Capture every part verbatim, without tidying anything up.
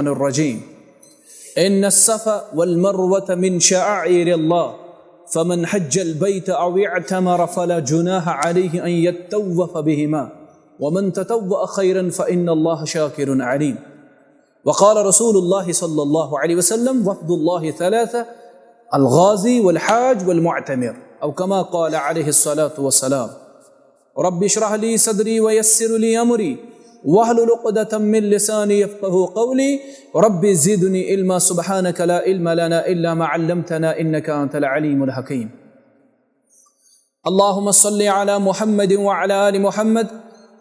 الرجيم. إن الصفا والمروة من شعائر الله، فمن حج البيت أو اعتمر فلا جناح عليه أن يطوف بهما، ومن تطوع خيرا فإن الله شاكر عليم. وقال رسول الله صلى الله عليه وسلم: وفد الله ثلاثة: الغازي والحاج والمعتمر، أو كما قال عليه الصلاة والسلام. رب اشرح لي صدري ويسر لي أمري واحلل عقدة من لساني يفقهوا قولي. رب زدني علما، سبحانك لا علم لنا إلا ما علمتنا إنك أنت العليم الحكيم. اللهم صل على محمد وعلى آل محمد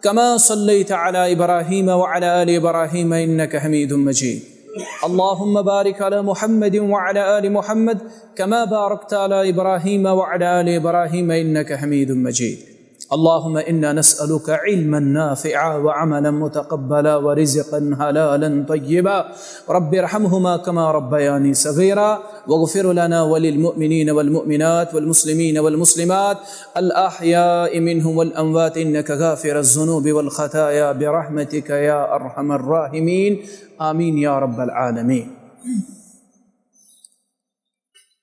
كما صليت على إبراهيم وعلى آل إبراهيم إنك حميد مجيد. اللهم بارك على محمد وعلى آل محمد كما باركت على إبراهيم وعلى آل إبراهيم إنك حميد مجيد. اللهم إنا نسألك علما نافعا وعملا متقبلا ورزقا حلالا طيبا. رب ارحمهما كما ربياني صغيرا. واغفر لنا وللمؤمنين والمؤمنات والمسلمين والمسلمات الأحياء منهم والأموات إنك غافر الذنوب والخطايا برحمتك يا أرحم الراحمين. آمين يا رب العالمين.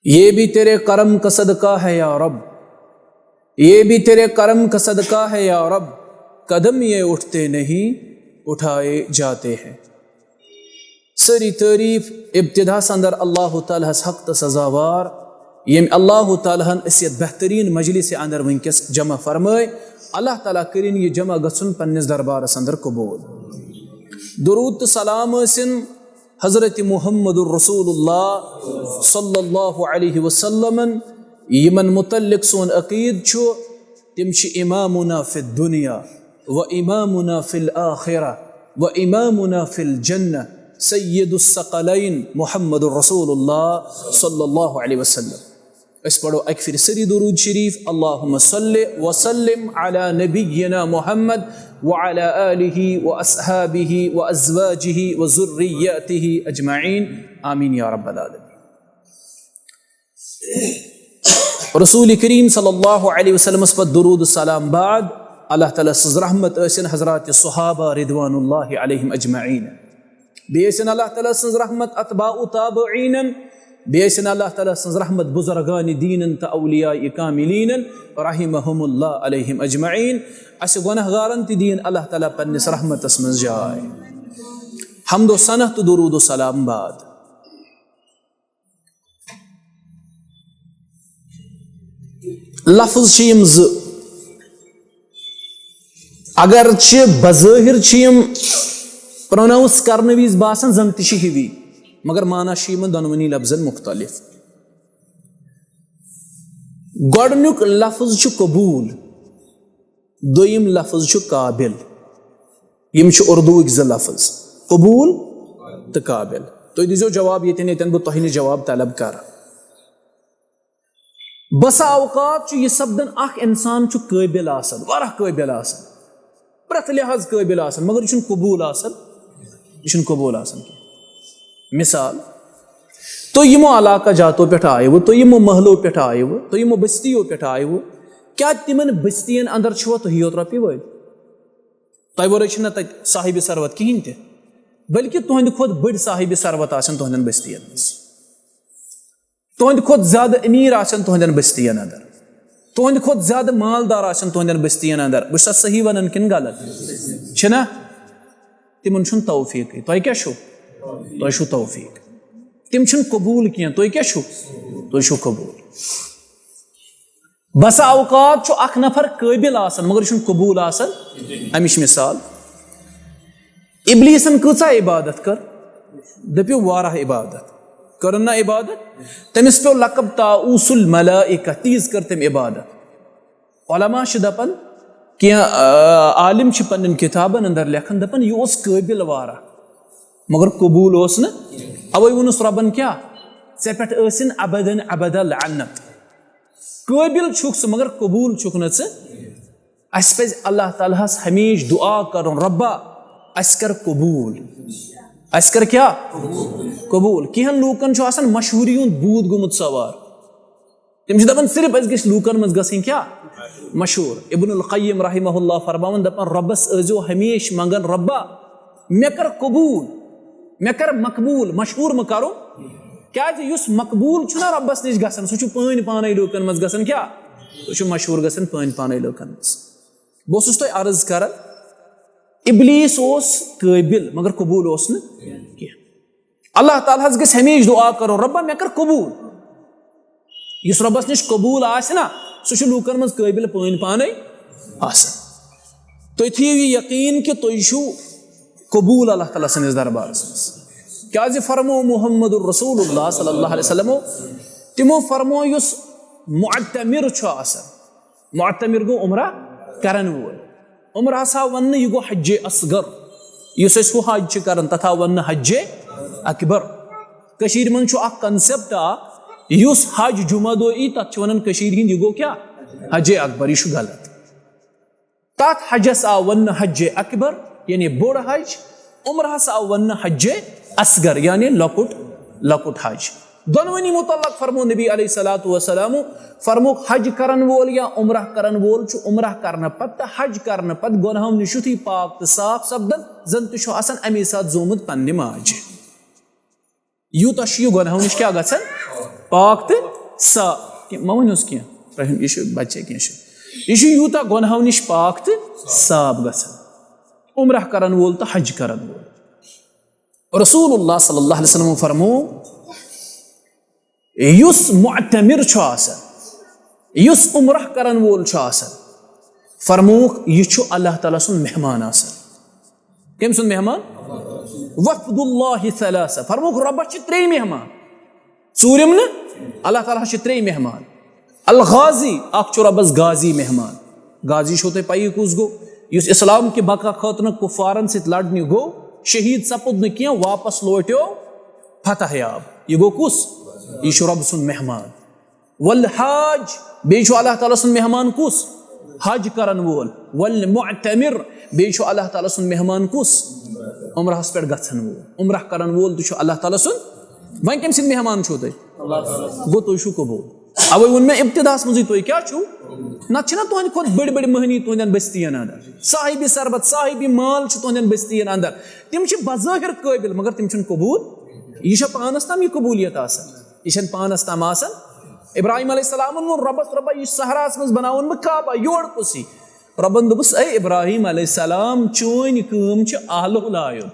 یہ بھی تیرے کرم کا صدقہ ہے یا رب، یہ بھی تیرے کرم کا صدقہ ہے یا رب، قدم یہ اٹھتے نہیں، اٹھائے جاتے ہیں۔ سٲری تعریٖف ابتداہس اندر اللہ تعالیٰ ہس حق تہٕ سزاوار، ییٚمۍ اللہ تعالیٰ ہن أسۍ یتھ بہتریٖن مجلس اندر وٕنکیٚس جمع فرمٲے۔ اللہ تعالیٰ کٔرِن یہِ جمع گژھُن پننِس دربارس اندر قبول۔ درود تہٕ سلام ٲسِن حضرت محمد رسول اللہ صلی اللہ علیہ وسلمن، یمن متعلق سون عقید چھُ، تم چھِ امامنا فی الدنیا و امامنا فی الاخرہ و امامنا فی الجنہ سید الثقلین محمد رسول اللہ صلی اللہ علیہ وسلم۔ أسۍ پرو اکہِ پھرِ سٲری درود شریف، اللہم صل وسلم علی نبینا محمد وعلی آلہ واصحابہ وازواجہ وذریاتہ اجمعین، آمین یا رب العالمین۔ رسول کریم صلی اللہ علیہ وسلمس پتہٕ درود و سلام بعد، اللہ تعالیٰ سٕنٛز رحمت ٲسِن حضرات صحابہ رضوان اللہ علیہم اجمعین۔ بیٚیہِ ٲسِن اللہ تعالیٰ سٕنٛز رحمت اتباع تابعینن، بیٚیہِ ٲسِن اللہ تعالیٰ سٕنٛز رحمت بزرگان دینن تہٕ اولیاء کاملینن رحمہم اللہ علیہم اجمعین۔ اسہِ گۄناہ گارن تہِ دِیِن اللہ تعالیٰ پننِس رحمتس منٛز جاے۔ حمد و ثنا تہٕ درود و سلام بعد، لفظ چھِ یِم زٕ، اگر چھِ بظٲہر چھِ یِم پروناؤنس کرنہٕ وِزِ باسان زن تہِ چھِ ہِوی، مگر معنی چھُ یِمن دۄنوٕنی لفظن مختلف۔ گۄڈٕنیُک لفظ چھُ قبول، دوٚیِم لفظ چھُ قابل۔ یِم چھِ اردوٗوٕکۍ زٕ لفظ، قبول تہٕ قابل۔ تُہۍ دیٖزیو جواب ییٚتٮ۪ن، ییٚتٮ۪ن بہٕ تۄہہِ نِش جواب طلب کرٕ۔ بسا اوقات چھُ یہِ سپدان، اکھ انسان چھُ قٲبل آسان، واریاہ قٲبل آسان، پرٛٮ۪تھ لحاظ قٲبل آسان، مگر یہِ چھُنہٕ قبول آسان، یہِ چھُنہٕ قبول آسان کینٛہہ۔ مثال، تُہۍ یِمو علاقہٕ جاتو پٮ۪ٹھ آیوٕ، تُہۍ یِمو محلو پٮ۪ٹھ آیوٕ، تُہۍ یِمو بستیو پٮ۪ٹھ آیوٕ، کیٛاہ تِمن بستین اندر چھِوا تُہی یوت رۄپیہِ وٲلۍ؟ تۄہہِ ورٲے چھِنہٕ تتہِ صاحب ثروت کِہینۍ تہِ، بلکہِ تُہنٛدِ کھۄتہٕ بٔڑۍ صاحب ثروت آسن تُہنٛدٮ۪ن بستین منٛز، تُہنٛدِ کھۄتہٕ زیادٕ امیر آسن تُہنٛدٮ۪ن بستین اندر، تُہنٛدِ کھۄتہٕ زیادٕ مالدار آسن تُہنٛدٮ۪ن بستین اندر۔ بہٕ چھُسا صحیح ونان کِنہٕ غلط؟ چھِنہ؟ تِمن چھُنہٕ توفیٖقٕے۔ تۄہہِ کیٛاہ چھُو؟ تۄہہِ چھُو توفیٖق۔ تِم چھِنہٕ قبوٗل کینٛہہ۔ تُہۍ کیٛاہ چھُو؟ تُہۍ چھُو قبوٗل۔ بسا اوقات چھُ اکھ نفر قٲبل آسان، مگر یہِ چھُنہٕ قبوٗل آسان۔ اَمِچ مثال، ابلیسن کۭژاہ عبادت کٔر؟ دٔپِو، واریاہ عبادت۔ کٔرٕن نا عبادت؟ تٔمِس پیوٚو لقب طاؤس الملائکہ، تیٖژ کٔر تٔمۍ عبادت۔ علماء چھِ دپان، کینٛہہ، آ، عالم چھِ پننٮ۪ن کتابن اندر لیکھان، دپان، یہِ اوس قٲبل واریاہ، مگر قبوٗل اوس نہٕ۔ اوے ووٚنُس رۄبن کیٛاہ؟ ژےٚ پٮ۪ٹھ ٲسِن ابدن ابدا لعنت۔ قٲبل چھُکھ ژٕ، مگر قبوٗل چھُکھ نہٕ ژٕ۔ اسہِ پزِ اللہ تعالیٰ ہس ہمیشہِ دعا کرُن، رۄبا، اسہِ کر قبوٗل۔ اسہِ کر کیٛاہ؟ قبوٗل۔ کینٛہن لوٗکن چھُ آسان مشہوٗری ہُنٛد بھوٗت گوٚمُت سوار۔ تِم چھِ دپان، صرف أسۍ گٔژھۍ لوٗکن منٛز گژھٕنۍ کیٛاہ؟ مشہوٗر۔ ابن القیم رحمہ اللہ فرماوان، دپان، رۄبس ٲسۍزیو ہمیشہِ منٛگان، رۄبا، مےٚ کر قبوٗل۔ مےٚ کر مقبول، مشہوٗر مہٕ کرُن۔ کیازِ یُس مقبول چھُنہ رۄبس نِش گژھان، سُہ چھُ پٲنۍ پانے لوٗکن منٛز گژھان کیٛاہ؟ سُہ چھُ مشہوٗر گژھان پٲنۍ پانے لوٗکن منٛز۔ بہٕ اوسُس تۄہہِ عرض کران، ابلیس اوس قٲبل مگر قبول اوس نہٕ کینٛہہ۔ اللہ تعالیٰ ہس گژھِ ہمیشہِ دُعا کرُن، رۄبا مےٚ کر قبول۔ یُس رۄبس نِش قبول آسہِ نا، سُہ چھُ لوٗکن منٛز قٲبل پٲنۍ پانے آسان۔ تُہۍ تھٲیِو یہِ یقیٖن کہِ تُہۍ چھِو قبول اللہ تعالیٰ سٕنٛدِس دربارس منٛز۔ کیازِ فرمو محمد رسول اللہ صلی اللہ علیہ وسلمو، تِمو فرمو یُس معتمر چھُ آسان، معتمر گوٚو عمرہ کرن وول۔ عمرہ ہسا وننہٕ یہِ گوٚو حج اصغر، یُس أسۍ ہُہ حج چھِ کران تتھ آو وننہٕ حج اکبر۔ کٔشیٖرِ منٛز چھُ اکھ concept اکھ، یُس حج جمعہ دۄہ یی تتھ چھِ ونان کٔشیٖرِ ہِنٛدۍ یہِ گوٚو کیٛاہ؟ حج اکبر۔ یہِ چھُ غلط۔ تتھ حجس آو وننہٕ حج اکبر، یعنی بوٚڑ حج۔ عمرہس آو وننہٕ حج اصغر، یعنی لۄکُٹ، لۄکُٹ حج۔ دۄنوٕنی متعلق فرمو نبی علیہ الصلوۃ والسلام، فرموک حج کرن وول یا عمرہ کرن وول چھُ عمرہ کرنہٕ پتہٕ تہٕ حج کرنہٕ پتہٕ گۄنہو نِش یُتھُے پاک تہٕ صاف سپدان زن تہِ چھُ آسان امی ساتہٕ زومُت پننہِ ماجہِ۔ یوٗتاہ چھُ یہِ گۄنہو نِش کیٛاہ گژھان؟ پاک تہٕ صاف۔ کینٛہہ، مہ ؤنِوس کینٛہہ، رحم، یہِ چھُ بچے کینٛہہ چھُ۔ یہِ چھُ یوٗتاہ گۄنہو نِش پاک تہٕ صاف گژھان۔ عمرہ کرن وول تہٕ حج کرن وول۔ رسول اللہ صلی اللہ علیہ وسلم فرمو، یُس معتمر چھُ آسان، یُس عمرہ کرن وول چھُ آسان، فرمووُکھ، یہِ چھُ اللہ تعالیٰ سُنٛد مہمان آسان۔ کٔمۍ سُنٛد مہمان؟ وفد اللہ ثلاثہ۔ فرمووُکھ، رۄبس چھِ ترٛے مہمان۔ ژوٗرِم نہٕ، اللہ تعالیٰ ہس چھِ ترٛے مہمان۔ الغازی، اکھ چھُ رۄبس غازی مہمان۔ غازی چھو تۄہہِ پَیی کُس گوٚو؟ یُس اسلام کہِ بقا خٲطرٕ نہٕ کُفارن سۭتۍ لڑنہِ گوٚو، شہیٖد سپُد نہٕ کینٛہہ، واپس لوٹیو فتح یاب۔ یہِ گوٚو کُس؟ یہِ چھُ رۄب سُنٛد مہمان۔ والحاج، بیٚیہِ چھُ اللہ تعالیٰ سُنٛد مہمان کُس؟ حج کرن وول۔ والمعتمر، بیٚیہِ چھُ اللہ تعالیٰ سُنٛد مہمان کُس؟ عمرہس پٮ۪ٹھ گژھن وول۔ عمرہ کرن وول تہِ چھُ اللہ تعالیٰ سُنٛد۔ وۄنۍ کٔمۍ سٕنٛدۍ مہمان چھِو تُہۍ؟ گوٚو تُہۍ چھِو قبوٗل۔ اوے ووٚن مےٚ ابتداہس منٛزٕے، تُہۍ کیٛاہ چھِو؟ نتہٕ چھِنہ تُہنٛدِ کھۄتہٕ بٔڑۍ بٔڑۍ مٔہنی تُہنٛدٮ۪ن بستین اندر، صاحبِ ثروت، صاحبِ مال چھِ تُہنٛدٮ۪ن بستین اندر۔ تِم چھِ بظٲہر قٲبل، مگر تِم چھِنہٕ قبوٗل۔ یہِ چھےٚ پانس تام یہِ قبوٗلیت آسان؟ یہِ چھَنہٕ پانس تام آسان۔ ابراہیم علیہ السلامن ووٚن رۄبس، "رۄبا، یہِ چھُ صحراہس منٛز بناوُن بہٕ کعبہ، یورٕ کُس یی؟" رۄبن دوٚپُس، "اے ابراہیم علیہ السلام، چٲنۍ کٲم چھِ آلو لایُن،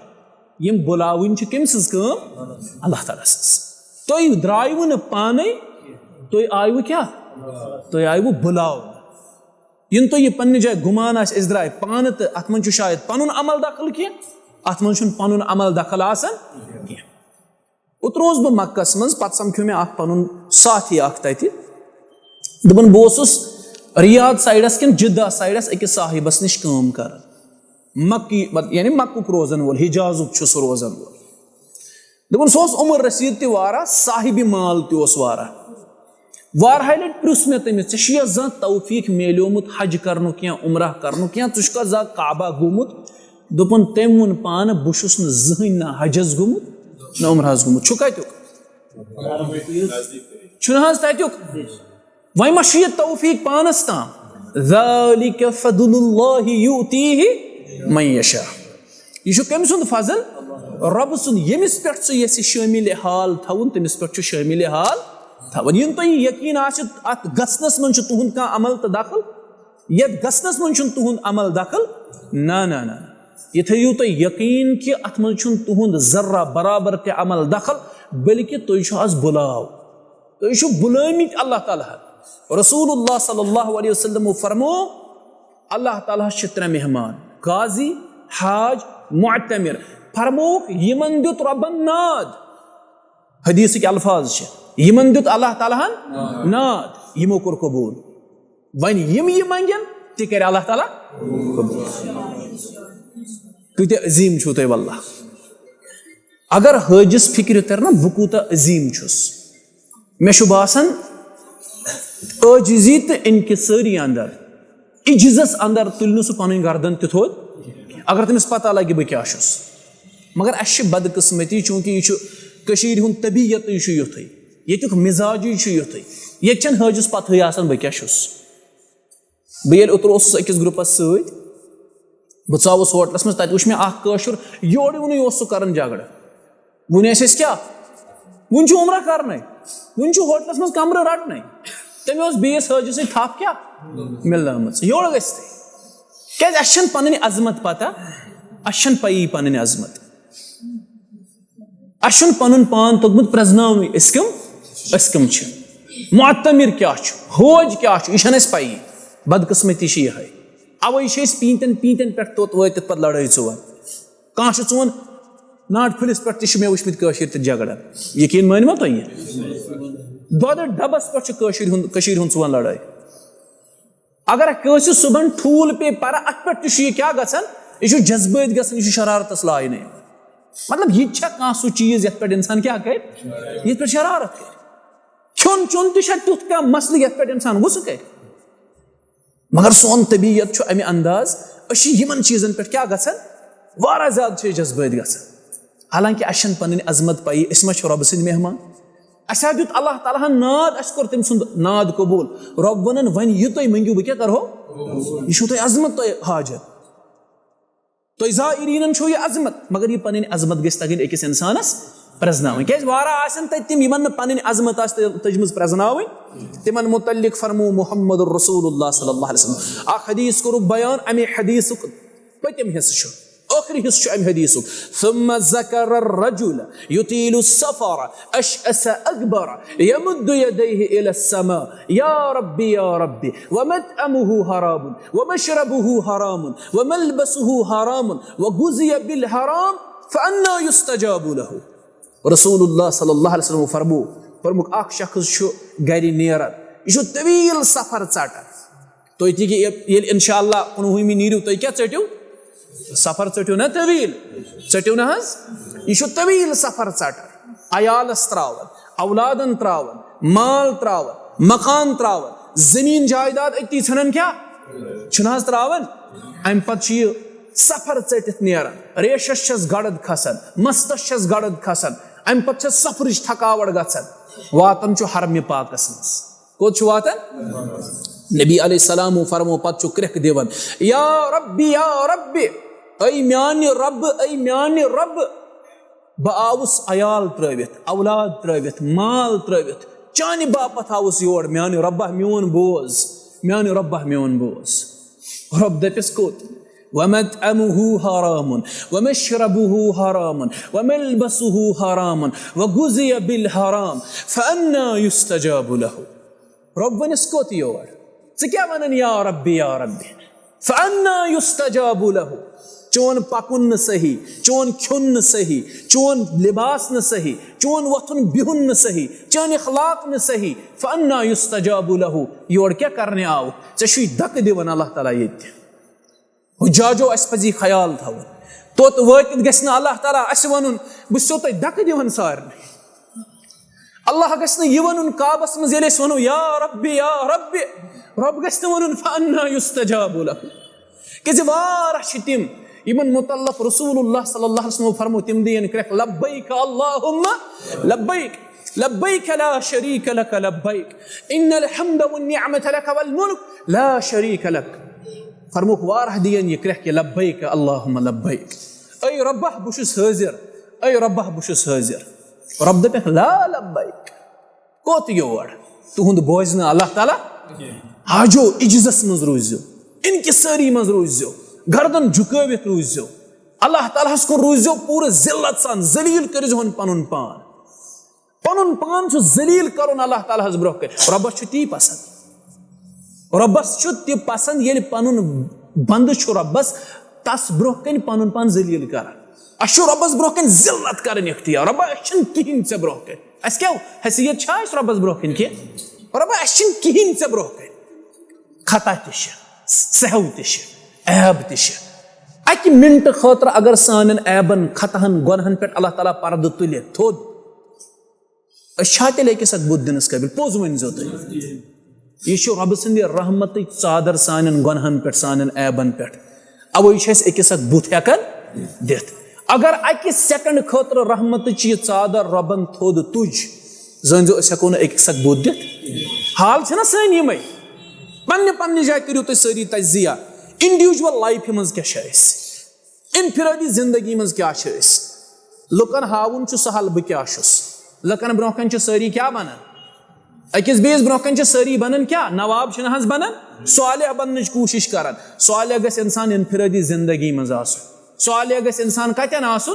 یِم بُلاوٕنۍ چھِ کٔمۍ سٕنٛز کٲم؟ اللہ تعالیٰ سٕنٛز۔ تُہۍ درٛایوٕ نہٕ پانے، تُہۍ آیوٕ کیٛاہ؟ تُہۍ آیوٕ بُلاونہٕ۔ یِنہٕ تۄہہِ یہِ پننہِ جایہِ گُمان آسہِ، أسۍ درٛاے پانہٕ تہٕ اتھ منٛز چھُ شاید پنُن عمل دخل کینٛہہ، اتھ منٛز چھُنہٕ پنُن عمل دخل آسان کینٛہہ۔" اوترٕ اوسُس بہٕ مکس منٛز، پتہٕ سمکھیو مےٚ اکھ پنُن ساتھی اکھ تتہِ۔ دوٚپُن، بہٕ اوسُس ریاض سایڈس کِنہٕ جدہ سایڈس أکِس صاحبس نِش کٲم کران، مکی، مط-، یعنی مکُک روزن وول، حجازُک چھُ سُہ روزن وول۔ دوٚپُن، سُہ اوس عمر رسیٖد تہِ واریاہ، صاحبِ مال تہِ اوس واریاہ۔ واریاہہِ لٹہِ پرُژھ مےٚ تٔمِس، "ژےٚ چھُیا زانٛہہ توفیٖق میلیومُت حج کرنُک یا عمرہ کرنُک، یا ژٕ چھُکھا زانٛہہ کعبہ گوٚمُت؟" دوٚپُن، تٔمۍ ووٚن پانہٕ، "بہٕ چھُس نہٕ زٕہٕنۍ نہ حجس گوٚمُت، نہ عمرہس گوٚمُت۔" چھُ کتیُک؟ چھُنہٕ حظ تتیُک؟ وۄنۍ ما چھُ یہِ توفیٖق پانس تام؟ "ذلک فضل اللہ یؤتیہ من یشاء۔" یہِ چھُ کٔمۍ سُنٛد فضل؟ رۄبہٕ سُنٛد۔ ییٚمِس پٮ۪ٹھ سُہ یژھِ شٲمِلِ حال تھاوُن، تٔمِس پٮ۪ٹھ چھُ شٲمِلِ حال تھاوُن۔ یِنہٕ تۄہہِ یہِ یقیٖن آسہِ، اتھ گژھنس منٛز چھُ تُہُنٛد کانٛہہ عمل تہٕ دخل، یتھ گژھنس منٛز چھُنہٕ تُہُنٛد عمل دخل۔ نہ، نہ، نہ۔ یہِ تھٲیِو تُہۍ یقیٖن کہِ اتھ منٛز چھُنہٕ تُہُنٛد ذرہ برابر تہِ عمل دخل، بلکہِ تُہۍ چھِو از بُلاو۔ تُہۍ چھِو بُلٲمٕتۍ اللہ تعالیٰ ہن۔ رسول اللہ صلی اللہ علیہ وسلم فرمو، اللہ تعالیٰ ہس چھِ ترٛےٚ مہمان، قاضی، حاج، معتمر۔ فرمووُکھ، یِمن دیُت رۄبن ناد۔ حدیثٕکۍ الفاظ چھِ، یِمن دیُت اللہ تعالیٰ ہن ناد، یِمو کوٚر قبوٗل۔ وۄنۍ یِم یہِ منٛگن، تہِ کرِ اللہ تعالیٰ قبوٗل۔ کۭتیٛاہ عظیٖم چھِو تُہۍ واللہ۔ اگر حٲجِس فِکرِ تَرِ نا بہٕ کوٗتاہ عظیٖم چھُس، مےٚ چھُ باسان عٲجزی تہٕ انکسٲری اندر، عجزس اندر تُلہِ نہٕ سُہ پنٕنۍ گردن تہِ تھوٚد، اگر تٔمِس پتہ لگہِ بہٕ کیٛاہ چھُس۔ مگر اَسہِ چھِ بدقٕسمتی، چوٗنٛکہِ یہِ چھُ کٔشیٖرِ ہُنٛد طبیعتٕے چھُ یُتھُے، ییٚتیُک مِزاجٕے چھُ یُتھُے، ییٚتہِ چھَنہٕ حٲجِس پتہٕے آسان بہٕ کیٛاہ چھُس۔ بہٕ ییٚلہِ اوترٕ اوسُس أکِس گروپس سۭتۍ، بہٕ ژاوُس ہوٹلس منٛز، تتہِ وُچھ مےٚ اکھ کٲشُر، یورٕ یِونٕے اوس سُہ کران جھگڑٕ۔ وُنہِ ٲسۍ أسۍ کیٛاہ؟ وُنہِ چھُ عمرہ کرنَے، وُنہِ چھُ ہوٹلَس منٛز کمرٕ رٹنَے۔ تٔمۍ اوس بیٚیِس حٲجِس سۭتۍ تھپھ کیٛاہ؟ مِلنٲومٕژ۔ یورٕ گژھِ تہِ۔ کیٛازِ؟ اَسہِ چھَنہٕ پنٕنۍ عظمت پتہ، اَسہِ چھَنہٕ پَیی پنٕنۍ عظمت۔ اَسہِ چھُنہٕ پنُن پان توٚگمُت پرٛزناونُے، أسۍ کٕم، أسۍ کٕم چھِ۔ معتمر کیٛاہ چھُ، حٲج کیٛاہ چھُ، یہِ چھَنہٕ اَسہِ پَیی۔ بدقٕسمتی چھِ یِہوٚے۔ اَوَے چھِ أسۍ پیٖنتٮ۪ن پیٖنتٮ۪ن پٮ۪ٹھ توٚت وٲتِتھ پَتہٕ لڑٲے ژُوان۔ کانٛہہ چھُ ژُوان ناٹہِ پھٔلِس پٮ۪ٹھ تہِ چھِ مےٚ وٕچھمٕتۍ کٲشِرۍ تہِ جھگڑان۔ یقیٖن مٲنِوا تُہۍ یہِ؟ دۄدٕ ڈبس پٮ۪ٹھ چھُ کٲشِر ہُنٛد، کٔشیٖرِ ہُنٛد ژُوان لڑٲے۔ اگر کٲنٛسہِ صُبحن ٹھوٗل پیٚیہِ پرٕ، اَتھ پٮ۪ٹھ تہِ چھُ یہِ کیٛاہ گژھان؟ یہِ چھُ جذبٲتۍ گژھان، یہِ چھُ شرارتس لایِنٕے۔ مطلب، یہِ تہِ چھا کانٛہہ سُہ چیٖز یَتھ پٮ۪ٹھ اِنسان کیٛاہ کرِ؟ یَتھ پٮ۪ٹھ شرارت کرِ۔ کھیوٚن چیوٚن تہِ چھا تیُتھ کانٛہہ مسلہٕ یَتھ پٮ۪ٹھ اِنسان غصہٕ کرِ؟ مگر سون طبیعت چھُ اَمہِ انداز، أسۍ چھِ یِمن چیٖزن پٮ۪ٹھ کیٛاہ گژھان؟ واریاہ زیادٕ چھِ أسۍ جذبٲتۍ گژھان۔ حالانکہ اَسہِ چھَنہٕ پنٕنۍ عظمت پَیی، أسۍ ما چھِ رۄبہٕ سٕنٛدۍ مہمان؟ اَسہِ ہا دیُت اللہ تعالیٰ ہن ناد، اَسہِ کوٚر تٔمۍ سُنٛد ناد قبوٗل۔ رۄب وَنان، "وۄنۍ یہِ تُہۍ مٔنٛگِو، بہٕ کیٛاہ کَرٕہو؟ یہِ چھُو تۄہہِ عظمت، تۄہہِ حاجت۔ تۄہہِ زائریٖنَن چھو یہِ عظمت۔" مگر یہِ پنٕنۍ عظمت گژھِ تَگٕنۍ أکِس اِنسانَس پرٛزناوٕنۍ۔ کیٛازِ واریاہ آسَن تَتہِ تِم، یِمَن نہٕ پنٕنۍ عظمت آسہِ تٔجمٕژ پرٛزناوٕنۍ، تِمَن مُتعلِق فرموو محمد رسول اللہ صلی اللہ علیہ وسلم۔ اَکھ حدیث کوٚرُکھ بیان، اَمے حدیثُک پٔتِم حصہٕ چھُ، ٲخری حصہٕ چھُ اَمہِ حدیثُک۔ ثم ذكر الرجل يطيل السفر أشعث أغبر يمد يديه إلى السماء، يا رب، يا رب، ومطعمه حرام، ومشربه حرام، وملبسه حرام، وغذي بالحرام، فأنى يستجاب له۔ رسول اللہ صلی اللہ علیہ وسلم فرمو، فرموک، اکھ شخص چھُ گرِ نیران، یہِ چھُ طویل سفر ژٹان۔ تُہۍ تہِ یہِ-، ییٚلہِ انشاءاللہ کُنوُہمہِ نیٖرِو، تُہۍ کیٛاہ ژٔٹِو؟ سفر ژٔٹِو نا طویل، ژٔٹِو نہ حظ؟ یہِ چھُ طویل سفر ژٹان، عیالس تراوان، اولادن تراوان، مال تراوان، مکان تراوان، زمین جائیداد أتی ژھٕنان کیٛاہ؟ چھُنہٕ حظ تراوان؟ اَمہِ پتہٕ چھُ یہِ سفر ژٔٹِتھ نیران، ریشس چھس گڑد کھسان، مستس چھس گڑد کھسان، اَمہِ پتہٕ چھس سفرٕچ تھکاوٹ گژھان، واتان چھُ حرمِ پاکس منٛز۔ کوٚت چھُ واتان؟ نبی علیہ السلام فرمو، پتہٕ چھُ کرٛٮ۪کھ دِوان، یا ربی، یا ربی، اے میانہِ رب، اے میانہِ رب، بہٕ آوُس عیال ترٲوِتھ، اولاد ترٲوِتھ، مال ترٲوِتھ، چانہِ باپتھ آوُس یور، میانہِ ربہ میون بوز، میانہِ ربہ میون بوز۔ رب دپس کوٚت؟ ومطعمه حرام، ومشربه حرام، وملبسه حرام، وغذي بالحرام، فأنى يستجاب له۔ رب ونس کوٚت یور؟ ژٕ کیٛاہ ونان یا ربی، یا ربی؟ فأنى يستجاب له۔ چون پکُن نہٕ صحیح، چون کھیوٚن نہٕ صحیح، چون لباس نہٕ صحیح، چون وۄتھُن بِہُن نہٕ صحیح، چٲنۍ اخلاق نہٕ صحیح، فأنى يستجاب له۔ یور کیٛاہ کرنہِ آو؟ ژےٚ چھُے دکہٕ دِوان اللہ تعالیٰ ییٚتہِ۔ حجاجو، اَسہِ پَزِ یہِ خیال تھاوُن۔ توٚت وٲتِتھ گژھِ نہٕ اللہ تعالیٰ اَسہِ وَنُن، "بہٕ چھُسو تۄہہِ دَکہٕ دِوان سارنٕے۔" اللہ گژھِ نہٕ یہِ وَنُن کعبَس منٛز، ییٚلہِ أسۍ وَنو، "یا ربِ، یا ربِ"، رب گژھِ نہٕ وَنُن، "فأنى يستجاب له"۔ کیٛازِ واریاہ چھِ تِم، یِمَن متعلق رسول اللہ صلی اللہ علیہ وسلم فرمو، تِم دِیَن کرٛٮ۪کھ، "لبیک اللہم لبیک، لبیک لا شریک لک لبیک، ان الحمد والنعمة لک والملک لا شریک لک۔" فرموک، واریاہ دِیَن یہِ کرٛٮ۪کھ کہِ، "لبیک اللہم لبیک"۔ اے ربہ، بہٕ چھُس حٲضِر۔ اے ربہ، بہٕ چھُس حٲضِر۔ رب دَپٮ۪کھ، "لا لبیک۔" کوٚت یور؟ تُہُنٛد بوزِ نہٕ اللہ تعالیٰ۔ حاجو، عجزس منٛز روٗزِو، انکسٲری منٛز روٗزِو، گردن جُکٲوِتھ روٗزِو۔ اللہ تعالیٰ ہس کُن روٗزِو پوٗرٕ ذلت سان، ذلیل کٔرِزِہون پنُن پان۔ پنُن پان چھُ ذلیل کرُن اللہ تعالیٰ ہس برونٛہہ کنہِ۔ رۄبس چھُ تی پسند۔ رۄبس چھُ تہِ پسند، ییٚلہِ پنُن بندٕ چھُ رۄبس، تس برونٛہہ کنہِ پنُن پان ذلیل کران۔ اسہِ چھُ رۄبس برونٛہہ کنہِ ذلت کرٕنۍ اختیار۔ رۄبا، اسہِ چھُنہٕ کِہینۍ ژےٚ برونٛہہ کنہِ۔ اسہِ کیٛاہ حیثیت چھا اسہِ رۄبس برونٛہہ کنہِ کینٛہہ؟ رۄبا، اسہِ چھُنہٕ کِہینۍ ژےٚ برونٛہہ کنہِ۔ خطا تہِ چھِ، سہو تہِ چھِ، عیب تہِ چھِ۔ اکہِ منٹہٕ خٲطرٕ اگر سانٮ۪ن عیبن، خطاہن، گۄنہن پٮ۪ٹھ اللہ تعالیٰ پردٕ تُلہِ تھوٚد، أسۍ چھا تیٚلہِ أکِس اکھ بُتھ دِنس قٲبِل؟ پوٚز ؤنۍزیو تُہۍ۔ یہِ چھُ رۄبہٕ سٕنٛدِ رحمتٕچ ژادر سانٮ۪ن گۄنہن پٮ۪ٹھ، سانٮ۪ن عیبن پٮ۪ٹھ۔ اوے چھِ أسۍ أکِس اکھ بُتھ ہٮ۪کان دِتھ۔ اگر اکہِ سیکنڈ خٲطرٕ رحمتٕچ یہِ ژادر رۄبن تھوٚد تُج، زٲنۍزیو أسۍ ہٮ۪کو نہٕ أکِس اکھ بُتھ دِتھ۔ حال چھِنہ سٲنۍ یِمے۔ پننہِ پننہِ جایہِ کٔرِو تُہۍ سٲری تجزیہ، انڈیوجول لایفہِ منٛز کیٛاہ چھِ أسۍ؟ انفرٲدی زندگی منٛز کیٛاہ چھِ أسۍ؟ لُکن ہاوُن چھُ سہل بہٕ کیٛاہ چھُس۔ لُکن برونٛہہ کنہِ چھِ سٲری کیٛاہ بنان؟ أکِس بیٚیِس برونٛہہ کنہِ چھِ سٲری بنان کیٛاہ؟ نواب چھِنہٕ حظ بنان؟ صالح بننٕچ کوٗشِش کران۔ صالح گژھِ انسان انفرٲدی زندگی منٛز آسُن۔ صالح گژھِ انسان کتٮ۪ن آسُن؟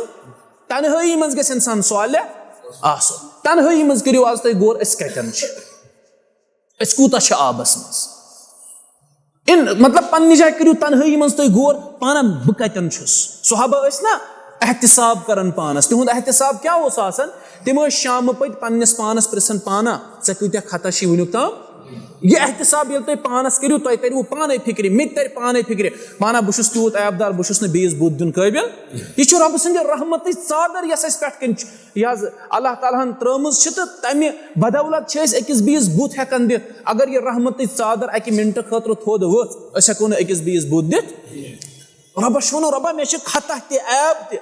تنہٲیی منٛز گژھِ انسان صالح آسُن۔ تنہٲیی منٛز کٔرِو آز تُہۍ غور، أسۍ کتٮ۪ن چھِ؟ أسۍ کوٗتاہ چھِ آبس منٛز؟ ان مطلب پننہِ جایہِ کٔرِو تنہٲیی منٛز تُہۍ غور، پانہ بہٕ کتٮ۪ن چھُس؟ صحابہ ٲسۍ نا احتساب کران پانس۔ تِہُنٛد احتساب کیٛاہ اوس آسان؟ تِم ٲسۍ شامہٕ پتہٕ پننِس پانس پرژھان، پانہ ژےٚ کۭتیٛاہ خطا چھِ وٕنیُک تام؟ یہِ احتساب ییٚلہِ تۄہہِ پانس کٔرِو، تۄہہِ ترِوٕ پانے فکرِ، مےٚ تہِ ترِ پانے فکرِ، پانہ بہٕ چھُس تیوٗت عیب دار، بہٕ چھُس نہٕ بیٚیِس بُتھ دیُن قٲبِل۔ یہِ چھُ رۄبہٕ سٕنٛدِ رحمتٕچ ژادر یۄس اَسہِ پٮ۪ٹھ کَنہِ چھِ، یہِ حظ اللہ تعالیٰ ہن ترٲومٕژ چھِ، تہٕ تَمہِ بدولت چھِ أسۍ أکِس بیٚیِس بُتھ ہٮ۪کان دِتھ۔ اگر یہِ رحمتٕچ ژادر اَکہِ مِنٹہٕ خٲطرٕ تھوٚد ؤژھ، أسۍ ہٮ۪کو نہٕ أکِس بیٚیِس بُتھ دِتھ۔ رۄبس چھُ وَنُن، رۄبا، مےٚ چھِ خطا تہِ، عیب تہِ،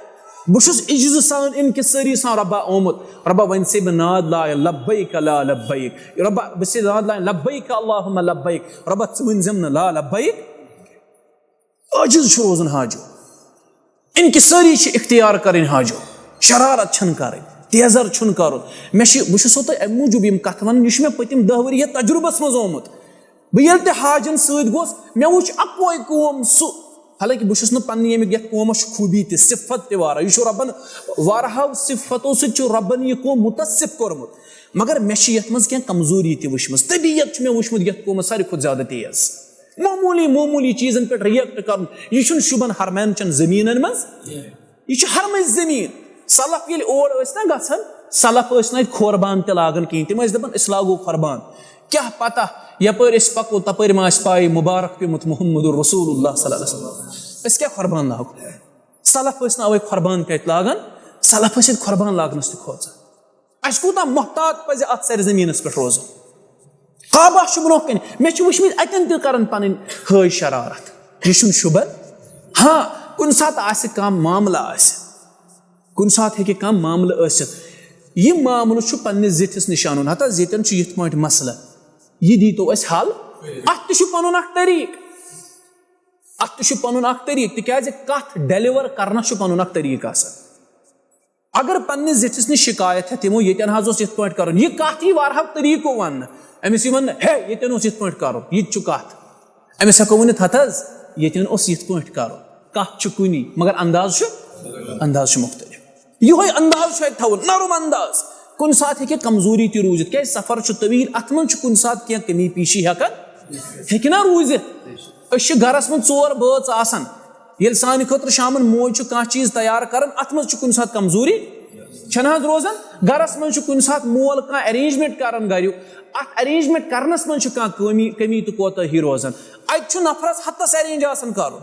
بہٕ چھُس عجزٕ سان، انکسٲری سان رۄبا آمُت۔ رۄبا، وۄنۍ چھُسے بہٕ ناد لایان، لبیک لا لبیک۔ رۄبا، بہٕ چھُسے ناد لایان، لبیک اللہم لبیک۔ رۄبا، ژٕ ؤنۍ زٮ۪م نہٕ لا لبیک۔ عاجز چھُ روزُن حاجو۔ انکسٲری چھِ اختیار کرٕنۍ حاجو۔ شرارت چھَنہٕ کرٕنۍ، تیزر چھُنہٕ کرُن۔ مےٚ چھِ، بہٕ چھُسو تۄہہِ اَمہِ موٗجوٗب یِم کتھٕ وَنان، یہِ چھُ مےٚ پٔتِم دَہ ؤری یَتھ تجرُبس منٛز آمُت۔ بہٕ ییٚلہِ تہِ حاجن سۭتۍ گوس، مےٚ وُچھ اَکوے قوم سُہ، حالانکہ بہٕ چھُس نہٕ پننہِ ییٚمیُک، یَتھ قومس چھُ خوٗبی تہِ، صفت تہِ واریاہ۔ یہِ چھُ رۄبن واریاہو صفتو سۭتۍ چھُ رۄبن یہِ قوم متصف کوٚرمُت، مگر مےٚ چھِ یَتھ منٛز کینٛہہ کمزوری تہِ وٕچھمٕژ۔ طبیعت چھُ مےٚ وٕچھمُت یَتھ قومس ساروی کھۄتہٕ زیادٕ تیز۔ معموٗلی معموٗلی چیٖزن پٮ۪ٹھ react کرُن، یہِ چھُنہٕ شوٗبان حرمین چٮ۪ن زٔمیٖنن منٛز۔ یہِ چھُ حرمٕچ زٔمیٖن۔ سلف ییٚلہِ اور ٲسۍ نا گژھان، سلف ٲسۍ نہٕ اَتہِ کھوربان تہِ لاگان کِہیٖنۍ۔ تِم ٲسۍ دَپان، أسۍ لاگو کھۄربان۔ کیٛاہ پتہ، یپٲرۍ أسۍ پکو، تپٲرۍ ما آسہِ پاے مُبارک پیوٚمُت محمد رسول اللہ صلی اللہ علیہ وسلم۔ أسۍ کیٛاہ کھۄربان لاگو؟ سلف ٲسۍ نہٕ اَوَے کھۄربان تہِ اَتہِ لاگان، سلف ٲسۍ اَتہِ کھۄربان لاگنَس تہِ کھوژان۔ اَسہِ کوٗتاہ محتاط پَزِ اَتھ سرزٔمیٖنَس پٮ۪ٹھ روزُن۔ کعبہ چھُ برونٛہہ کَنہِ، مےٚ چھُ وٕچھمٕتۍ اَتٮ۪ن تہِ کران پَنٕنۍ حٲج شرارت۔ یہِ چھُنہٕ شوٗبان۔ ہاں، کُنہِ ساتہٕ آسہِ کانٛہہ معاملہٕ آسہِ، کُنہِ ساتہٕ ہیٚکہِ کانٛہہ معاملہٕ ٲسِتھ۔ یہِ معاملہٕ چھُ پننِس زِٹھِس نِش اَنُن۔ ہتا زِٹھٮ۪ن چھُ یِتھ پٲٹھۍ مسلہٕ، یہِ دیٖتو اَسہِ حل۔ اَتھ تہِ چھُ پَنُن اَکھ طریٖقہٕ، اَتھ تہِ چھُ پَنُن اَکھ طریٖقہٕ، تِکیٛازِ کَتھ deliver کرنَس چھُ پَنُن اَکھ طریٖقہٕ آسان۔ اگر پننِس زِٹھِس نِش شِکایت ہٮ۪تھ یِمو، ییٚتٮ۪ن حظ اوس یِتھ پٲٹھۍ کرُن، یہِ کتھ یی واریاہو طریٖقو وننہٕ۔ أمِس یی وننہٕ، ہے، ییٚتٮ۪ن اوس یِتھ پٲٹھۍ کرُن، یہِ تہِ چھُ کتھ۔ أمِس ہٮ۪کو ؤنِتھ، ہتہٕ حظ، ییٚتٮ۪ن اوس یِتھ پٲٹھۍ کرُن۔ کتھ چھِ کُنی، مگر انداز چھُ، انداز چھُ مُختٔلِف۔ یِہوٚے انداز چھُ اَتہِ تھاوُن، نرم انداز۔ کُنہِ ساتہٕ ہیٚکہِ کمزوری تہِ روٗزِتھ، کیازِ سفر چھُ طویل، اتھ منٛز چھُ کُنہِ ساتہٕ کینٛہہ کمی پیٖشی ہٮ۪کان، ہیٚکہِ نا روٗزِتھ۔ أسۍ چھِ گرس منٛز ژور بٲژ آسان، ییٚلہِ سانہِ خٲطرٕ شامن موج چھُ کانٛہہ چیٖز تیار کران، اتھ منٛز چھُ کُنہِ ساتہٕ کمزوری، چھَنہٕ حظ روزان؟ گرس منٛز چھُ کُنہِ ساتہٕ مول کانٛہہ arrangement کران گریُک، اتھ arrangement کرنس منٛز چھُ کانٛہہ کٲمی، کمی تہٕ کوتٲہی روزان۔ اتہِ چھُ نفرس ہتس arrange آسان کرُن،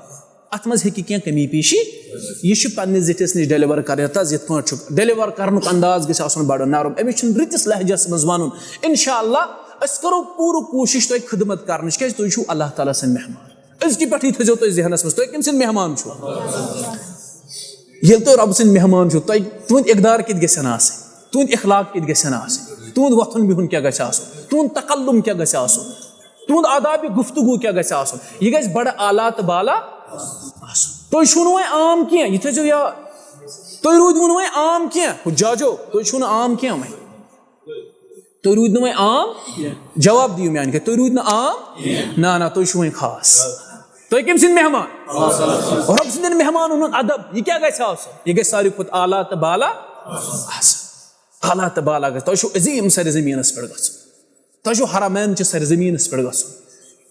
اتھ منٛز ہیٚکہِ کینٛہہ کمی پیٖشی۔ یہِ چھُ پننِس زِٹھِس نِش deliver کران، یتھ حظ یِتھ پٲٹھۍ چھُ deliver کرنُک انداز گژھِ آسُن بڑٕ نرم، أمِس چھُنہٕ رٕتِس لہجس منٛز ونُن۔ انشاءاللہ أسۍ کرو پوٗرٕ کوٗشش تۄہہِ خدمت کرنٕچ، کیازِ تُہۍ چھِو اللہ تعالیٰ سٕنٛدۍ مہمان۔ أزکہِ پٮ۪ٹھٕے تھٲیزیو تُہۍ ذہنس منٛز، تُہۍ کٔمۍ سٕنٛدۍ مہمان چھِو؟ ییٚلہِ تُہۍ رۄبہٕ سٕنٛدۍ مہمان چھِو، تۄہہِ، تُہُنٛد اقدار کِتھ گژھن آسٕنۍ، تُہُنٛد اخلاق کِتھ گژھن آسٕنۍ، تُہُنٛد وۄتھُن بِہُن کیٛاہ گژھِ آسُن، تُہُنٛد تکلُم کیٛاہ گژھِ آسُن، تُہُنٛد آدابِ گفتگو کیٛاہ گژھِ آسُن، یہِ گژھِ بڑٕ اعلیٰ تہٕ بالا آسُن۔ تُہۍ چھِو نہٕ وۄنۍ عام کینٛہہ، یہِ تھٲیزیو یاد۔ تُہۍ روٗدِو نہٕ وۄنۍ عام کینٛہہ، ہُہ جاجو، تُہۍ چھِو نہٕ عام کینٛہہ وۄنۍ۔ تُہۍ روٗدۍ نہٕ وۄنۍ عام، جواب دِیِو میانہِ کتھِ، تُہۍ روٗدۍ نہٕ عام، نہ نہ، تُہۍ چھِو وۄنۍ خاص۔ تُہۍ کٔمۍ سٕنٛدۍ مہمان؟ رۄب سٕنٛدٮ۪ن مہمانن ہُنٛد ادب، یہِ کیٛاہ گژھِ آسُن؟ یہِ گژھِ ساروی کھۄتہٕ اعلیٰ تہٕ بالا آسُن۔ اعلیٰ تہٕ بالا گژھِ، تۄہہِ چھُو عظیٖم سرزٔمیٖنس پٮ۪ٹھ گژھُن، تۄہہِ چھُو حرمین چہِ سرزٔمیٖنس پٮ۪ٹھ گژھُن،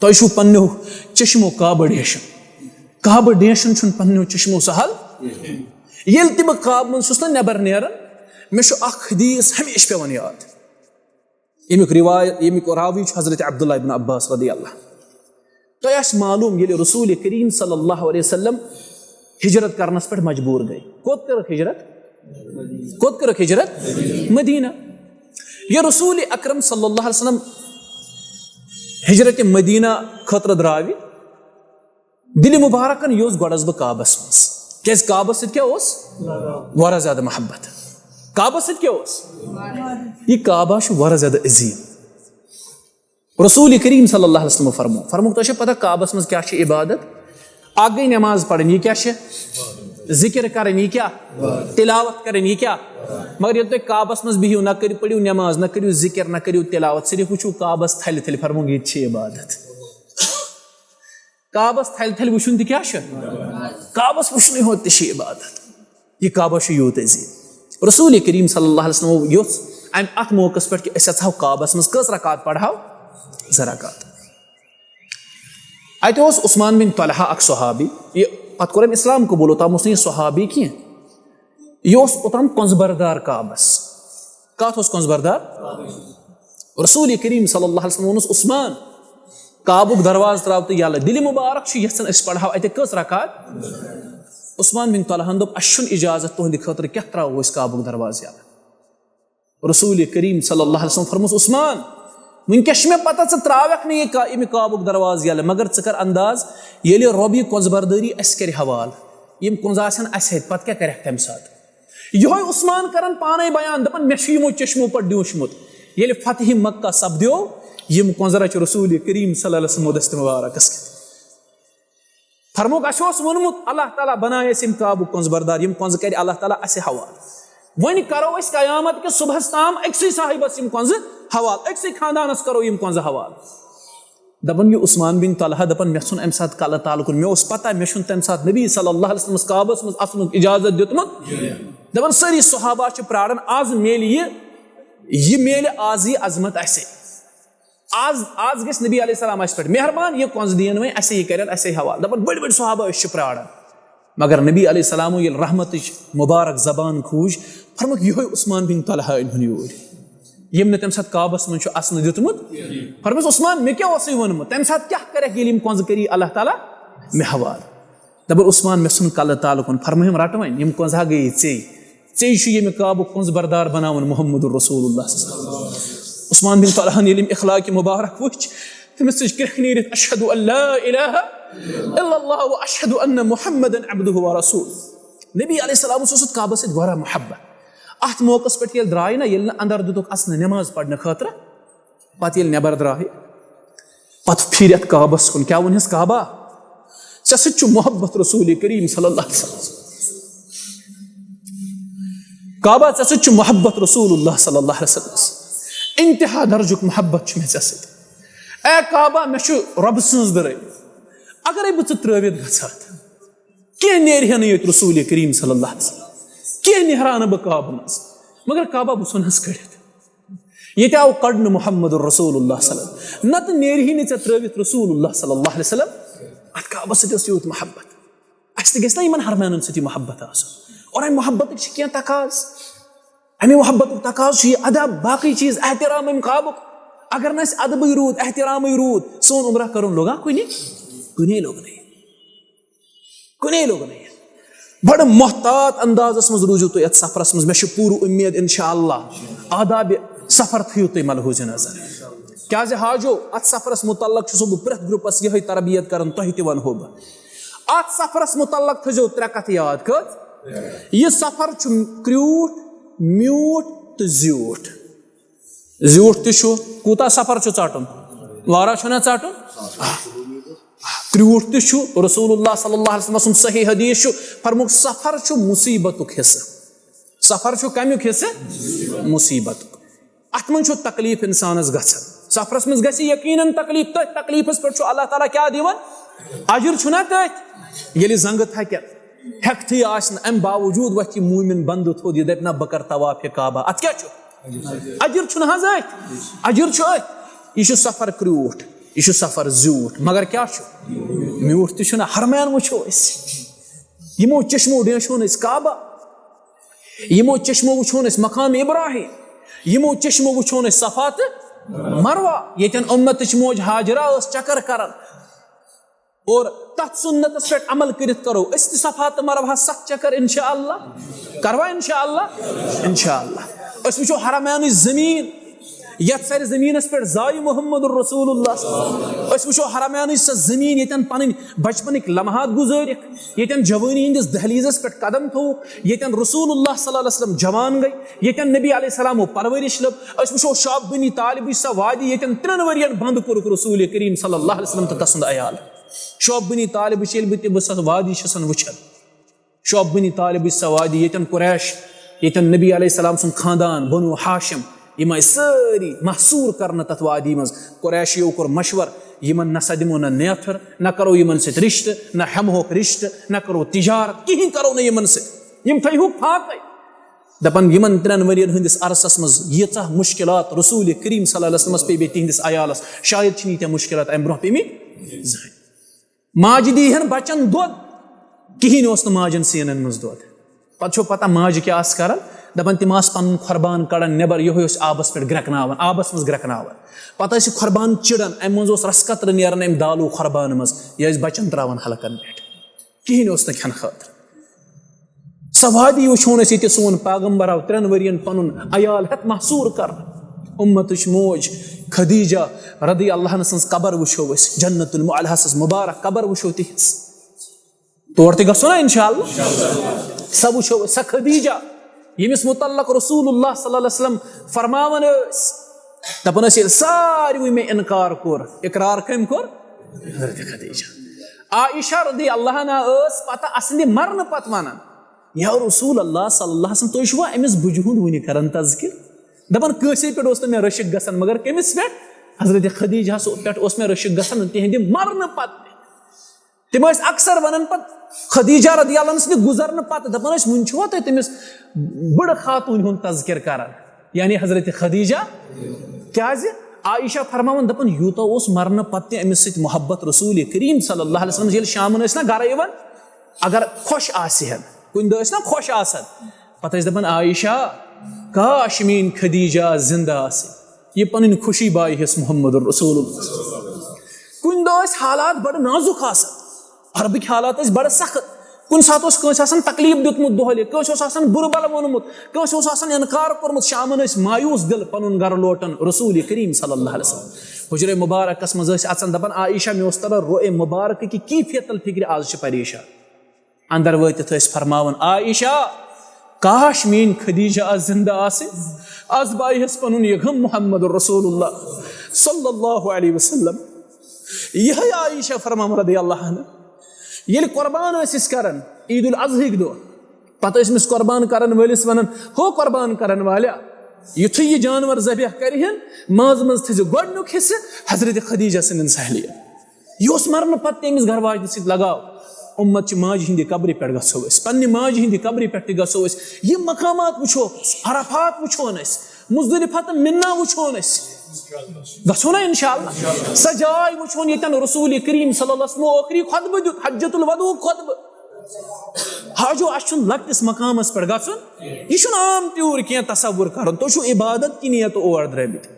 تۄہہِ چھُو پننیو چشمو کعبہٕ ڈیشُن۔ کعبہٕ ڈیشُن چھُنہٕ پننیو چشمو سہل۔ ییٚلہِ تہِ بہٕ کعبہٕ منٛز چھُس نہ نٮ۪بر نیران، مےٚ چھُ اکھ حدیث ہمیشہِ پٮ۪وان یاد، ییٚمیُک روایت، ییٚمیُک راوی چھُ حضرت عبداللہ ابن عباس رضی اللہ۔ تۄہہِ آسہِ معلوم، ییٚلہِ رسول کریم صلی اللہ علیہ وسلم ہجرت کرنس پٮ۪ٹھ مجبوٗر گٔے، کوٚت کٔرٕکھ ہجرت؟ کوٚت کٔرٕکھ ہجرت؟ مدینہ۔ یہِ رسول اکرم صلی اللہ علیہ وسلم ہجرت مدینہ خٲطرٕ درٛاوِ، دِلہِ مُبارکن یہِ اوس گۄڈٕ ٲسٕس بہٕ کعبس منٛز۔ کیازِ کعبس سۭتۍ کیٛاہ اوس؟ واریاہ زیادٕ محبت۔ کعبس سۭتۍ کیٛاہ اوس؟ یہِ کعبہ چھُ واریاہ زیادٕ عظیٖم۔ رسول کریم صلی اللہ علیہ وسلم فرمو، فرمووُکھ، تۄہہِ چھا پتہ کعبس منٛز کیٛاہ چھِ عبادت؟ اکھ گٔے نماز پرٕنۍ، یہِ کیٛاہ چھِ؟ ذکر کرٕنۍ، یہِ کیٛاہ؟ تلاوت کرٕنۍ، یہِ کیٛاہ؟ مگر ییٚلہِ تُہۍ کعبس منٛز بِہِو، نہ کٔرِو، پٔرِو نٮ۪ماز، نہ کٔرِو ذکر، نہ کٔرِو تلاوت، صرف وٕچھِو کعبس تھلہِ تھلہِ، فرموو، یہِ تہِ چھِ عبادت۔ کعبس تھلہِ تھلہِ وٕچھُن تہِ کیٛاہ چھُ؟ کعبس وٕچھنُے ہوت تہِ چھِ عبادت۔ یہِ کعبہ چھُ یوٗت عظیٖم۔ رسول کریم صلی اللہ علیہ وسلم یوٚژھ امہِ اتھ موقعس پٮ۪ٹھ کہِ أسۍ اژہو کعبس منٛز، کٔژ رکعت پرہو؟ زٕ رکعت۔ اتہِ اوس عثمان بن طلحہ، اکھ صحابی، یہِ پتہٕ کوٚر أمۍ اسلام قبول، اوٚتام اوس نہٕ یہِ صحابی کینٛہہ۔ یہِ اوس اوٚتام کۄنٛزٕ بردار کعبس۔ کتھ اوس کۄنٛزٕ بردار؟ رسول کریم صلی اللہ علیہ وسلم ووٚنُس، عثمان، کعبُک دروازٕ تراو تہٕ یَلہٕ، دِلہِ مبارک چھُ یژھان أسۍ پرہو اتہِ کٔژ رکعت؟ عثمان بن طلحہن دوٚپ، اسہِ چھُنہٕ اجازت تُہنٛدِ خٲطرٕ، کیٛاہ تراوو أسۍ کعبُک دروازٕ یَلہٕ؟ رسول کریم صلی اللہ علیہ وسلم فرموس، عثمان، وٕنکیٚس چھِ مےٚ پتہ ژٕ تراوکھ نہٕ یہِ کا-، ییٚمہِ کعبُک دروازٕ یَلہٕ، مگر ژٕ کر انداز، ییٚلہِ رۄب یہِ کۄنٛزٕ بردٲری اسہِ کرِ حوالہٕ، یِم کۄنٛزٕ آسن اسہِ ہیٚتۍ، پتہٕ کیٛاہ کرکھ تمہِ ساتہٕ؟ یِہوے عثمان کران پانے بیان، دپان، مےٚ چھُ یِمو چشمو پٮ۪ٹھ دیوٗنمُت۔ ییٚلہِ فتح مکہ سپدیو، یِم کۄنٛزٕ رچہِ رسول کریم صلی اللہ علیہ وسلم دست مبارکس کٮ۪تھ۔ فرموک، اسہِ اوس ووٚنمُت، اللہ تعالیٰ بنایہِ اسہِ یِم کعبُک کۄنٛزٕ بردار، یِم کۄنٛزٕ کرِ اللہ تعالیٰ اسہِ حوالہٕ۔ وۄنۍ کرو أسۍ قیامت کِس صبحس تام أکسٕے صاحبس یِم کۄنٛزٕ حوالہٕ، أکسٕے خاندانس کرو یِم کۄنٛزٕ حوالہٕ۔ دپان، یہِ عثمان بن طلحہ، دپان، مےٚ ژھُن امہِ ساتہٕ کلہٕ تالہٕ کُن، مےٚ اوس پتہ، مےٚ چھُنہٕ تمہِ ساتہٕ نبی صلی اللہ علیہ وسلمس کعبس منٛز اژنُک اجازت دیُتمُت۔ دپان، سٲری صحابہ چھِ پراران، از میلہِ یہِ، یہِ میلہِ از یہِ عظمت اسے۔ آز، آز گژھِ نبی علیہ السلام اسہِ پٮ۪ٹھ مہربان، یہِ کۄنٛزٕ دِیِن وۄنۍ اسے، یہِ کرن اسے حوالہٕ۔ دپان، بٔڑۍ بٔڑۍ صحابہ أسۍ چھِ پراران۔ مگر نبی علیہ السلامو ییٚلہِ رحمتٕچ مبارک زبان کھوٗج، فرموکھ، یِہوٚے عثمان بن طلحہ أنۍ ہُن یوٗرۍ، ییٚمۍ نہٕ تَمہِ ساتہٕ کعبس منٛز چھُ اَژنہٕ دیُتمُت۔ فرموس، عثمان، مےٚ کیٛاہ اوسُے ووٚنمُت؟ تَمہِ ساتہٕ کیٛاہ کَرٮ۪کھ، ییٚلہِ یِم کۄنٛزٕ کٔری اللہ تعالیٰ مےٚ حوالہٕ؟ دَپان، عثمان، مےٚ ژھُن کَلہٕ تالہٕ کُن، فرمٲیِم، رَٹہٕ وۄنۍ، یِم کۄنٛزٕ ہا گٔیے ژے۔ ژے چھُ ییٚمہِ کعبُک کۄنٛزٕ بردار بناوُن محمد رسول اللہ صلی اللہ علیہ وسلم۔ عثمان بن طلحہن ییٚلہِ یِم اخلاقِ مبارک وٕچھ، تٔمِس ژٔج کرٛیٚکھ نیٖرِتھ، اشہد ان لا الہ الا اللہ و اشہد ان محمدا عبدہ و رسول۔ نبی علیہ السلام اوس اوسمُت کعبس سۭتۍ واریاہ محبت۔ اتھ موقعس پٮ۪ٹھ ییٚلہِ درٛاے نہ، ییٚلہِ نہٕ اندر دیُتُکھ اژنہٕ نٮ۪ماز پرنہٕ خٲطرٕ، پتہٕ ییٚلہِ نٮ۪بر درٛاے، پتہٕ پھیٖرِتھ کعبس کُن، کیٛاہ ووٚنہس؟ کعبہ، ژےٚ سۭتۍ چھُ محبت رسول کریم صلی اللہ علیہ وسلم۔ کعبہ، ژےٚ سۭتۍ چھُ محبت رسول اللہ صلی اللہ علیہ وسلم۔ انتہا درجُک محبت چھُ مےٚ ژےٚ سۭتۍ۔ اے کعبہ، مےٚ چھُ رۄبہٕ سٕنٛز دٕرے، اگرے بہٕ ژٕ ترٛٲوِتھ گژھٕ ہا تہٕ کینٛہہ نیرِ ہا نہٕ ییٚتہِ رسول کریم صلی اللہ علیہ وسلم، کینٛہہ نیرٕ ہا نہٕ بہٕ کعبہٕ منٛز، مگر کعبہ، بہٕ ژھُنہس کٔڑِتھ۔ ییٚتہِ آو کڑنہٕ محمد رسول اللہ صلی اللہ علیہ وسلم۔ نتہٕ نیرِ ہے نہٕ ژےٚ ترٲوِتھ رسول اللہ صلی اللہ علیہ وسلم۔ اتھ کعبس سۭتۍ اوس یوٗت محبت۔ اسہِ تہِ گژھِ نا یِمن حرمینن سۭتۍ یہِ محبت آسُن؟ اور امہِ محبتٕکۍ چھِ کینٛہہ تقاضہٕ۔ امہِ محبتُک تقاضہٕ چھُ یہِ ادب، باقٕے چیٖز، احترام امہِ کعبُک۔ اگر نہٕ اسہِ ادبٕے روٗد، احترامٕے روٗد، سون عمرہ کرُن لوٚگا کُنہِ؟ کُنے لوٚگ نہٕ۔ کُنے لوٚگ نہٕ۔ بڑٕ محتاط اندازس منٛز روٗزِو تُہۍ یتھ سفرس منٛز۔ مےٚ چھِ پوٗرٕ اُمید، انشاءاللہ، آدابِ سفر تھٲیِو تُہۍ ملحوظِ نظر۔ کیازِ حاجو، اتھ سفرس متعلق چھُسو بہٕ پرٛٮ۪تھ گروپس یِہوٚے تربیت کران، تۄہہِ تہِ ونہو بہٕ۔ اتھ سفرس متعلق تھٲیزیو ترٛےٚ کتھٕ یاد۔ کٔژ؟ یہِ سفر چھُ کرٛیوٗٹھ، میوٗٹھ تہٕ زیوٗٹھ۔ زیوٗٹھ تہِ چھُ، کوٗتاہ سفر چھُ ژَٹُن؟ واریاہ چھُنہ ژَٹُن؟ کرٛیوٗٹھ تہِ چھُ۔ رسول اللہ صلی اللہ علیہ وسلم سُنٛد صحیح حدیث چھُ، فرمووُکھ، سفر چھُ مصیبتُک حصہٕ۔ سفر چھُ کمیُک حصہٕ؟ مصیبتُک۔ اتھ منٛز چھُ تکلیف انسانس گژھان۔ سفرس منٛز گژھِ یقیناً تکلیف، تٔتھۍ تکلیفس پٮ۪ٹھ چھُ اللہ تعالیٰ کیٛاہ دِوان؟ اجر چھُنہ تٔتھۍ۔ ییٚلہِ زنٛگہٕ تھکٮ۪تھ، ہٮ۪کتھٕے آسہِ نہٕ، امہِ باوجوٗد وۄتھِ یہِ مومن بندٕ تھوٚد، یہِ دپہِ، نہ، بہٕ کرٕ طواف کعبہ۔ اتھ کیٛاہ چھُ؟ اجر چھُنہٕ حظ أتھۍ؟ اجر چھُ أتھۍ۔ یہِ چھُ سفر کرٛیوٗٹھ، یہِ چھُ سفر زیوٗٹھ، مگر کیٛاہ چھُ؟ میوٗٹھ تہِ چھُنہ۔ حرمین وٕچھو أسۍ، یِمو چشمو ڈینٛچھون أسۍ کعبہ، یِمو چشمو وٕچھون أسۍ مقام ابراہیم، یِمو چشمو وٕچھون أسۍ صفا تہٕ مروہ، ییٚتٮ۪ن اُمتٕچ موج ہاجرہ ٲس چکر کران۔ اور تتھ سُنتس پٮ۪ٹھ عمل کٔرِتھ کرو أسۍ تہِ صفا تہٕ مروہس ستھ چکر، انشاءاللہ۔ کروا انشاءاللہ؟ انشاءاللہ۔ أسۍ وٕچھو حرمینٕچ زٔمیٖن، یتھ سرِ زٔمیٖنس پٮ۪ٹھ زایہِ محمد رسول اللہ۔ أسۍ وٕچھو حرمینٕچ سۄ زٔمیٖن، ییٚتٮ۪ن پنٕنۍ بچپنٕکۍ لمحات گُزٲرِکھ، ییٚتٮ۪ن جوٲنی ہٕنٛدِس دہلیٖزس پٮ۪ٹھ قدم تھووُکھ، ییٚتٮ۪ن رسول اللہ صلی اللہ علیہ وسلم جوان گٔے، ییٚتٮ۪ن نبی علیہ السلامو پرورش لٔب۔ أسۍ وٕچھو شعب بنی طالبٕچ سۄ وادی، ییٚتٮ۪ن ترٛٮ۪ن ؤرین بند کوٚرُکھ رسول کریم صلی اللہ علیہ وسلم تہٕ تسُنٛد عیال۔ شعب بنی طالبٕچ ییٚلہِ بہٕ تہِ، بہٕ سۄ وادی چھسن وٕچھان، شعب بنی طالبٕچ سۄ وادی، ییٚتٮ۪ن قریش، ییٚتٮ۪ن نبی علیہ السلام سُنٛد خاندان، بنو ہاشم، یِم آیہِ سٲری محصوٗر کرنہٕ تَتھ وادی منٛز۔ قریشیو کوٚر مشور، یِمن نہ سا دِمو نہ نیتھر، نہ کرو یِمن سۭتۍ رشتہٕ، نہ ہٮ۪مہوکھ رشتہٕ، نہ کرو تجارت، کِہینۍ کرو نہٕ یِمن سۭتۍ۔ یِم تھٲیہوکھ فاقے۔ دپان، یِمن ترٛٮ۪ن ؤرین ہٕنٛدِس عرصس منٛز ییٖژاہ مُشکلات رسول کریم صلی اللہ علیہ وسلمس پیٚیہِ بیٚیہِ تِہنٛدِس عیالس، شاید چھِنہٕ ییٖتیٛاہ مُشکلات امہِ برونٛہہ پیٚمٕتۍ زٕہٕنۍ۔ ماجہِ دی ہن بچن دۄد، کِہینۍ اوس نہٕ ماجن سینن منٛز دۄد۔ پتہٕ چھو پتہ ماجہِ کیٛاہ آسہٕ کران؟ دپان، تِم آسہٕ پنُن قۄربان کڑان نٮ۪بر، یِہوٚے اوس آبس پٮ۪ٹھ گرٮ۪کناوان، آبس منٛز گرٮ۪کناوان۔ پتہٕ ٲسۍ یہِ قۄربان چِڑان، امہِ منٛز اوس رس قطرٕ نیران امہِ دالو قۄربان منٛز، یہِ ٲسۍ بچن تراوان حلقن پٮ۪ٹھ۔ کِہینۍ اوس نہٕ کھٮ۪نہٕ خٲطرٕ۔ سۄ وادی وٕچھون أسۍ ییٚتہِ سون پیغمبر آو ترٛٮ۪ن ؤرین پنُن عیال ہٮ۪تھ محصوٗر کرنہٕ۔ اُمتٕچ موج خدیجہ رضی اللہ عنہ سٕنٛز قبر وٕچھو أسۍ، جنت المعلیٰ ہس مبارک قبر وٕچھو تِہنٛز۔ تور تہِ گژھو نا انشاءاللہ؟ سۄ وٕچھو أسۍ، سۄ خدیجہ ییٚمِس متعلق رسول اللہ صلی اللہ علیہ وسلم فرماوان ٲسۍ، دپان ٲسۍ، ییٚلہِ ساروٕے مےٚ انکار کوٚر، اقرار کٔمۍ کوٚر؟ حضرت خدیجہ۔ عائشہ رضی اللہ عنہا ٲس پتہٕ اسنہِ مرنہٕ پتہٕ ونان، یا رسول اللہ صلی اللہ علیہ وسلم، تُہۍ چھِوا أمِس بُجہِ ہُنٛد وُنہِ کران تذکر؟ دپان، کٲنٛسے پٮ۪ٹھ اوس نہٕ مےٚ رشک گژھان، مگر کٔمِس پٮ۪ٹھ؟ حضرت خدیجہ ہس پٮ۪ٹھ اوس مےٚ رشک گژھان، تِہنٛدِ مرنہٕ پتہٕ تہِ۔ تِم ٲسۍ اکثر ونان پتہٕ خدیجہ رضی اللہ عنہس نِش گُزرنہٕ پتہٕ، دپان ٲسۍ، وُنہِ چھِوا تُہۍ تٔمِس بٕڑٕ خاتوٗنہِ ہُنٛد تذکر کران، یعنی حضرت خدیجہ؟ کیازِ؟ عائشہ فرماوان، دپان، یوٗتاہ اوس مرنہٕ پتہٕ تہِ أمِس سۭتۍ محبت۔ رسول کریم صلی اللہ علیہ وسلم ییٚلہِ شامن ٲسۍ نا گرٕ یِوان، اگر خۄش آسہِ ہن، کُنہِ دۄہ ٲسۍ نا خۄش آسان، پتہٕ ٲسۍ دپان، عائشہ، کاش میٲنۍ خدیجہ زندٕ آسہِ، یہِ پنٕنۍ خوشی بایہِ ہس محمد رسول اللہ۔ کُنہِ دۄہ ٲسۍ حالات بڑٕ نازُک آسان، عربٕکۍ حالات ٲسۍ بڑٕ سخت۔ کُنہِ ساتہٕ اوس کٲنٛسہِ آسان تکلیف دیُتمُت دۄہلہِ، کٲنٛسہِ اوس آسان بُرٕ بلہٕ ووٚنمُت، کٲنٛسہِ اوس آسان انکار کوٚرمُت، شامن ٲسۍ مایوس دل پنُن گرٕ لوٹان رسول کریم صلی اللہ علیہ وسلم حجرے مبارکس منٛز ٲسۍ اژان، دپان، عائشہ، مےٚ اوس تران روئے مبارک کی کیفیت الفکر، آز چھِ پریشان۔ اندر وٲتِتھ ٲسۍ فرماوان، عائشہ، کاش میٲنۍ خدیجہ آز زندٕ آسہِ، آز بایہِ ہس پنُن یہِ غم محمد رسول اللہ صلی اللہ علیہ وسلم۔ یِہے عائشہ فرماوان رضی اللہ عنہ، ییٚلہِ قربان ٲسۍ أسۍ کران عید الاضحی ہٕکۍ دۄہ، پتہٕ ٲسۍ أمِس قربان کرن وٲلِس ونان، ہو قربان کرن والیا، یُتھُے یہِ جانور ذبح کرِ ہن، منٛزٕ منٛزٕ تھٲیزِ گۄڈنیُک حصہٕ حضرت خدیجہ سٕنٛدٮ۪ن سہیلین۔ یہِ اوس مرنہٕ پتہٕ تہِ أمِس گرٕ واجنہِ سۭتۍ لگاو۔ اُمت چھِ ماجہِ ہِنٛدِ قبرِ پٮ۪ٹھ گژھو أسۍ، پننہِ ماجہِ ہِنٛدِ قبرِ پٮ۪ٹھ تہِ گژھو أسۍ۔ یِم مقامات وٕچھو، عرفات وٕچھون أسۍ، مزدلفہ تہٕ منا وٕچھون أسۍ۔ گژھو نا انشاءاللہ؟ سۄ جاے وٕچھون ییٚتٮ۪ن رسول کریم صلی اللہ علیہ وسلم ٲخری خطبہٕ دیُت، حجۃ الوداع خطبہٕ۔ حاجو، اَسہِ چھُنہٕ لۄکٹِس مقامس پٮ۪ٹھ گژھُن، یہِ چھُنہٕ عام طور کینٛہہ تصور کرُن۔ تُہۍ چھِو عبادت کہِ نیتہٕ اور درٲمٕتۍ،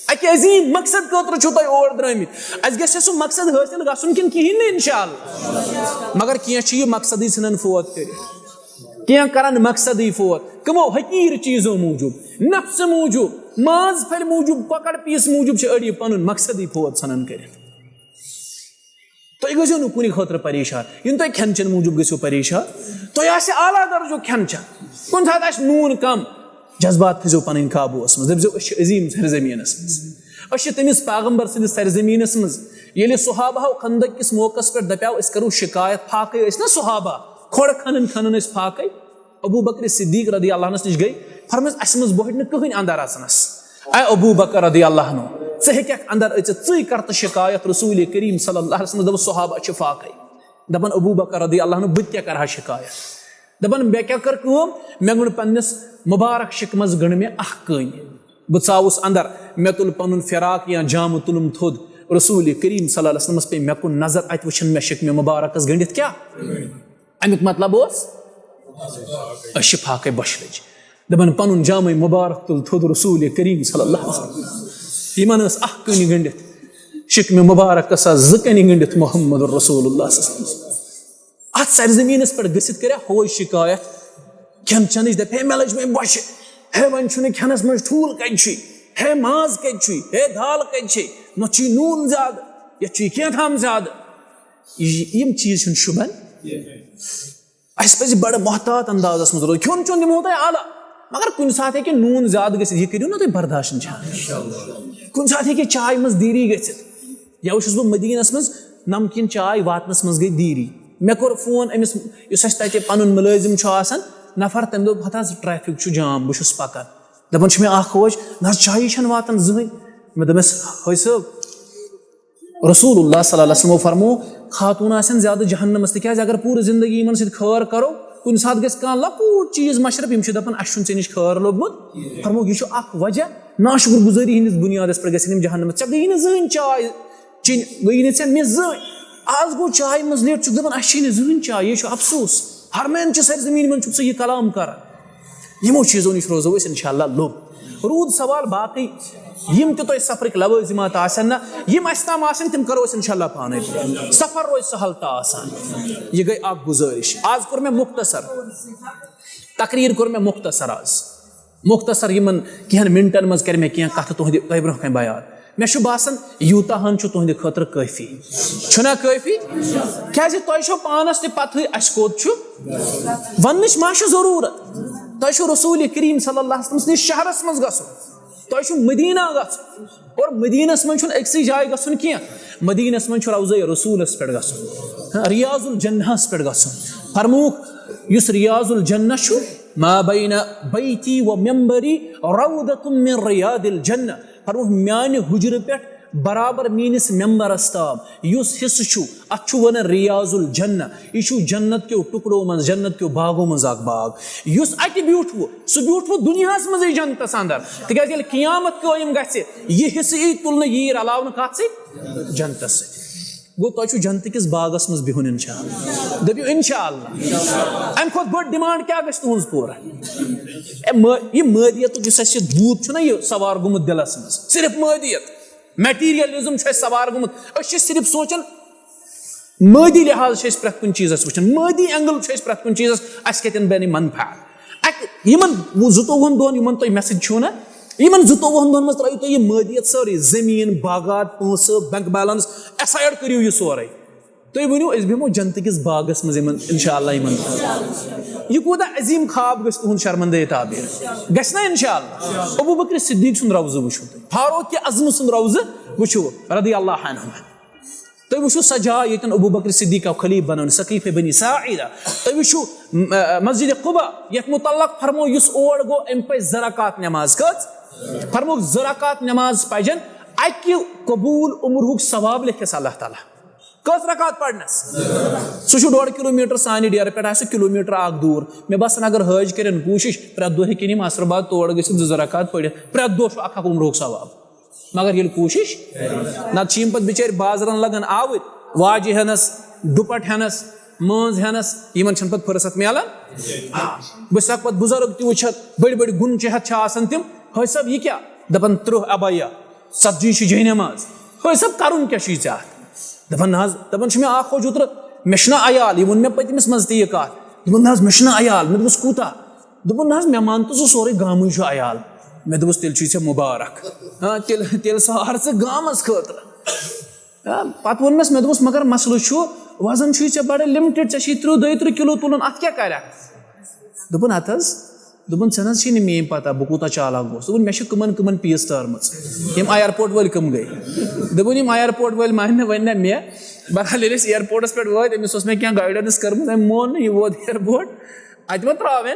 اَکہِ عظیٖم مقصد خٲطرٕ چھِو تُہۍ اور درٲمٕتۍ۔ اَسہِ گژھِ سُہ مقصد حٲصِل گژھُن کِنہٕ کِہیٖنۍ نہٕ، انشاءاللہ؟ مگر کینٛہہ چھِ یہِ مقصدٕے ژھٕنان فوت کٔرِتھ، کینٛہہ کران مقصدٕے فوت۔ کٕمو حقیٖر چیٖزو موٗجوٗب، نفسہٕ موٗجوٗب، ماز پھلہِ موٗجوٗب، کۄکر پیٖس موٗجوٗب چھِ أڑۍ یہِ پنُن مقصدٕے فوت ژھٕنان کٔرِتھ۔ تُہۍ گٔژھِو نہٕ کُنہِ خٲطرٕ پریشان، یِنہٕ تُہۍ کھٮ۪ن چٮ۪ن موٗجوٗب گٔژھِو پریشان، تۄہہِ آسہِ اعلیٰ درجُک کھٮ۪ن چٮ۪ن، کُنہِ ساتہٕ آسہِ نوٗن کم، جذبات تھٲیزیو پنٕنۍ قابوٗوس منٛز، دٔپزیو، أسۍ چھِ عظیٖم سرزمینس منٛز، أسۍ چھِ تٔمِس پیغمبر سٕنٛدِس سرزمینس منٛز۔ ییٚلہِ صحابہ ہو خندق کِس موقعس پٮ۪ٹھ دپیو، أسۍ کرو شکایت، فاقے ٲسۍ نا صحابہ، کھۄڑ کھنان کھنان ٲسۍ فاقے۔ ابو بکر صدیق رضی اللہ عنہس نِش گٔے، فرمٲیس، اسہِ منٛز بۄہرِ نہٕ کٕہٕنۍ اندر اژنس۔ اے ابو بکر رضی اللہ عنہ، ژٕ ہیٚککھ اندر أژِتھ، ژٕے کر تہٕ شکایت رسول کریم صلی اللہ علیہ وسلم۔ دوٚپُس، صحابہ چھِ فاقے۔ دپان، ابو بکر رضی اللہ عنہ، بہٕ تہِ کیٛاہ کرٕ ہا شکایت؟ دپان، مےٚ کیٛاہ کٔر کٲم؟ مےٚ گٔنٛڈ پننِس مبارک شِکہٕ منٛز گٔنٛڈ مےٚ اکھ کٲنی۔ بہٕ ژاوُس اندر، مےٚ تُل پنُن فراق یا جامہٕ تُلُم تھوٚد، رسول کریم صلی اللہ علیہ وسلمس پیٚیہِ مےٚ کُن نظر، اتہِ وٕچھن مےٚ شِکمہِ مبارکس گٔنٛڈِتھ کیٛاہ؟ امیُک مطلب اوس، أسۍ چھِ فاقے بۄچھِ لٔج۔ دپان، پنُن جامے مبارک تُل تھوٚد رسول کریم صلی اللہ علیہ وسلم۔ یِمن ٲس اکھ کٔنی گٔنڈِتھ، شِکمہِ مبارکس آسہٕ زٕ کٔنی گٔنڈِتھ محمد رسول اللہ صلی اللہ علیہ وسلم۔ اتھ سرزمینس پٮ۪ٹھ گٔژھِتھ کریا ہوے شکایت کھٮ۪ن چٮ۪نٕچ، دپہِ، ہے، مےٚ لٔج وۄنۍ بۄچھِ، ہے، وۄنۍ چھُنہٕ کھٮ۪نس منٛز ٹھوٗل کتہِ چھُے، ہے، ماز کتہِ چھُے، ہے، دال کتہِ چھے، نہ چھُے نوٗن زیادٕ، یتھ چھُے کینٛہہ تام زیادٕ۔ یہِ، یِم چیٖز چھِنہٕ شوٗبان۔ اسہِ پزِ بڑٕ محتاط اندازس منٛز روزُن۔ کھیوٚن چیوٚن دِمو تۄہہِ اعلیٰ، مگر کُنہِ ساتہٕ ہیٚکہِ نوٗن زیادٕ گٔژھِتھ، یہِ کٔرِو نہ تُہۍ برداشت، انشاءاللہ۔ کُنہِ ساتہٕ ہیٚکہِ چایہِ منٛز دیٖری گٔژھِتھ۔ یَوٕ چھُس بہٕ مدیٖنس منٛز، نمکیٖن چاے واتنس منٛز گٔے دیٖری۔ مےٚ کوٚر فون أمِس، یُس اَسہِ تَتہِ پَنُن مُلٲزِم چھُ آسان نفر، تٔمۍ دوٚپ، "ہَتہٕ حظ، ٹریفک چھُ جام، بہٕ چھُس پَکان۔" دَپان چھُ مےٚ اَکھ فوج، "نہ حظ، چایی چھَنہٕ واتان زٕہٕنۍ۔" مےٚ دوٚپمَس، "حٲج صٲب، رسول اللہ صلی اللہ علیہ وسلمو فرمو، خاتوٗن آسن زیادٕ جہنمس، تِکیازِ اگر پوٗرٕ زندگی یِمن سۭتۍ خٲر کرو، کُنہِ ساتہٕ گژھِ کانٛہہ لۄکُٹ چیٖز مشرف، یِم چھِ دپان، اسہِ چھُنہٕ ژےٚ نِش خٲر لوٚبمُت۔" فرموکھ، یہِ چھُ اکھ وجہ، ناشُکر گُزٲری ہٕنٛدِس بُنیادس پٮ۪ٹھ گژھن یِم جہنمس۔ ژےٚ گٔیی نہٕ زٕہٕنۍ چاے چیٚنۍ، گٔیی نہٕ ژےٚ مےٚ زٕہٕنۍ۔ آز گوٚو چایہِ منٛز لیٹ، چھُکھ دپان، اسہِ چھِ نہٕ زٕہٕنۍ چاے، یہِ چھُ افسوس۔ ہر مین چھِ سرزمین منٛز چھُکھ ژٕ یہِ کلام کران۔ یِمو چیٖزو نِش روزو أسۍ انشاءاللہ لوٚب۔ روٗد سوال باقٕے، یِم تہِ تۄہہِ سفرٕکۍ لوٲزِمات آسن نہ، یِم اَسہِ تام آسن، تِم کرو أسۍ انشاءاللہ پانے۔ سفر روزِ سہل تہٕ آسان۔ یہِ گٔے اکھ گُزٲرِش۔ آز کوٚر مےٚ مختصر، تقریر کوٚر مےٚ مختصر آز۔ مختصر یِمن کینٛہن منٹن منٛز کرِ مےٚ کینٛہہ کتھٕ تُہنٛدِ، تۄہہِ برونٛہہ کنہِ بیان۔ مےٚ چھُ باسان، یوٗتاہ ہن چھُ تُہنٛدِ خٲطرٕ کٲفی۔ چھُنا کٲفی؟ کیازِ تۄہہِ چھو پانس تہِ پتہٕے، اسہِ کوٚت چھُ وننٕچ ما چھِ ضروٗرت؟ تۄہہِ چھُ رسول کریم صلی اللہ علیہ وسلم سٕنٛدِس شہرس منٛز گژھُن، تۄہہِ چھُ مدینہ گژھُن، اور مدینس منٛز چھُنہٕ أکسٕے جایہِ گژھُن کینٛہہ، مدینس منٛز چھُ روضہ رسولس پٮ۪ٹھ گژھُن، ریاض الجنہس پٮ۪ٹھ گژھُن۔ فرمووُکھ، یُس ریاض الجنہ چھُ، ما بین بیتی و ممبری روضۃ من ریاض الجنہ۔ فرمووُکھ، میانہِ حجرٕ پٮ۪ٹھ برابر میٲنِس ممبرس تام یُس حصہٕ چھُ، اتھ چھُ ونان ریاض الجنہ۔ یہِ چھُ جنت کیو ٹُکڑو منٛز، جنت کیو باغو منٛز اکھ باغ۔ یُس اتہِ بیوٗٹھوٕ، سُہ بیوٗٹھوٕ دُنیاہس منٛزٕے جنتس اندر۔ تِکیازِ ییٚلہِ قیامت قٲیِم گژھِ، یہِ حصہٕ یی تُلنہٕ، یی رلاونہٕ کتھ سۭتۍ؟ جنتس سۭتۍ۔ گوٚو، تۄہہِ چھُو جنتہٕ کِس باغس منٛز بِہُن انشاءاللہ۔ دٔپِو انشاءاللہ۔ امہِ کھۄتہٕ بٔڑ ڈیمانڈ کیٛاہ گژھِ تُہنٛز پوٗرٕ؟ اے، مٲ-، یہِ مٲدیتُک یُس اَسہِ یہِ بھوٗت چھُنہ یہِ سوار گوٚمُت دِلس منٛز، صرف مٲدیت، میٹیریلزم چھُ اَسہِ سوار گوٚمُت۔ أسۍ چھِ صرف سونٛچان، مٲدی لحاظ چھِ أسۍ پرٛٮ۪تھ کُنہِ چیٖزس وٕچھان، مٲدی اینگل چھُ أسۍ پرٛٮ۪تھ کُنہِ چیٖزس، اَسہِ کَتٮ۪ن بَنہِ منفعت؟ اَکہِ، یِمن وُ-، زٕتووُہن دۄہن یِمن تۄہہِ مےٚ سۭتۍ چھُو نہ، یِمن زٕتووُہن دۄہن منٛز ترٛٲیِو تُہۍ یہِ مٲدیت سٲرٕے، زٔمیٖن، باغات، پونٛسہٕ، بینک بیلنس، ایسایڈ کٔرِو یہِ سورُے۔ تُہۍ ؤنِو، أسۍ بیٚہمو جنتہٕ کِس باغس منٛز یِمن، انشاءاللہ یِمن۔ یہِ کوٗتاہ عظیٖم خواب گژھِ تُہُنٛد، شرمندے تعبیر گژھِ نا انشاءاللہ؟ ابو بکر صدیق سُنٛد روضہٕ وٕچھِو تُہۍ، فاروق اعظم سُنٛد روضہٕ وٕچھِو، رضی اللہ عنہ۔ تُہۍ وٕچھِو سۄ جاے ییٚتٮ۪ن ابو بکر صدیق آو خلیفہ بناونہٕ، سقیفہ بنی ساعدہ۔ تُہۍ وٕچھِو، م-، مسجد قباء یتھ متعلق فرمو، یُس اور گوٚو، أمۍ پَزِ زٕ رکعت نماز۔ کٔژ؟ فرموکھ، زٕ رکعت نماز پَزن اَکہِ قبول عمرہُک ثواب لیکھٮ۪س اللہ تعالیٰ۔ کٔژ رکعت پرنس؟ سُہ چھُ ڈۄڈ کلوٗمیٹر، سانہِ ڈیرٕ پٮ۪ٹھ آسہِ سُہ کلوٗمیٹر اکھ دوٗر۔ مےٚ باسان، اگر حٲج کرن کوٗشش، پرٛٮ۪تھ دۄہ ہیٚکن یِم عصر بعد تور گٔژھِتھ، زٕ زٕ رکعت پٔرِتھ، پرٛٮ۪تھ دۄہ چھُ اکھ اکھ عمرہُک ثواب۔ مگر ییٚلہِ کوٗشِش، نتہٕ چھِ یِم پتہٕ بِچٲرۍ بازرن لگان آوٕرۍ، واجہِ ہٮ۪نس، ڈُپٹ ہٮ۪نس، مٲنز ہٮ۪نس، یِمن چھنہٕ پتہٕ فرصت میلان۔ آ، بہٕ چھُس پتہٕ بُزرگ تہِ وٕچھان، بٔڑۍ بٔڑۍ گُنچہِ ہٮ۪تھ چھِ آسان تِم۔ حٲج صٲب، یہِ کیٛاہ؟ دپان، "ترٕٛہ ابیا، ژتجی چھِ جاے نماز۔" حٲج صٲب، کرُن کیٛاہ چھُے ژےٚ اتھ؟ دپان، نہ حظ، دپان چھُ مےٚ اکھ حٲج اوترٕ، مےٚ چھُنہ عیال، یہِ ووٚن مےٚ پٔتمِس منٛز تہِ یہِ کتھ۔ دوٚپُن، نہ حظ، مےٚ چھُنہ عیال۔ مےٚ دوٚپُس، کوٗتاہ؟ دوٚپُن، نہ حظ، مےٚ مان تہٕ ژٕ، سورُے گامٕے چھُ عیال۔ مےٚ دوٚپُس، تیٚلہِ چھُے ژےٚ مُبارک۔ ہاں، تیٚلہِ، تیٚلہِ سار ژٕ گامس خٲطرٕ۔ ہاں، پتہٕ ووٚن مےٚ، مےٚ دوٚپُس، مگر مسلہٕ چھُ، وزن چھُے ژےٚ بڑٕ لمٹڈ، ژےٚ چھُے ترٕٛہ، دۄیہِ ترٕٛہ کلو تُلُن، اتھ کیٛاہ کرکھ؟ دوٚپُن، ہتہٕ حظ، دوٚپُن، ژےٚ نہ حظ چھے نہٕ میٲنۍ پتہ، بہٕ کوٗتاہ چالاک گوس۔ دوٚپُن، مےٚ چھِ کٕمن کٕمن پیٖس تٲرمٕژ، یِم ایئرپورٹ وٲلۍ کٕم گٔے۔ دوٚپُن، یِم ایئرپورٹ وٲلۍ مانہِ نہٕ وۄنۍ نہ مےٚ۔ بہرحال، ییٚلہِ أسۍ ایئرپورٹس پٮ۪ٹھ وٲتۍ، أمِس اوس مےٚ کینٛہہ گایڈنس کٔرمٕژ، أمۍ مون نہٕ، یہِ ووت ایئرپورٹ۔ اتہِ ما ترٛاوٮ۪ن؟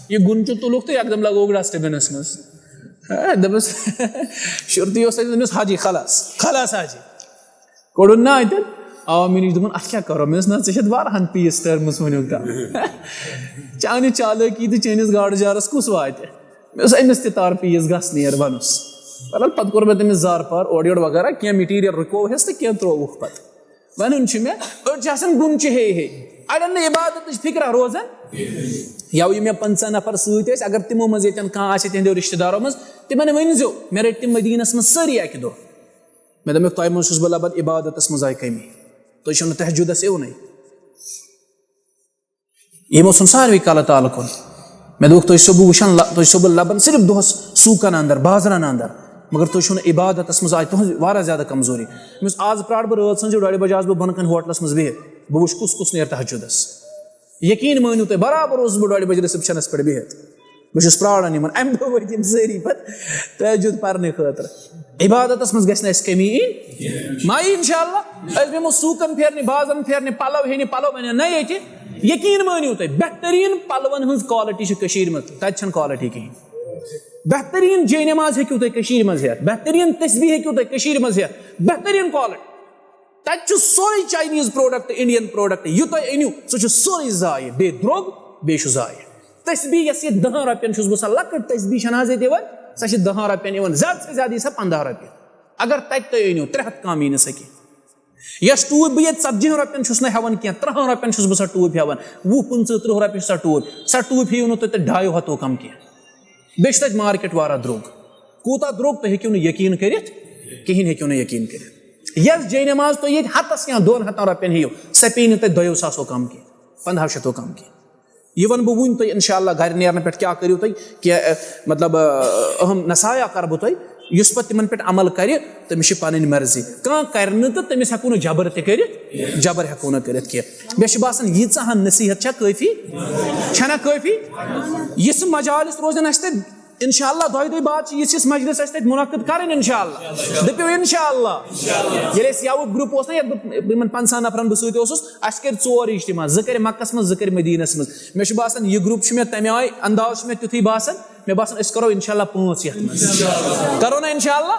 یہِ گُنچہِ تُلُکھ تہٕ یکدم لگووُکھ ڈسٹ بِنس منٛز۔ ہا، دوٚپمس، شُرتُے اوس تتہِ، دوٚپمس، حاجی، خلاص، خلاص حاجی۔ کوٚڑُن نا اَتٮ۪ن؟ آو مےٚ نِش، دوٚپُن، اَتھ کیٛاہ کَرو؟ مےٚ دوٚپُس، نہ، ژےٚ چھَتھ واریاہَن پیٖس تٲرمٕژ وٕنیُک تام۔ چانہِ چالٲکی تہٕ چٲنِس گاڈٕ جارَس کُس واتہِ؟ مےٚ دوٚپُس، أمِس تہِ تار پیٖس گژھ نیر وَنُس۔ بہرحال، پَتہٕ کوٚر مےٚ تٔمِس زارٕ پار اورٕ یورٕ وغیرہ، کینٛہہ مٹیٖریَل رُکووہَس تہٕ کینٛہہ ترٛووُکھ پَتہٕ۔ وَنُن چھُ مےٚ، أڑۍ چھِ آسان گُنچہِ ہے ہے، اَڑٮ۪ن نہٕ عبادتٕچ فِکرا روزان۔ یَوٕ یِم مےٚ پنٛژاہ نفر سۭتۍ ٲسۍ، اگر تِمو منٛز ییٚتٮ۪ن کانٛہہ آسہِ تِہنٛدیو رِشتہٕ دارو منٛز، تِمَن ؤنۍزیو، مےٚ رٔٹۍ تِم مدیٖنَس منٛز سٲری اَکہِ دۄہ۔ مےٚ دوٚپمَکھ، تۄہہِ منٛز چھُس بہٕ لَبان عبادتَس منٛز آیہِ کٔمی۔ تُہۍ چھِو نہٕ تہجدس یِونٕے۔ یِمو ژھُن ساروٕے کالہٕ تعلقُن۔ مےٚ دوٚپُکھ، تُہۍ چھِو بہٕ وٕچھان، لَ-، تُہۍ چھِو بہٕ لَبان صرف دۄہَس سوٗکَن اندر، بازرَن اندر، مگر تُہۍ چھِو نہٕ عبادتَس منٛز آیہِ، تُہٕنٛز واریاہ زیادٕ کمزوری۔ مےٚ اوس آز پرٛارٕ بہٕ رٲژ ہٕنٛزِ ڈۄڈِ بجہِ آز بہٕ بۄنہٕ کَنہِ ہوٹلَس منٛز بِہِتھ، بہٕ وٕچھٕ کُس کُس نیرِ تہجدس۔ یقیٖن مٲنِو تُہۍ، برابر اوسُس بہٕ ڈۄڈِ بجہِ رِسپشنَس پٮ۪ٹھ بِہِتھ۔ بہٕ چھُس پرٛاران یِمَن۔ اَمہِ دۄہ وٲتۍ یِم سٲری پَتہٕ تہجد پَرنہٕ خٲطرٕ۔ عبادتَس منٛز گژھِ نہٕ اَسہِ کٔمی یِنۍ۔ ما یی اِنشاءاللہ؟ أسۍ بیٚہمو سوٗقن پھیرنہِ، بازرن پھیرنہِ، پلو ہیٚنہِ، پلو انہِ نہ ییٚتہِ۔ یقیٖن مٲنِو تُہۍ، بہتریٖن پلون ہٕنٛز quality چھِ کٔشیٖرِ منٛز، تتہِ چھنہٕ quality کِہیٖنۍ۔ بہتریٖن جے نماز ہیٚکِو تُہۍ کٔشیٖرِ منٛز ہیٚتھ، بہتریٖن تسبیح ہیٚکِو تُہۍ کٔشیٖرِ منٛز ہیٚتھ، بہتریٖن quality۔ تتہِ چھُ سورُے Chinese product، Indian product، یہِ تُہۍ أنِو سُہ چھُ سورُے ضایع، بیٚیہِ درٛوگ، بیٚیہِ چھُ ضایع۔ تسبیح یۄس یہِ دَہَن رۄپین چھُس بہٕ، سۄ لۄکٕٹ تسبیح چھنہٕ حظ ییٚتہِ یِوان، سۄ چھِ دَہَن رۄپین یِوان، زیادٕ سے زیادٕ یی سۄ پنٛداہ رۄپیہِ۔ اگر تتہِ تُہۍ أنِو، ترٛےٚ ہتھ کم یی نہٕ سۄ کینٛہہ۔ یۄس ٹوٗپۍ بہٕ ییٚتہِ ژتجی ہن رۄپین چھُس نہٕ ہٮ۪وان کینٛہہ، ترٕٛہن رۄپین چھُس بہٕ سۄ ٹوٗپۍ ہٮ۪وان، وُہ، پٕنٛژٕہ، ترٕٛہ رۄپیہِ چھِ سۄ ٹوٗپۍ، سۄ ٹوٗپۍ ہیٚیِو نہٕ تُہۍ تتہِ ڈایو ہتو کم کینٛہہ۔ بیٚیہِ چھُ تتہِ market واریاہ درٛوگ۔ کوٗتاہ درٛوگ، تُہۍ ہیٚکِو نہٕ یقیٖن کٔرِتھ، کِہیٖنۍ ہیٚکِو نہٕ یقیٖن کٔرِتھ۔ یۄس جے نماز تُہۍ ییٚتہِ ہتس یا دۄن ہتن رۄپین ہیٚیِو، سۄ پیٚیہِ نہٕ تۄہہِ دۄیو ساسو کم کینٛہہ، پنٛداہو شیٚتو کم کینٛہہ۔ یہِ ونہٕ بہٕ وُنۍ تۄہہِ انشاءاللہ گرِ نیرنہٕ پٮ۪ٹھ کیٛاہ کٔرِو تُہۍ، کینٛہہ، ٲ، مطلب، ٲ، اہم نصایح کرٕ بہٕ تۄہہِ، یُس پتہٕ تِمن پٮ۪ٹھ عمل کرِ، تٔمِس چھِ پنٕنۍ مرضی۔ کانٛہہ کرِ نہٕ تہٕ تٔمِس ہٮ۪کو نہٕ جبر تہِ کٔرِتھ، جبر ہٮ۪کو نہٕ کٔرِتھ کینٛہہ۔ مےٚ چھِ باسان، ییٖژاہ ہن نصیحت چھا کٲفی؟ چھَنا کٲفی؟ یِژھ مجالس روزن اَسہِ تَتہِ، انشاءاللہ دۄیہِ دۄہہِ بعد چھِ یِژھ یِژھ مجلس اَسہِ تَتہِ منعقد کرٕنۍ انشاءاللہ۔ دٔپِو انشاءاللہ۔ ییٚلہِ اَسہِ یَوُک group اوس نا، یَتھ بہٕ یِمن پنٛژاہن نفرن بہٕ سۭتۍ اوسُس، اَسہِ کٔرۍ ژور اجتماع، زٕ کٔرۍ مکس منٛز، زٕ کٔرۍ مدیٖنس منٛز۔ مےٚ چھُ باسان، یہِ group چھُ مےٚ تَمہِ آیہِ، انداز چھُ مےٚ تیُتھُے باسان، مےٚ باسان، أسۍ کرو انشاءاللہ پانٛژھ یَتھ منٛز۔ کرو نا انشاءاللہ؟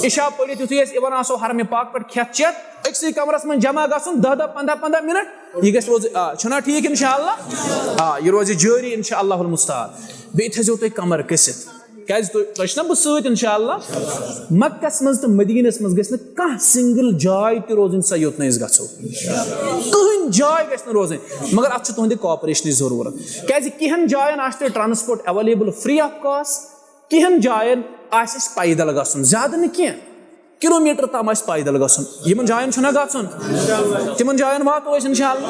عشاء پٔرِتھ یُتھُے أسۍ یِوان آسو حرمِ پاک پٮ۪ٹھ کھٮ۪تھ چٮ۪تھ، أکسٕے کمرس منٛز جمع گژھُن، دَہ دَہ، پنٛداہ پنٛداہ منٹ، یہِ گژھِ روزِ، آ، چھُنا ٹھیٖک انشاءاللہ؟ آ، یہِ روزِ جٲری انشاءاللہ المستعان۔ بیٚیہِ تھٲیزیو تُہۍ کمر کٔسِتھ۔ کیازِ تُہۍ، تۄہہِ چھُنا بہٕ سۭتۍ انشاءاللہ؟ مکس منٛز تہٕ مدیٖنس منٛز گژھِ نہٕ کانٛہہ single جاے تہِ روزٕنۍ سۄ یوٚت نہٕ أسۍ گژھو۔ کٕہٕنۍ جاے گژھِ نہٕ روزٕنۍ، مگر اتھ چھِ تُہنٛدِ cooperation ٕچ ضروٗرت۔ کیازِ کینٛہن جاین آسہِ تۄہہِ transport available free of cost، کینٛہن جاین آسہِ اَسہِ پیدل گژھُن، زیادٕ نہٕ کینٛہہ، کلومیٹر تام آسہِ پیدل گژھُن۔ یِمن جاین چھُنہ گژھُن؟ تِمن جاین واتو أسۍ انشاءاللہ۔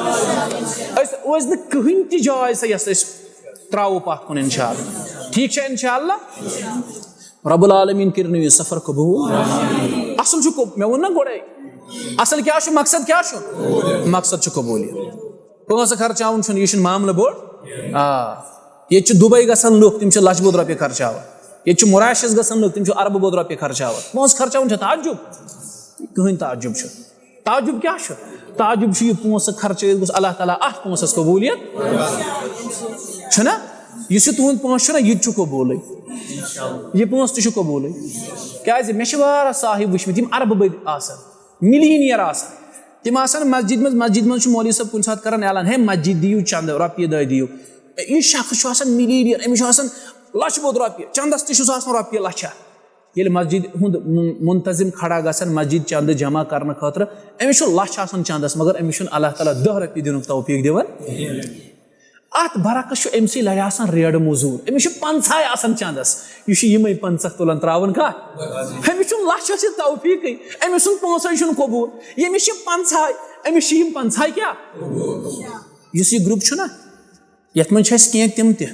أسۍ روزِ نہٕ کٕہٕنۍ تہِ جاے سۄ یۄس أسۍ تراوو پتھ کُن انشاءاللہ۔ ٹھیٖک چھا انشاءاللہ؟ رب العالمین کٔرِنو یہِ سفر قبول۔ اصل چھُ قب-، مےٚ ووٚن نہ گۄڈے، اصل کیٛاہ چھُ، مقصد کیٛاہ چھُ؟ مقصد چھُ قبولیت۔ پونٛسہٕ خرچاوُن چھُنہٕ، یہِ چھُنہٕ معاملہٕ بوٚڑ۔ آ، ییٚتہِ چھِ دُبے گژھان لُکھ، تِم چھِ لچھ بوٚد رۄپیہِ خرچاوان۔ ییٚتہِ چھِ مراعشس گژھان لُکھ، تِم چھِ اربہٕ بوٚد رۄپیہِ خرچاوان۔ پونٛسہٕ خرچاوُن چھا تعجب؟ کٕہٕنۍ تعجب چھُ۔ تعجب کیٛاہ چھُ؟ تعجب چھُ، یہِ پونٛسہٕ خرچٲیِتھ گوٚژھ اللہ تعالیٰ اتھ پونٛسس قبولیت۔ چھُنہ؟ یُس یہِ تُہُنٛد پونٛسہٕ چھُنہ، یہِ تہِ چھُ قبوٗلٕے۔ یہِ پونٛسہٕ تہِ چھُ قبوٗلٕے۔ کیٛازِ؟ مےٚ چھِ واریاہ صاحب وٕچھمٕتۍ، یِم اربہٕ بٔدۍ آسان، millionaire آسان۔ تِم آسان مسجد منٛز، مسجد منٛز چھُ مولوی صٲب کُنہِ ساتہٕ کران اعلان، "ہے، مسجد دِیِو چندٕ، رۄپیہِ دَہ دِیِو۔" یہِ شخص چھُ آسان millionaire، أمِس چھُ آسان لچھ بوٚد رۄپیہِ، چندس تہِ چھُس آسان رۄپیہِ لچھا۔ ییٚلہِ مسجد ہُنٛد مُن-، منتظم کھڑا گژھن مسجد چندٕ جمع کرنہٕ خٲطرٕ، أمِس چھُ لچھ آسان چندس، مگر أمِس چھُنہٕ اللہ تعالیٰ دَہ رۄپیہِ دِنُک توفیٖق دِوان۔ اتھ برعکس چھُ أمۍ سٕے لرِ آسان ریڈٕ موٚزوٗر، أمِس چھِ پنٛژاہے آسان چندس، یہِ چھُ یِمے پنٛژاہ تُلان تراوان کتھ؟ أمِس چھُنہٕ لچھس یہِ توفیٖقٕے، أمۍ سُنٛد پونٛسے چھُنہٕ قبوٗل، ییٚمِس چھِ پنٛژاہے، أمِس چھِ یِم پنٛژاہے کیٛاہ؟ یُس یہِ group چھُنہ، یتھ منٛز چھِ اَسہِ کینٛہہ تِم تہِ،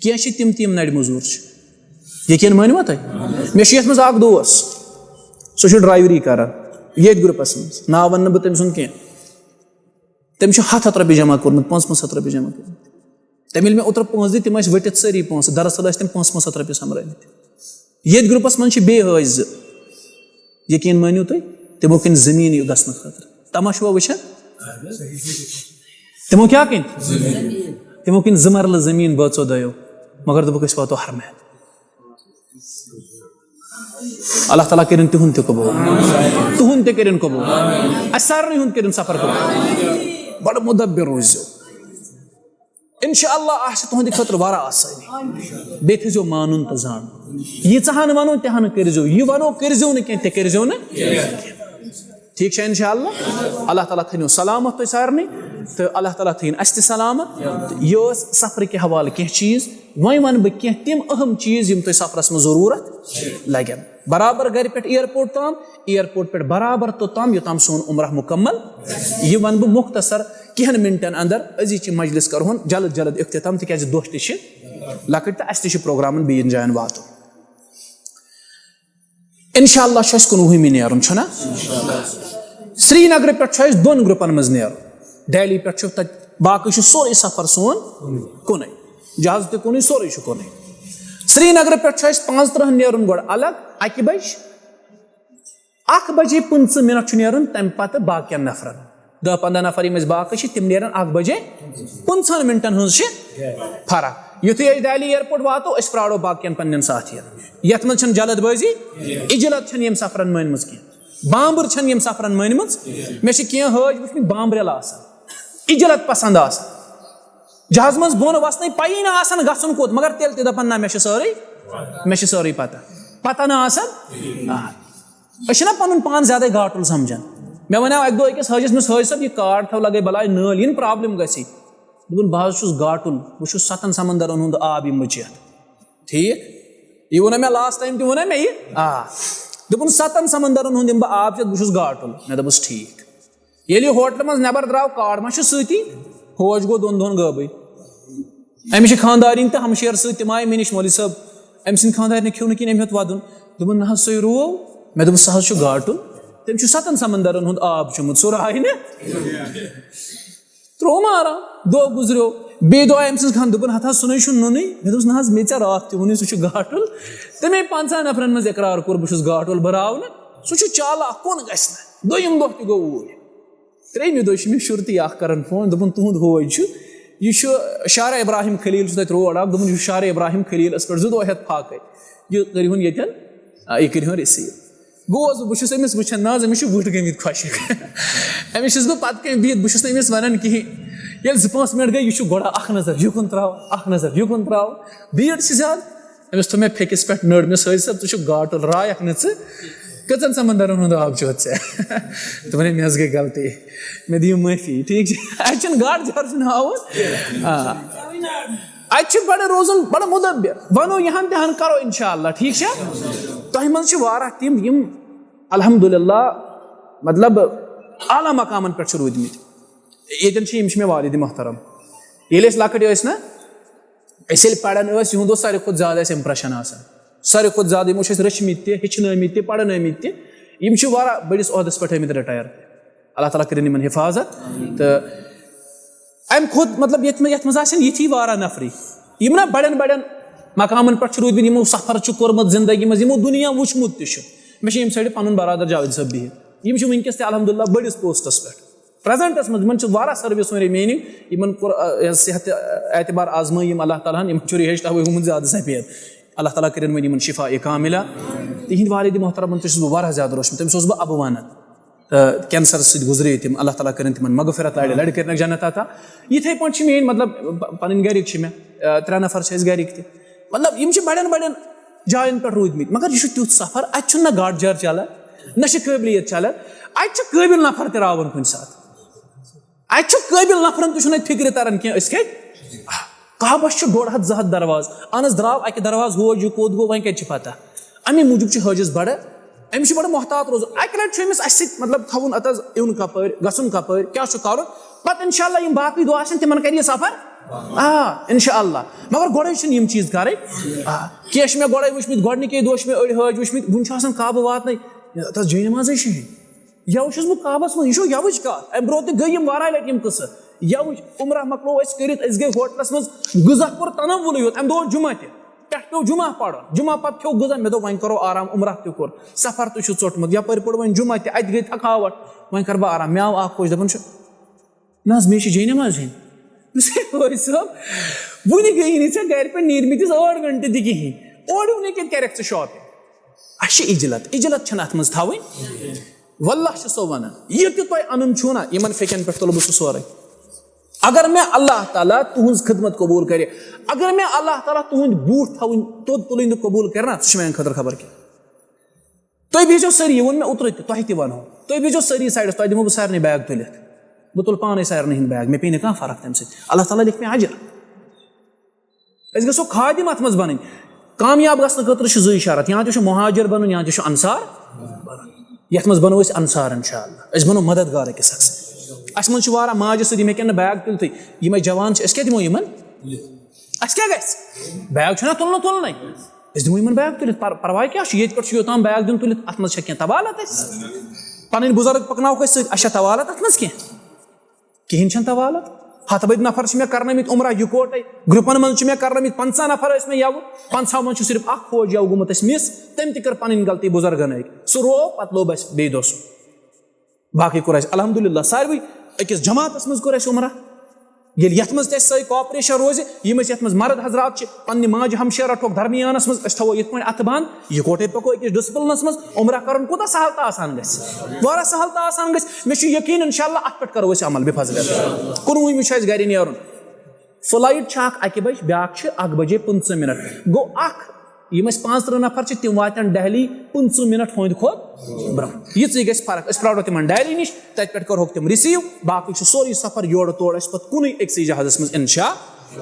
کینٛہہ چھِ تِم تہِ یِم نرِ موٚزوٗر چھِ۔ یقیٖن مٲنِوا تُہۍ؟ مےٚ چھُ یتھ منٛز اکھ دوس، سُہ چھُ ڈرایوری کران ییٚتھۍ group س منٛز، ناو ونہٕ نہٕ بہٕ تٔمۍ سُنٛد کینٛہہ۔ تٔمۍ چھُ ہتھ ہتھ رۄپیہِ جمع کوٚرمُت، پانٛژھ پانٛژھ ہتھ رۄپیہِ جمع کوٚرمُت۔ تٔمۍ ییٚلہِ مےٚ اوترٕ پونٛسہٕ دِتۍ، تِم ٲسۍ ؤٹِتھ سٲری پونٛسہٕ، دراصل ٲسۍ تِم پانٛژھ پانٛژھ ہتھ رۄپیہِ سۄمبرٲومٕتۍ۔ ییٚتھۍ group س منٛز چھِ بیٚیہِ حٲج زٕ، یقیٖن مٲنِو تُہۍ، تِمو کِنۍ زٔمیٖن یہِ گژھنہٕ خٲطرٕ۔ تماشہٕ چھِوا وٕچھان؟ تِمو کیٛاہ کِنۍ؟ تِمو کِنۍ زٕ مرلہٕ زٔمیٖن بٲژو دۄیو، مگر دوٚپُکھ، "أسۍ واتو حرمہِ۔" اللہ تعالیٰ کٔرِن تِہُنٛد تہِ قبوٗل، تُہُنٛد تہِ کٔرِن قبوٗل، اَسہِ سارنٕے ہُنٛد کٔرِن سفر قبوٗل۔ بڑٕ مُدبِر روٗزِو۔ انشاءاللہ آسہِ تُہنٛدِ خٲطرٕ واریاہ آسٲنی۔ بیٚیہِ تھٲیزیو مانُن تہٕ زانُن۔ ییٖژاہ ہن ونو، تہِ ہن کٔرزیو۔ یہِ ونو، کٔرزیو نہٕ کینٛہہ، تہِ کٔرزیو نہٕ۔ ٹھیٖک چھا؟ انشاءاللہ۔ اللہ تعالیٰ تھٲینو سلامت تُہۍ سارنٕے، تہٕ اللہ تعالیٰ تھٲیِن اَسہِ تہِ سلامت۔ تہٕ یہِ ٲس سفرٕ کہِ حوالہٕ کینٛہہ چیٖز۔ وۄنۍ ونہٕ بہٕ کینٛہہ تِم اہم چیٖز، یِم تۄہہِ سفرس منٛز ضروٗرت لگن۔ برابر گرِ پٮ۪ٹھ airport تام، airport پٮ۪ٹھ برابر توٚتام، یوٚتام سون عمرہ مکمل۔ یہِ ونہٕ بہٕ مختصر کینٛہن منٹن اندر۔ أزِچ یہِ مجلس کرہون جلد جلد اختتام، تِکیازِ دۄہ تہِ چھِ لۄکٕٹۍ تہٕ اسہِ تہِ چھُ پروگرامن بیٚیِن جاین واتُن۔ انشاءاللہ چھُ اسہِ کُنوُہمہِ نیرُن، چھُنہ؟ سرینگرٕ پٮ۪ٹھ چھُ اسہِ دۄن گروپن منٛز نیرُن۔ دہلی پٮ۪ٹھ چھُ تتہِ، باقٕے چھُ سورُے سفر سون کُنُے، جہاز تہِ کُنُے، سورُے چھُ کُنُے۔ سرینگرٕ پٮ۪ٹھ چھُ اسہِ پانٛژترٕہن نیرُن گۄڈٕ الگ اکہِ بجہِ، اکھ بجے پٕنٛژٕہ منٹ چھُ نیرُن، تَمہِ پتہٕ باقین نفرن۔ دَہ پنٛداہ نفر یِم أسۍ باقٕے چھِ، تِم نیرن اکھ بجے۔ پٕنٛژٕہن منٹن ہٕنٛز چھِ فرق۔ یُتھُے أسۍ دہلی ایئرپورٹ واتو، أسۍ پرارو باقین پننٮ۪ن ساتھین۔ یتھ منٛز چھنہٕ جلد بٲزی، عجلت چھنہٕ یِم سفرن مٲنمٕژ کینٛہہ، بامبر چھنہٕ یِم سفرن مٲنمٕژ۔ مےٚ چھِ کینٛہہ حٲج وٕچھمٕتۍ بامبرٮ۪ل آسان، عجلت پسند آسان، جہازٕ منٛز بۄن وسنٕے پَیی نہٕ آسان گژھُن کوٚت، مگر تیٚلہِ تہِ دَپان، "نہ، مےٚ چھِ سٲرٕے، مےٚ چھِ سٲرٕے پَتہ۔" پَتہ نہ آسان۔ آ۔ أسۍ چھِنہ پَنُن پان زیادَے گاٹُل سَمجھان۔ مےٚ وَنیٛاو اَکہِ دۄہ أکِس حٲجِس، مےٚ اوس، "حٲج صٲب، یہِ کارڈ تھاو لَگٲے بَلاے نٲلۍ، یِن پرٛابلِم گژھِ۔" دوٚپُن، "بہٕ حظ چھُس گاٹُل، بہٕ چھُس سَتَن سَمندَرَن ہُنٛد آب یِم بہٕ چٮ۪تھ۔" ٹھیٖک؟ یہِ ووٚن مےٚ لاسٹ ٹایم تہِ، ووٚن مےٚ یہِ۔ آ۔ دوٚپُن، "سَتَن سَمندَرَن ہُنٛد یِم بہٕ آب چٮ۪تھ، بہٕ چھُس گاٹُل۔" مےٚ دوٚپُس، "ٹھیٖک۔" ییٚلہِ یہِ ہوٹلہٕ منٛز نٮ۪بر درٛاو، کارڈ ما چھُ سۭتی؟ حوج گوٚو دۄن دۄہن غٲبٕے۔ أمِس چھِ خانٛدارِنۍ تہٕ ہمشیر سۭتۍ، تِم آیہِ مےٚ نِش، "مولوی صٲب، أمۍ سٕنٛدِ خانٛدارِنہِ کھیوٚو نہٕ کِہیٖنۍ، أمۍ ہیوٚت وَدُن۔" دوٚپُن، "نہ حظ، سُے روو۔" مےٚ دوٚپُس، "سُہ حظ چھُ گاٹُن، تٔمۍ چھُ سَتَن سمندرن ہُنٛد آب چوٚمُت، سُہ راے نہٕ۔" ترٛووُم آرام، دۄہ گُزریو۔ بیٚیہِ دۄہ آیہِ أمۍ سٕنٛز خان، دوٚپُن، "ہتھ حظ، سُہ نَے چھُنہٕ نوٚنُے۔" مےٚ دوٚپُس، "نہ حظ، مےٚ ژےٚ راتھ تہِ ووٚنُے، سُہ چھُ گاٹُل۔" تَمے پنٛژاہ نفرن منٛز اقرار کوٚر، "بہٕ چھُس گاٹُل، بہٕ راو نہٕ، سُہ چھُ چالاک، کُن گژھِ نہٕ۔" دوٚیِم دۄہ تہِ گوٚو اوٗرۍ۔ ترٛیٚیِمہِ دۄہ چھُ مےٚ شُرتٕے اکھ کران فون، دوٚپُن، "تُہُنٛد ہوج چھُ، یہِ چھُ شارع ابراہیم خلیل، چھُ تَتہِ روڈ اکھ، دوٚپُن، یہِ چھُ شارع ابراہیم خلیلس پٮ۪ٹھ زٕ دۄہ ہٮ۪تھ فاقے، یہِ کٔرِہُن ییٚتٮ۪ن، آ، یہِ کٔرِہُن receive۔" گوس بہٕ، بہٕ چھُس أمِس وٕچھان، نہ حظ، أمِس چھُ وٕٹھ گٔمٕتۍ خۄشِک۔ أمِس چھُس بہٕ پَتہٕ کَنۍ بِہِتھ، بہٕ چھُس نہٕ أمِس وَنان کِہیٖنۍ۔ ییٚلہِ زٕ پانٛژھ مِنٹ گٔے، یہِ چھُ گۄڈٕ اَکھ نظر یُکُن ترٛاوان، اَکھ نظر یُکُن ترٛاوان۔ بھیٖڑ چھِ زیادٕ۔ أمِس تھوٚو مےٚ پھیٚکِس پٮ۪ٹھ نٔر، مےٚ سۭتۍ، "صٲب، ژٕ چھُکھ گاٹُل، رایَکھ نہٕ ژٕ۔ کٔژَن سمندرَن ہُنٛد آب چھُ ژےٚ؟" دوٚپُن، "ہے، مےٚ حظ گٔے غلطی، مےٚ دِیِو معٲفی، ٹھیٖک چھِ؟" اَتہِ چھُنہٕ گاٹہٕ جار چھُنہٕ ہاوُن۔ آ۔ اَتہِ چھُ بڑٕ روزُن، بڑٕ مُدبِر۔ وَنو یِہَن تِہَن کرو اِنشاء اللہ، ٹھیٖک چھا؟ تۄہہِ منٛز چھِ واریاہ تِم، یِم الحمدللہ، مطلب، اعلیٰ مقامن پٮ۪ٹھ چھِ روٗدۍمٕتۍ۔ ییٚتٮ۪ن چھِ، یِم چھِ مےٚ والد محترم۔ ییٚلہِ أسۍ لۄکٕٹۍ ٲسۍ نا، أسۍ ییٚلہِ پران ٲسۍ، یِہُنٛد اوس ساروی کھۄتہٕ زیادٕ اَسہِ impression آسان۔ ساروی کھۄتہٕ زیادٕ یِمو چھِ أسۍ رٔچھمٕتۍ تہِ، ہیٚچھنٲومٕتۍ تہِ، پرنٲومٕتۍ تہِ۔ یِم چھِ واریاہ بٔڑِس عہدس پٮ۪ٹھ آمٕتۍ retire۔ اللہ تعالیٰ کٔرِن یِمن حفاظت۔ تہٕ اَمہِ کھۄتہٕ، مطلب، یَتھ منٛز، یَتھ منٛز آسن یِتھی واریاہ نفری، یِم نا بڑٮ۪ن بڑٮ۪ن مقامن پٮ۪ٹھ چھِ روٗدۍمٕتۍ، یِمو سفر چھُ کوٚرمُت زندگی منٛز، یِمو دُنیا وُچھمُت تہِ چھُ۔ مےٚ چھِ ییٚمہِ سایڈٕ پنُن برادر جاوید صٲب بِہِتھ۔ یِم چھِ وٕنکیٚس تہِ الحمدللہ بٔڑِس پوسٹس پٮ۪ٹھ۔ پریزنٹس منٛز یِمن چھِ واریاہ سروس وۄنۍ remaining، یِمن کوٚر، آ، صحت اعتبار آزمٲے یِم اللہ تعالیٰ ہن، یِمن چھُ رِہٲیِش توے گوٚمُت زیادٕ سفید۔ اللہ تعالیٰ کٔرِن وۄنۍ یِمن شفا کاملہ۔ تِہِنٛدۍ والد محترمن تہِ چھُس بہٕ واریاہ زیادٕ روشمُت، تٔمِس اوسُس بہٕ ابہٕ ونان۔ تہٕ کینسر سۭتۍ گُزرے تِم، اللہ تعالیٰ کٔرِن تِمن مغفرت، لڑِ لڑِ کٔرِنکھ جنت عطا۔ یِتھے پٲٹھۍ چھِ میٲنۍ، مطلب، پ-، پنٕنۍ گرِکۍ چھِ مےٚ، آ، ترٛےٚ نفر چھِ أسۍ گرِکۍ تہِ۔ مطلب، یِم چھِ بڑٮ۪ن بڑٮ۪ن جاین پٮ۪ٹھ روٗدۍمٕتۍ، مگر یہِ چھُ تیُتھ سفر، اتہِ چھُنہٕ نہ گاٹہٕ جار چلان، نہ چھِ قٲبلیت چلان۔ اتہِ چھِ قٲبل نفر تہِ راوان کُنہِ ساتہٕ۔ اتہِ چھُ قٲبل نفرن تہِ چھُنہٕ اتہِ فکرِ تران کینٛہہ، أسۍ کتہِ؟ کعبس چھُ ڈوٚڈ ہتھ زٕ ہتھ دروازٕ، اہن حظ، درٛاو اکہِ دروازٕ ہوج، یہِ کوٚت گوٚو، وۄنۍ کتہِ چھِ پتہ؟ امی موٗجوٗب چھُ حٲجِس بڑٕ، أمِس چھُ بڑٕ محتاط روزُن۔ اکہِ لٹہِ چھُ أمِس اسہِ سۭتۍ، مطلب، تھاوُن اتھ حظ یُن کپٲرۍ، گژھُن کپٲرۍ، کیٛاہ چھُ کرُن، پتہٕ انشاءاللہ یِم باقٕے دۄہ آسن، تِمن کرِ یہِ سفر۔ آ، انشاءاللہ۔ مگر گۄڈے چھِنہٕ یِم چیٖز کرٕنۍ۔ آ، کینٛہہ چھِ مےٚ گۄڈے وٕچھمٕتۍ، گۄڈنِکے دۄہ چھِ مےٚ أڑۍ حٲج وٕچھمٕتۍ، وُنہِ چھُ آسان کعبہٕ واتنَے، تَس جاے نمازٕے چھِنہٕ۔ یَوٕ چھُس بہٕ کعبَس منٛز، یہِ چھُ یَوٕچ کَتھ۔ اَمہِ برونٛہہ تہِ گٔے یِم واریاہ لَٹہِ یِم قٕصہٕ۔ یَوٕچ عمرہ مۄکلوو اَسہِ کٔرِتھ، أسۍ گٔے ہوٹلَس منٛز، غذا کوٚر تنوُلٕے یوت۔ اَمہِ دۄہ اوس جمعہ تہِ، پٮ۪ٹھ پیوٚو جمعہ پَرُن۔ جمعہ پَتہٕ کھیوٚو غذا، مےٚ دوٚپ، وۄنۍ کَرو آرام، عمرہ تہِ کوٚر، سفر تہِ چھُ ژوٚٹمُت، یَپٲرۍ پوٚر وۄنۍ جمعہ تہِ، اَتہِ گٔے تھکاوٹ، وۄنۍ کَرٕ بہٕ آرام۔ مےٚ آو اَکھ ہوش، دَپان چھُ، نہ حظ، مےٚ چھِ جاے نماز ہیٚنۍ۔ دوٚپمَس، ہے حٲج صٲب، وُنہِ گٔیی نہٕ ژےٚ گرِ پٮ۪ٹھ نیٖرمٕتِس ٲٹھ گھنٹہٕ تہِ کِہیٖنۍ۔ اورٕ یِونَے کَتہِ کَرٮ۪کھ ژٕ shopping؟ اَسہِ چھِ عجلت، عجلت چھَنہٕ اَتھ منٛز تھاوٕنۍ۔ واللہ چھُ سو وَنان، یہِ تہِ تۄہہِ اَنُن چھُو نہ، یِمَن پھیٚکٮ۪ن پٮ۪ٹھ تُلہٕ بہٕ سُہ سورُے۔ اگر مےٚ اللہ تعالیٰ تُہٕنٛز خدمت قبوٗل کَرِ، اگر مےٚ اللہ تعالیٰ تُہٕنٛدۍ بوٗٹھ تھاوٕنۍ، توٚت تُلٕنۍ تہٕ قبوٗل کَرِ نہ، سُہ چھُ میٛانہِ خٲطرٕ خبر کیٛاہ۔ تُہۍ بِہزیو سٲری، یہِ ووٚن مےٚ اوترَے تہِ، تۄہہِ تہِ وَنو، تُہۍ بِہزیو سٲری سایڈَس، تۄہہِ دِمو بہٕ سارنٕے bag تُلِتھ۔ بہٕ تُلہٕ پانَے سارنٕے ہِنٛدۍ bag، مےٚ پیٚیہِ نہٕ کانٛہہ فرق تَمہِ سۭتۍ۔ اللہ تعالیٰ لیکھِ مےٚ اجر۔ أسۍ گژھو خادم اَتھ منٛز بَنٕنۍ۔ کامیاب گژھنہٕ خٲطرٕ چھِ زٕ اِشارت، یا تہِ چھُ مہاجر بَنُن، یا تہِ چھُ انصار بَنُن۔ یَتھ منٛز بَنو أسۍ انصار اِنشاءاللہ۔ أسۍ بَنو مددگار أکِس اَکھ سٕنٛدۍ۔ اَسہِ منٛز چھِ واریاہ، ماجہِ سۭتۍ یِم ہیٚکن نہٕ bag تُلتھٕے، یِمَے جوان چھِ، أسۍ کیٛاہ دِمو یِمَن؟ اَسہِ کیٛاہ گژھِ؟ Bag چھُنہ تُلنہٕ تُلنَے۔ أسۍ دِمو یِمَن bag تُلِتھ، پر-، پرواے کیٛاہ چھُ؟ ییٚتہِ پٮ۪ٹھ چھُ یوٚتام bag دیُن تُلِتھ، اَتھ منٛز چھا کینٛہہ طوالت اَسہِ؟ پَنٕنۍ بُزرگ پَکناوکھ أسۍ سۭتۍ، اَسہِ چھا طوالت اَتھ منٛز کینٛہہ؟ کِہیٖنۍ چھَنہٕ طوالت۔ ہتہٕ بٔدۍ نفر چھِ مےٚ کرنٲومٕتۍ عمرہ یِکوٹے، گروپن منٛز چھِ مےٚ کرنٲومٕتۍ پنٛژاہ نفر ٲسۍ مےٚ یَوٕ، پنٛژاہو منٛز چھُ صرف اکھ فوج یَوٕ گوٚمُت اَسہِ مِس، تٔمۍ تہِ کٔر پنٕنۍ غلطی بُزرگن أکۍ، سُہ روو، پتہٕ لوٚب اَسہِ بیٚیہِ دۄہ سُہ۔ باقٕے کوٚر اَسہِ الحمدللہ ساروٕے أکِس جماعتس منٛز کوٚر اَسہِ عمرہ۔ ییٚلہِ یَتھ منٛز تہِ اَسہِ سٲنۍ cooperation روزِ، یِم أسۍ یَتھ منٛز مرد حضرات چھِ، پننہِ ماجہِ ہمشیرہ رَٹوکھ درمیانس منٛز، أسۍ تھاوو یِتھ پٲٹھۍ اَتھٕ بنٛد، یِکوٹے پَکو أکِس discipline منٛز۔ عمرہ کَرُن کوٗتاہ سہل تہٕ آسان گژھِ، واریاہ سہل تہٕ آسان گژھِ۔ مےٚ چھُ یقیٖن انشاءاللہ اَتھ پٮ۪ٹھ کَرو أسۍ عمل بفضل اللہ۔ کُنوُہمہِ چھُ اَسہِ گرِ نیرُن۔ flight چھِ اکھ اَکہِ بجہِ، بیٛاکھ چھِ اکھ بجے پٕنٛژٕہ منٹ۔ گوٚو اکھ، یِم أسۍ پانٛژترٕٛہ نفر چھِ، تِم واتن دہلی پٕنٛژٕہ منٹ ہُنٛد کھۄتہٕ برونٛہہ۔ یِژٕے گژھِ فرق۔ أسۍ پرٛارو تِمن ڈہلی نِش، تتہِ پٮ۪ٹھ کرہوکھ تِم receive۔ باقٕے چھُ سورُے سفر یورٕ تورٕ اَسہِ پتہٕ کُنُے أکسٕے جہازس منٛز، انشاء،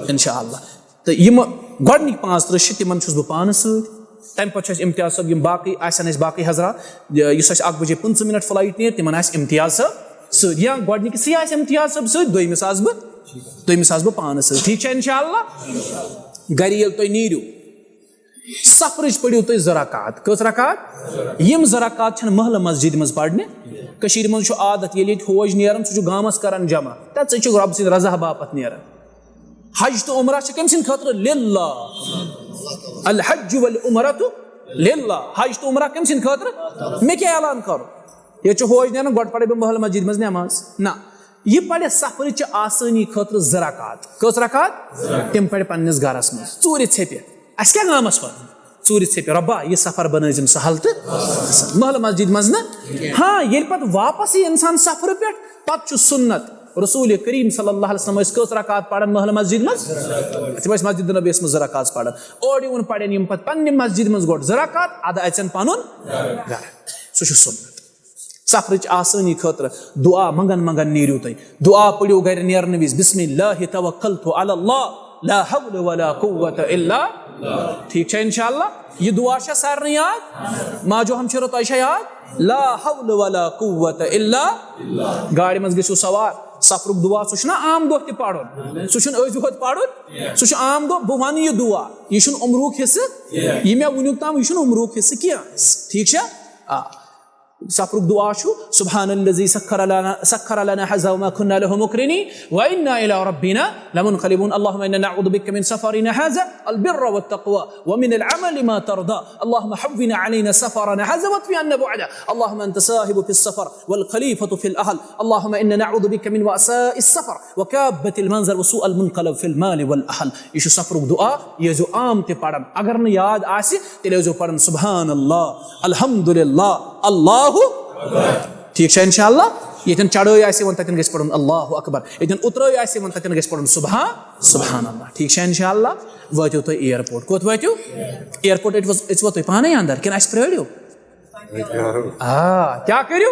انشاءاللہ۔ تہٕ یِم گۄڈٕنِکۍ پانٛژترٕٛہ چھِ، تِمن چھُس بہٕ پانہٕ سۭتۍ۔ تمہِ پتہٕ چھُ اَسہِ امتیاز صٲب، یِم باقٕے آسن اَسہِ باقٕے حضرات، یُس اَسہِ اکھ بجے پٕنٛژٕہ منٹ flight نیرِ، تِمن آسہِ امتیاز صٲب سۭتۍ۔ یا گۄڈٕنِکِسٕے آسہِ امتیاز صٲب سۭتۍ، دوٚیمِس آسہٕ بہٕ، دوٚیمِس آسہٕ بہٕ پانہٕ سۭتۍ۔ ٹھیٖک چھا؟ انشاءاللہ۔ گرِ ییٚلہِ تُہۍ نیٖرِو، سفرٕچ پٔرِو تُہۍ زٕ رکعت۔ کٔژ رکعت؟ یِم زٕ رکعت چھَنہٕ محلہٕ مسجدِ منٛز پرنہِ۔ کٔشیٖرِ منٛز چھُ عادت، ییٚلہِ ییٚتہِ فوج نیران، سُہ چھُ گامَس کران جمع۔ تَتہِ سُہ چھُ رۄب سٕنٛدِ رضا باپتھ نیران۔ حج تہٕ عمرہ چھِ کٔمۍ سٕنٛدِ خٲطرٕ؟ للہ۔ الحج والعمرۃ للہ۔ حج تہٕ عمرہ کٔمۍ سٕنٛدِ خٲطرٕ؟ مےٚ کیٛاہ اعلان کرُن؟ ییٚتہِ چھُ فوج نیران، گۄڈٕ پرٕ بہٕ محلہٕ مسجدِ منٛز نماز۔ نہ، یہِ پرِ سفرٕچہِ آسٲنی خٲطرٕ زٕ رکعت۔ کٔژ رکعت؟ تِم پرِ پننِس گرس منٛز۔ ژوٗرِ ژھیٚپہِ۔ اَسہِ کیٛاہ گامَس پَتہٕ؟ ژوٗرِ ژھیٚپہِ، رۄبا، یہِ سفر بنٲوزِم سہل تہٕ محلہٕ مسجد منٛز نہٕ۔ ہاں، ییٚلہِ پَتہٕ واپس یی اِنسان سفرٕ پٮ۪ٹھ، پَتہٕ چھُ سُنت۔ رسول کریم صلی اللہ علیہ وسلم ٲسۍ کٔژ رکعت پَران محلہٕ مسجد منٛز؟ تِم ٲسۍ مسجد نبیَس منٛز زٕ رکعت پَران۔ اورٕ یِوان پَرن یِم پَتہٕ پننہِ مسجد منٛز گۄڈٕ زٕ رکعت، اَدٕ اَژن پَنُن گرٕ۔ سُہ چھُ سُنت۔ سفرٕچ آسٲنی خٲطرٕ دعا منگان منگان نیٖرِو تُہۍ۔ دعا پٔرِو گرِ نیرنہٕ وِزِ، بسم اللہ توکلت علی اللہ، لا حول ولا قوت الا۔ ٹھیٖک چھا؟ انشاءاللہ۔ یہِ دعا چھا سارنٕے یاد؟ ماجو ہمشیرو، تۄہہِ چھا یاد؟ لا حول ولا قوت الا۔ گاڑِ منٛز گٔژھِو سوار۔ سفرُک دعا، سُہ چھُنہ عام دۄہ تہِ پرُن؟ سُہ چھُنہٕ أزۍ یوت پرُن، سُہ چھُ عام دۄہ۔ بہٕ ونہٕ یہِ دعا، یہِ چھُنہٕ عمرُک حصہٕ، یہِ مےٚ وُنیُک تام، یہِ چھُنہٕ عمرُک حصہٕ کینٛہہ۔ ٹھیٖک چھا؟ آ۔ سفرُک دعا چھُ، سبحان الذي سخر لنا، سخر لنا هذا وما كنا له مقرنين وإنا إلى ربنا لمنقلبون. اللهم إنا نعوذ بك من سفرنا هذا البر والتقوى ومن العمل ما ترضى. اللهم هون علينا سفرنا هذا وادفع عنا بعده. اللهم أنت صاحب في السفر والخليفة في الأهل. اللهم إنا نعوذ بك من وعثاء السفر وكآبة المنظر وسوء المنقلب في المال والأهل. یہِ چھُ سفرُک دعا، یہِ ٲسۍزیو عام تہِ پران۔ اگر نہٕ یاد آسہِ، تیٚلہِ ٲسۍزیو پران سبحان اللہ، الحمدللہ، اللہ۔ ٹھیٖک چھا؟ انشاءاللہ۔ ییٚتٮ۪ن چڑٲے آسہِ یِوان، تَتٮ۪ن گژھِ پرُن اللہ اکبر۔ ییٚتٮ۪ن اُترٲے آسہِ یِوان، تَتٮ۪ن گژھِ پرُن سبحان، سبحان اللہ۔ ٹھیٖک چھا؟ انشاءاللہ۔ وٲتِو تُہۍ airport۔ کوٚت وٲتِو؟ Airport أژۍوا، أژۍوا تُہۍ پانے اندر کِنہٕ اَسہِ پرٛٲرِو؟ آ، کیٛاہ کٔرِو؟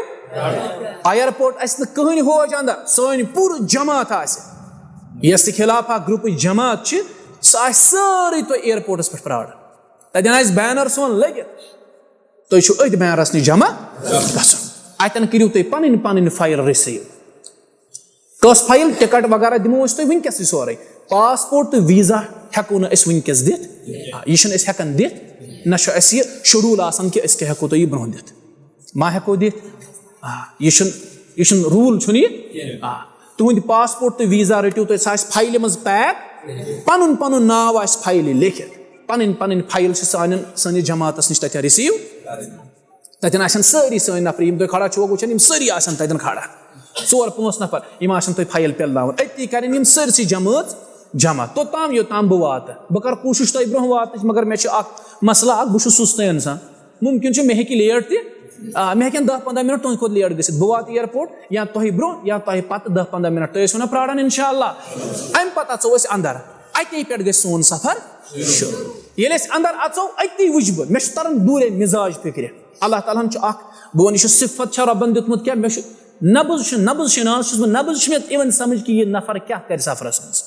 Airport اَژِ نہٕ کٕہٕنۍ ہوج اندر، سٲنۍ پوٗرٕ جماعت آسہِ۔ یۄس تہِ خلاف اکھ گروپٕچ جماعت چھِ، سۄ آسہِ سٲرٕے تۄہہِ airportس پٮ۪ٹھ پرٛاران۔ تَتٮ۪ن آسہِ banner سون لٔگِتھ، تُہۍ چھِو أتھۍ bannerس نِش جمع گژھُن۔ اَتٮ۪ن کٔرِو تُہۍ پنٕنۍ پنٕنۍ file receive۔ کۄس file؟ Ticket وغیرہ دِمو أسۍ تۄہہِ وٕنکیٚسٕے سورُے۔ Passport تہٕ visa ہٮ۪کو نہٕ أسۍ وٕنکیٚس دِتھ۔ آ، یہِ چھِنہٕ أسۍ ہٮ۪کان دِتھ، نہ چھُ اَسہِ یہِ schedule آسان کہِ أسۍ کیٛاہ ہٮ۪کو تۄہہِ یہِ برونٛہہ دِتھ۔ ما ہٮ۪کو دِتھ؟ آ، یہِ چھُنہٕ، یہِ چھُنہٕ rule چھُنہٕ یہِ۔ آ، تُہُنٛد passport تہٕ visa رٔٹِو تُہۍ، سُہ آسہِ file منٛز pack، پنُن پنُن ناو آسہِ file لیکھِتھ، پنٕنۍ پنٕنۍ file چھِ سانٮ۪ن، سٲنِس جماعتس نِش تَتٮ۪ن receive۔ تَتٮ۪ن آسن سٲری سٲنۍ نفر، یِم تُہۍ کھڑا چھِو وٕچھان، یِم سٲری آسن تَتٮ۪ن کھڑا۔ ژور پانٛژھ نفر، یِم آسن تۄہہِ file پِلناوان۔ أتی کرن یِم سٲرسٕے جمٲژ جمع۔ توٚتام یوٚتام بہٕ واتہٕ، بہٕ کرٕ کوٗشش تۄہہِ برونٛہہ واتنٕچ، مگر مےٚ چھُ اکھ مسلہٕ اکھ، بہٕ چھُس سُستٕے انسان۔ مُمکِن چھُ مےٚ ہیٚکہِ late تہِ، آ، مےٚ ہیٚکن دَہ پنٛداہ منٹ تُہنٛدِ کھۄتہٕ late گٔژھِتھ۔ بہٕ واتہٕ airport یا تۄہہِ برونٛہہ یا تۄہہِ پتہٕ دَہ پنٛداہ منٹ۔ تُہۍ ٲسِو نا پرٛاران، انشاءاللہ۔ اَمہِ پتہٕ اژو أسۍ اندر، اَتے پٮ۪ٹھ گژھِ سون سفر شروع۔ ییٚلہِ أسۍ اندر اژو، أتی وٕچھِ بہٕ، مےٚ چھُ تران دوٗرے مِزاج فِکرِ۔ اللہ تعالیٰ ہن چھُ اکھ، بہٕ وَنہٕ، یہِ چھُ صفت چھا رۄبن دیُتمُت کینٛہہ؟ مےٚ چھُ نبض چھُ، نبض شناس چھُس بہٕ، نبض چھُ مےٚ یِوان سمجھ کہِ یہِ نفر کیٛاہ کرِ سفرس منٛز۔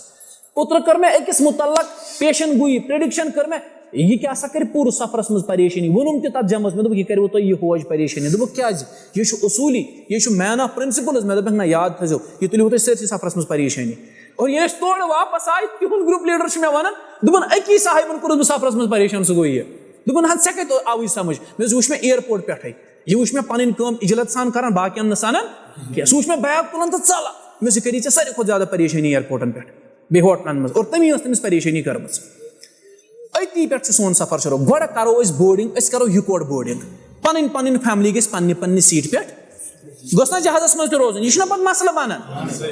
اوترٕ کٔر مےٚ أکِس مُتعلق پیشن گویی، prediction کٔر مےٚ، یہِ کیٛاہ سا کرِ پوٗرٕ سفرس منٛز پریشٲنی۔ ووٚنُم تہِ تتھ جمٲژ، مےٚ دوٚپُکھ، یہِ کرِوٕ تۄہہِ یہِ ہوج پریشٲنی۔ دوٚپُکھ، کیٛازِ؟ یہِ چھُ اصوٗلی، یہِ چھُ man of principles۔ مےٚ دوٚپُکھ، نہ، یاد تھٲیزیو، یہِ تُلِوٕ تۄہہِ سٲرسٕے سفرس منٛز پریشٲنی۔ اور ییٚلہِ أسۍ تورٕ واپس آے، تِہُنٛد group leader چھُ مےٚ ونان، دوٚپُن، أکی صاحبن کوٚرُس بہٕ سفرس منٛز پریشان، سُہ گوٚو یہِ۔ دوٚپُن، ہا، ژےٚ کتہِ آوُے سمجھ؟ مےٚ دوٚپُس، یہِ وٕچھ مےٚ airport پٮ۪ٹھے، یہِ وٕچھ مےٚ پنٕنۍ کٲم اجلت سان کران، باقین نہٕ سنان کینٛہہ۔ سُہ وٕچھ مےٚ bag تُلان تہٕ ژلان۔ مےٚ دوٚپُس، یہِ کٔری ژےٚ ساروی کھۄتہٕ زیادٕ پریشٲنی ایئرپورٹن پٮ۪ٹھ، بیٚیہِ ہوٹلن منٛز، اور تٔمی ٲس تٔمِس پریشٲنی کٔرمٕژ۔ أتی پٮ۪ٹھ چھُ سون سفر شروع۔ گۄڈٕ کرو أسۍ بورڈنگ، أسۍ کرو یِکوٹہٕ بورڈنگ، پنٕنۍ پنٕنۍ فیملی گژھِ پننہِ پننہِ سیٖٹہِ پٮ۪ٹھ۔ گوٚژھ نہ جہازس منٛز تہِ روزُن، یہِ چھُنہ پتہٕ مسلہٕ بنان۔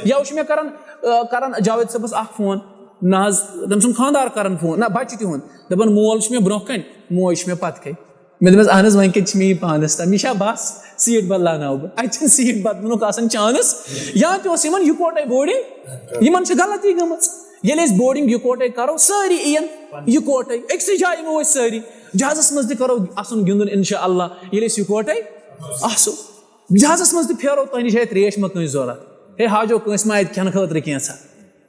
یا وٕچھ مےٚ کران، آ، کران جاوید صٲبس اکھ فون، نہ حظ، تٔمۍ سُنٛد خانٛدار کران فون، نہ بچہِ تِہُنٛد، دپان، مول چھُ مےٚ برونٛہہ کنہِ، موج چھِ مےٚ پتہٕ کنہِ۔ مےٚ دوٚپمَس، اہن حظ، وۄنۍ کَتہِ چھِ مےٚ یہِ پانَس تام؟ یہِ چھا بَس، سیٖٹ بدلاوناو بہٕ؟ اَتہِ چھِنہٕ سیٖٹ بدلنُک آسان چانٕس۔ یا تہِ اوس یِمَن یِکوَٹَے بورڈِنٛگ، یِمَن چھِ غلطی گٔمٕژ۔ ییٚلہِ أسۍ بورڈِنٛگ یِکوَٹَے کَرو، سٲری یِیَن یِکوَٹَے، أکسٕے جایہِ یِمو أسۍ سٲری۔ جہازَس منٛز تہِ کَرو اَسُن گِنٛدُن اِنشاء اللہ، ییٚلہِ أسۍ یِکوَٹَے آسو۔ جہازَس منٛز تہِ پھیرو، تۄہہِ نِش آسہِ ترٛیش ما کٲنٛسہِ ضوٚرَتھ؟ ہے حاجو، کٲنٛسہِ ما اَتہِ کھٮ۪نہٕ خٲطرٕ کینٛژھا؟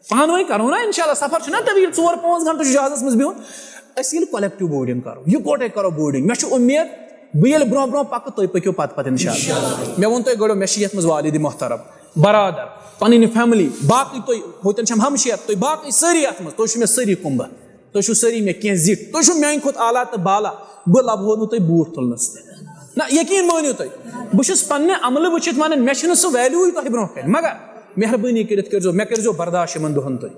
پانہٕ ؤنۍ کرو نا اِنشاء اللہ، سفر چھُنہ طویل، ژور پانٛژھ گھنٹہٕ چھُ جہازس منٛز بِہُن۔ أسۍ ییٚلہِ کولٮ۪کٹِو بورڈِنٛگ کرو، یِکوٹے کرو بورڈِنٛگ، مےٚ چھُ اُمید بہٕ ییٚلہِ برونٛہہ برونٛہہ پکہٕ، تُہۍ پٔکِو پتہٕ پتہٕ اِنشاء اللہ۔ مےٚ ووٚن تۄہہِ گۄڈٕ، مےٚ چھِ یتھ منٛز والدِ محترم، برادر، پنٕنۍ فیملی، باقٕے تُہۍ ہوتٮ۪ن چھَم ہمشیر، تُہۍ باقٕے سٲری اتھ منٛز، تُہۍ چھِو مےٚ سٲری کُمبہ، تُہۍ چھِو سٲری مےٚ کینٛہہ زِٹھۍ، تُہۍ چھِو میانہِ کھۄتہٕ اعلیٰ تہٕ بالا، بہٕ لبہو نہٕ تۄہہِ بوٗٹھ تُلنس تہِ۔ نہ، یقیٖن مٲنِو تُہۍ، بہٕ چھُس پننہِ عملہٕ وٕچھِتھ ونان، مےٚ چھُنہٕ سُہ ویلیوٗوٕے تۄہہِ برونٛہہ کنہِ، مگر مہربٲنی کٔرِتھ کٔرۍزیو، مےٚ کٔرۍزیو برداش یِمن دۄہن تُہۍ۔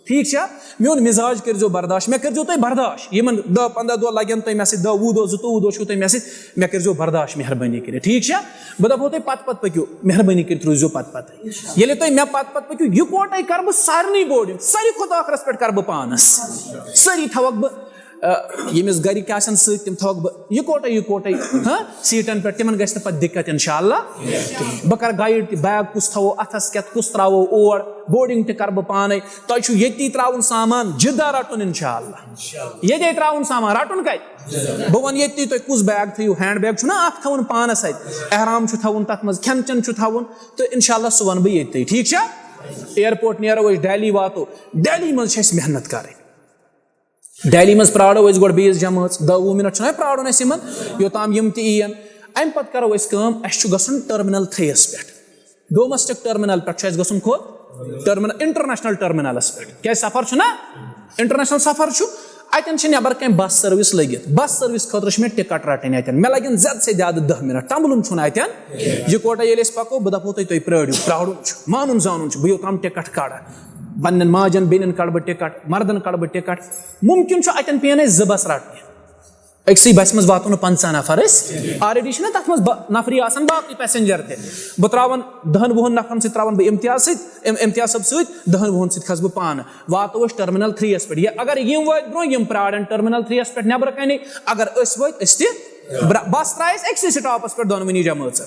ٹھیٖک چھا؟ میون مِزاج کٔرۍزیو برداش، مےٚ کٔرۍزیو تُہۍ برداش۔ یِمن دَہ پنٛداہ دۄہ لگن تۄہہِ مےٚ سۭتۍ، دَہ وُہ دۄہ، زٕتووُہ دۄہ چھِو تُہۍ مےٚ سۭتۍ، مےٚ کٔرۍزیو برداش مہربٲنی کٔرِتھ۔ ٹھیٖک چھا؟ بہٕ دَپہو تۄہہِ پتہٕ پتہٕ پٔکِو، مہربٲنی کٔرِتھ روٗزِو پتہٕ پتہٕ۔ ییٚلہِ تُہۍ مےٚ پتہٕ پتہٕ پٔکِو، یِکوٹے کرٕ بہٕ سارنٕے بورڈِنٛگ، ساروی کھۄتہٕ ٲخرس پٮ۪ٹھ کرٕ بہٕ پانس۔ سٲری تھاوکھ بہٕ، آ، ییٚمِس گرِکۍ آسن سۭتۍ، تِم تھاوکھ بہٕ یِکوٹے یِکوٹے، ہاں، سیٖٹن پٮ۪ٹھ، تِمن گژھِ نہٕ پتہٕ دِقت اِنشاء اللہ کِہیٖنۍ۔ بہٕ کرٕ گایڈ تہِ، بیگ کُس تھاوو اتھس کٮ۪تھ، کُس تراوو اور، بورڈِنٛگ تہِ کرٕ بہٕ پانے۔ تۄہہِ چھُو ییٚتی تراوُن سامان، جدہ رٹُن اِنشاء اللہ۔ ییٚتے تراوُن سامان، رٹُن کتہِ؟ بہٕ ونہٕ ییٚتی تۄہہِ کُس بیگ تھٲیِو، ہینڈ بیگ چھُنہ اکھ تھاوُن پانس اتہِ، احرام چھُ تھاوُن تتھ منٛز، کھٮ۪ن چٮ۪ن چھُ تھاوُن، تہٕ اِنشاء اللہ سُہ ونہٕ بہٕ ییٚتی، ٹھیٖک چھا؟ ایئرپورٹ نیرو أسۍ، دہلی واتو، دہلی منٛز چھِ اَسہِ محنت کرٕنۍ۔ دہلی منٛز پرارو أسۍ گۄڈٕ بیٚیِس جمٲژ، دَہ وُہ مِنٹ چھُنہ پرارُن اَسہِ یِمن، یوٚتام یِم تہِ یِیَن۔ اَمہِ پتہٕ کرو أسۍ کٲم، اَسہِ چھُ گژھُن ٹرمینل تھرٛی یَس پٮ۪ٹھ، ڈومیسٹک ٹرمینل پٮ۪ٹھ چھُ اَسہِ گژھُن کوٚت؟ ٹرمینل، انٹرنیشنل ٹرمینلس پٮ۪ٹھ۔ کیازِ سفر چھُنہ، انٹرنیشنل سفر چھُ، اَتٮ۪ن چھِ نٮ۪بر کَنہِ بس سٔروِس لٔگِتھ۔ بس سٔروِس خٲطرٕ چھِ مےٚ ٹکٹ رٹٕنۍ اَتٮ۪ن، مےٚ لگن زیادٕ سے زیادٕ دَہ مِنٹ، تمبلُن چھُنہٕ اَتٮ۪ن۔ یِکوٹے ییٚلہِ أسۍ پکو، بہٕ دپو تۄہہِ، تُہۍ پرٲرِو، پرارُن چھُ، مانُن زانُن چھُ، بہٕ یوٚتام ٹکٹ کڑٕ۔ پننٮ۪ن ماجن بیٚنٮ۪ن کڑٕ بہٕ ٹکٹ، مردن کڑٕ بہٕ ٹکٹ۔ مُمکِن چھُ اتٮ۪ن پیٚن اَسہِ زٕ بس رٹنہِ۔ أکسٕے بسہِ منٛز واتو نہٕ پنٛژاہ نفر أسۍ۔ آلریڈی چھِنہ تتھ منٛز با-، نفری آسان باقٕے پیسنجر تہِ۔ بہٕ تراون دہن وُہن نفرن سۭتۍ تراون بہٕ امتیاز سۭتۍ، ام-، امتیاز صٲب سۭتۍ، دہن وُہن سۭتۍ کھسہٕ بہٕ پانہٕ۔ واتو أسۍ ٹرمینل تھرٛی یس پٮ۪ٹھ۔ یا اگر یِم وٲتۍ برونٛہہ، یِم پرارن ٹرمینل تھرٛی یس پٮ۪ٹھ نٮ۪برٕ کنہِ۔ اگر أسۍ وٲتۍ، أسۍ تہِ برا-، بس ترایہِ أسۍ أکسٕے سٹاپس پٮ۪ٹھ دۄنوٕنی جمٲژن۔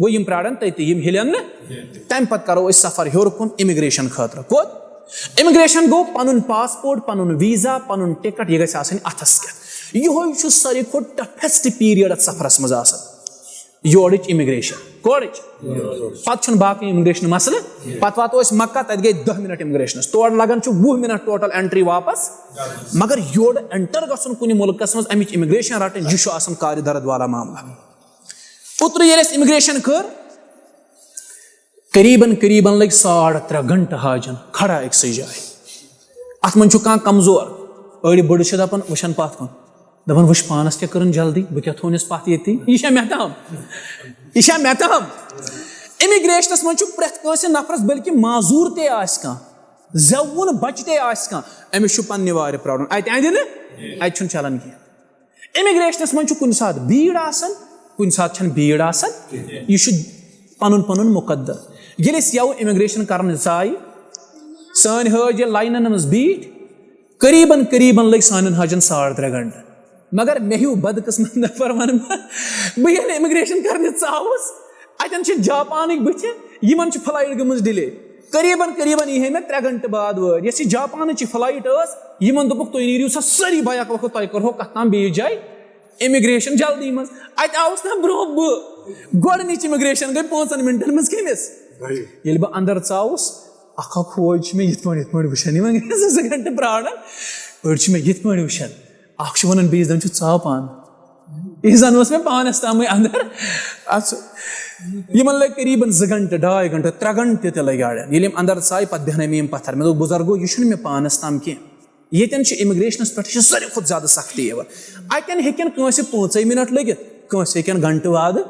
گوٚو، یِم پرارن تٔتی، یِم ہِلن نہٕ۔ تَمہِ پتہٕ کرو أسۍ سفر ہیوٚر کُن امیگریشن خٲطرٕ۔ کوٚت؟ امیگریشن گوٚو پنُن پاسپورٹ، پنُن ویزا، پنُن ٹکٹ، یہِ گژھِ آسٕنۍ اتھس کٮ۪تھ۔ یِہوٚے چھُ ساروی کھۄتہٕ ٹفیسٹ پیریڈ اتھ سفرس منٛز آسان۔ یورٕچ امیگریشن، کورٕچ؟ پتہٕ چھُنہٕ باقٕے امیگریشن مسلہٕ۔ پتہٕ واتو أسۍ مکہ، تتہِ گٔے دَہ منٹ امیگریشنس، تورٕ لگان چھُ وُہ منٹ ٹوٹل انٹری واپس۔ مگر یورٕ انٹر گژھُن کُنہِ مُلکس منٛز، امِچ امیگریشن رٹٕنۍ، یہِ چھُ آسان کارِ درد والا معاملہ۔ اوترٕ ییٚلہِ اَسہِ امیگریشن کٔر، قریباً، قریباً لٔگۍ ساڑ ترٛےٚ گھنٹہٕ حاجن کھڑا أکسٕے جایہِ۔ اَتھ منٛز چھُ کانٛہہ کمزور، أڑۍ بٔڑٕ چھِ دَپان، وٕچھان پَتھ کُن، دَپان، وٕچھ پانَس کیٛاہ کٔرٕن جلدی، بہٕ کیٛاہ تھوونَس پَتھ ییٚتی؟ یہِ چھا مےٚ تام؟ یہِ چھا مےٚ تام؟ امیگریشنَس منٛز چھُ پرٛٮ۪تھ کٲنٛسہِ نفرَس، بلکہِ معذوٗر تہِ آسہِ کانٛہہ، زٮ۪وُن بَچہِ تہِ آسہِ کانٛہہ، أمِس چھُ پنٛنہِ وارِ پرٛارُن۔ اَتہِ اَندِ نہٕ، اَتہِ چھُنہٕ چلان کینٛہہ۔ امیگریشنس منٛز چھُ کُنہِ ساتہٕ بھیڑ آسان، کُنہِ ساتہٕ چھنہٕ بھیڑ آسان۔ یہِ چھُ پنُن پنُن مُقدر۔ ییٚلہِ أسۍ یَوٕ امیگریشن کرنہِ ژایہِ، سٲنۍ حٲج ییٚلہِ لاینن منٛز بیٖٹھۍ، قریباً قریباً لٔگۍ سانٮ۪ن حاجن ساڑ ترٛےٚ گھنٹہٕ۔ مگر مےٚ ہیوٗ بدقٕسمت نفر ونہٕ بہٕ، بہٕ ییٚلہِ امیگریشن کرنہِ ژاوُس، اتٮ۪ن چھِ جاپانٕکۍ بٕتھِ، یِمن چھِ فلایٹ گٔمٕژ ڈِلے۔ قریباً قریباً یی ہے مےٚ ترٛےٚ گھنٹہٕ بعد وٲرۍ۔ یۄس یہِ جاپانٕچ یہِ فلایٹ ٲس، یِمن دوٚپُکھ، تُہۍ نیٖرِو سا سٲری بیک وقت، تۄہہِ کرہو کتھ تام بیٚیِس جایہِ امیگریشن جلدی منٛز۔ اتہِ آوُس نہ برونٛہہ بہٕ، گۄڈٕنِچ امیگریشن گٔے پانٛژن منٹن منٛز کٔمِس؟ ییٚلہِ بہٕ اندر ژاوُس، اکھ اکھ فوج چھِ مےٚ یِتھ پٲٹھۍ یِتھ پٲٹھۍ وٕچھان، یِمن گٔے زٕ زٕ گھنٹہٕ پراران۔ أڑۍ چھِ مےٚ یِتھ پٲٹھۍ وٕچھان، اکھ چھُ ونان بیٚیِس، دپان چھُ، ژاو پانہٕ۔ یہِ زن اوس مےٚ پانس تامٕے اندر۔ اَتھ سُہ، یِمن لٔگۍ قریباً زٕ گھنٹہٕ، ڈاے گھنٹہٕ، ترٛےٚ گھنٹہٕ تہِ لٔگۍ اَڑٮ۪ن۔ ییٚلہِ یِم اندر ژایہِ، پتہٕ بیٚہنٲے مےٚ یِم پتھر۔ مےٚ دوٚپ، بُزرگو، یہِ چھُنہٕ مےٚ پانس تام کینٛہہ۔ ییٚتٮ۪ن چھِ امیگریشنس پٮ۪ٹھ چھِ ساروی کھۄتہٕ زیادٕ سختی یِوان۔ اتٮ۪ن ہیٚکن کٲنٛسہِ پانٛژے منٹ لٔگِتھ، کٲنٛسہِ ہیٚکن گھنٹہٕ وادٕ۔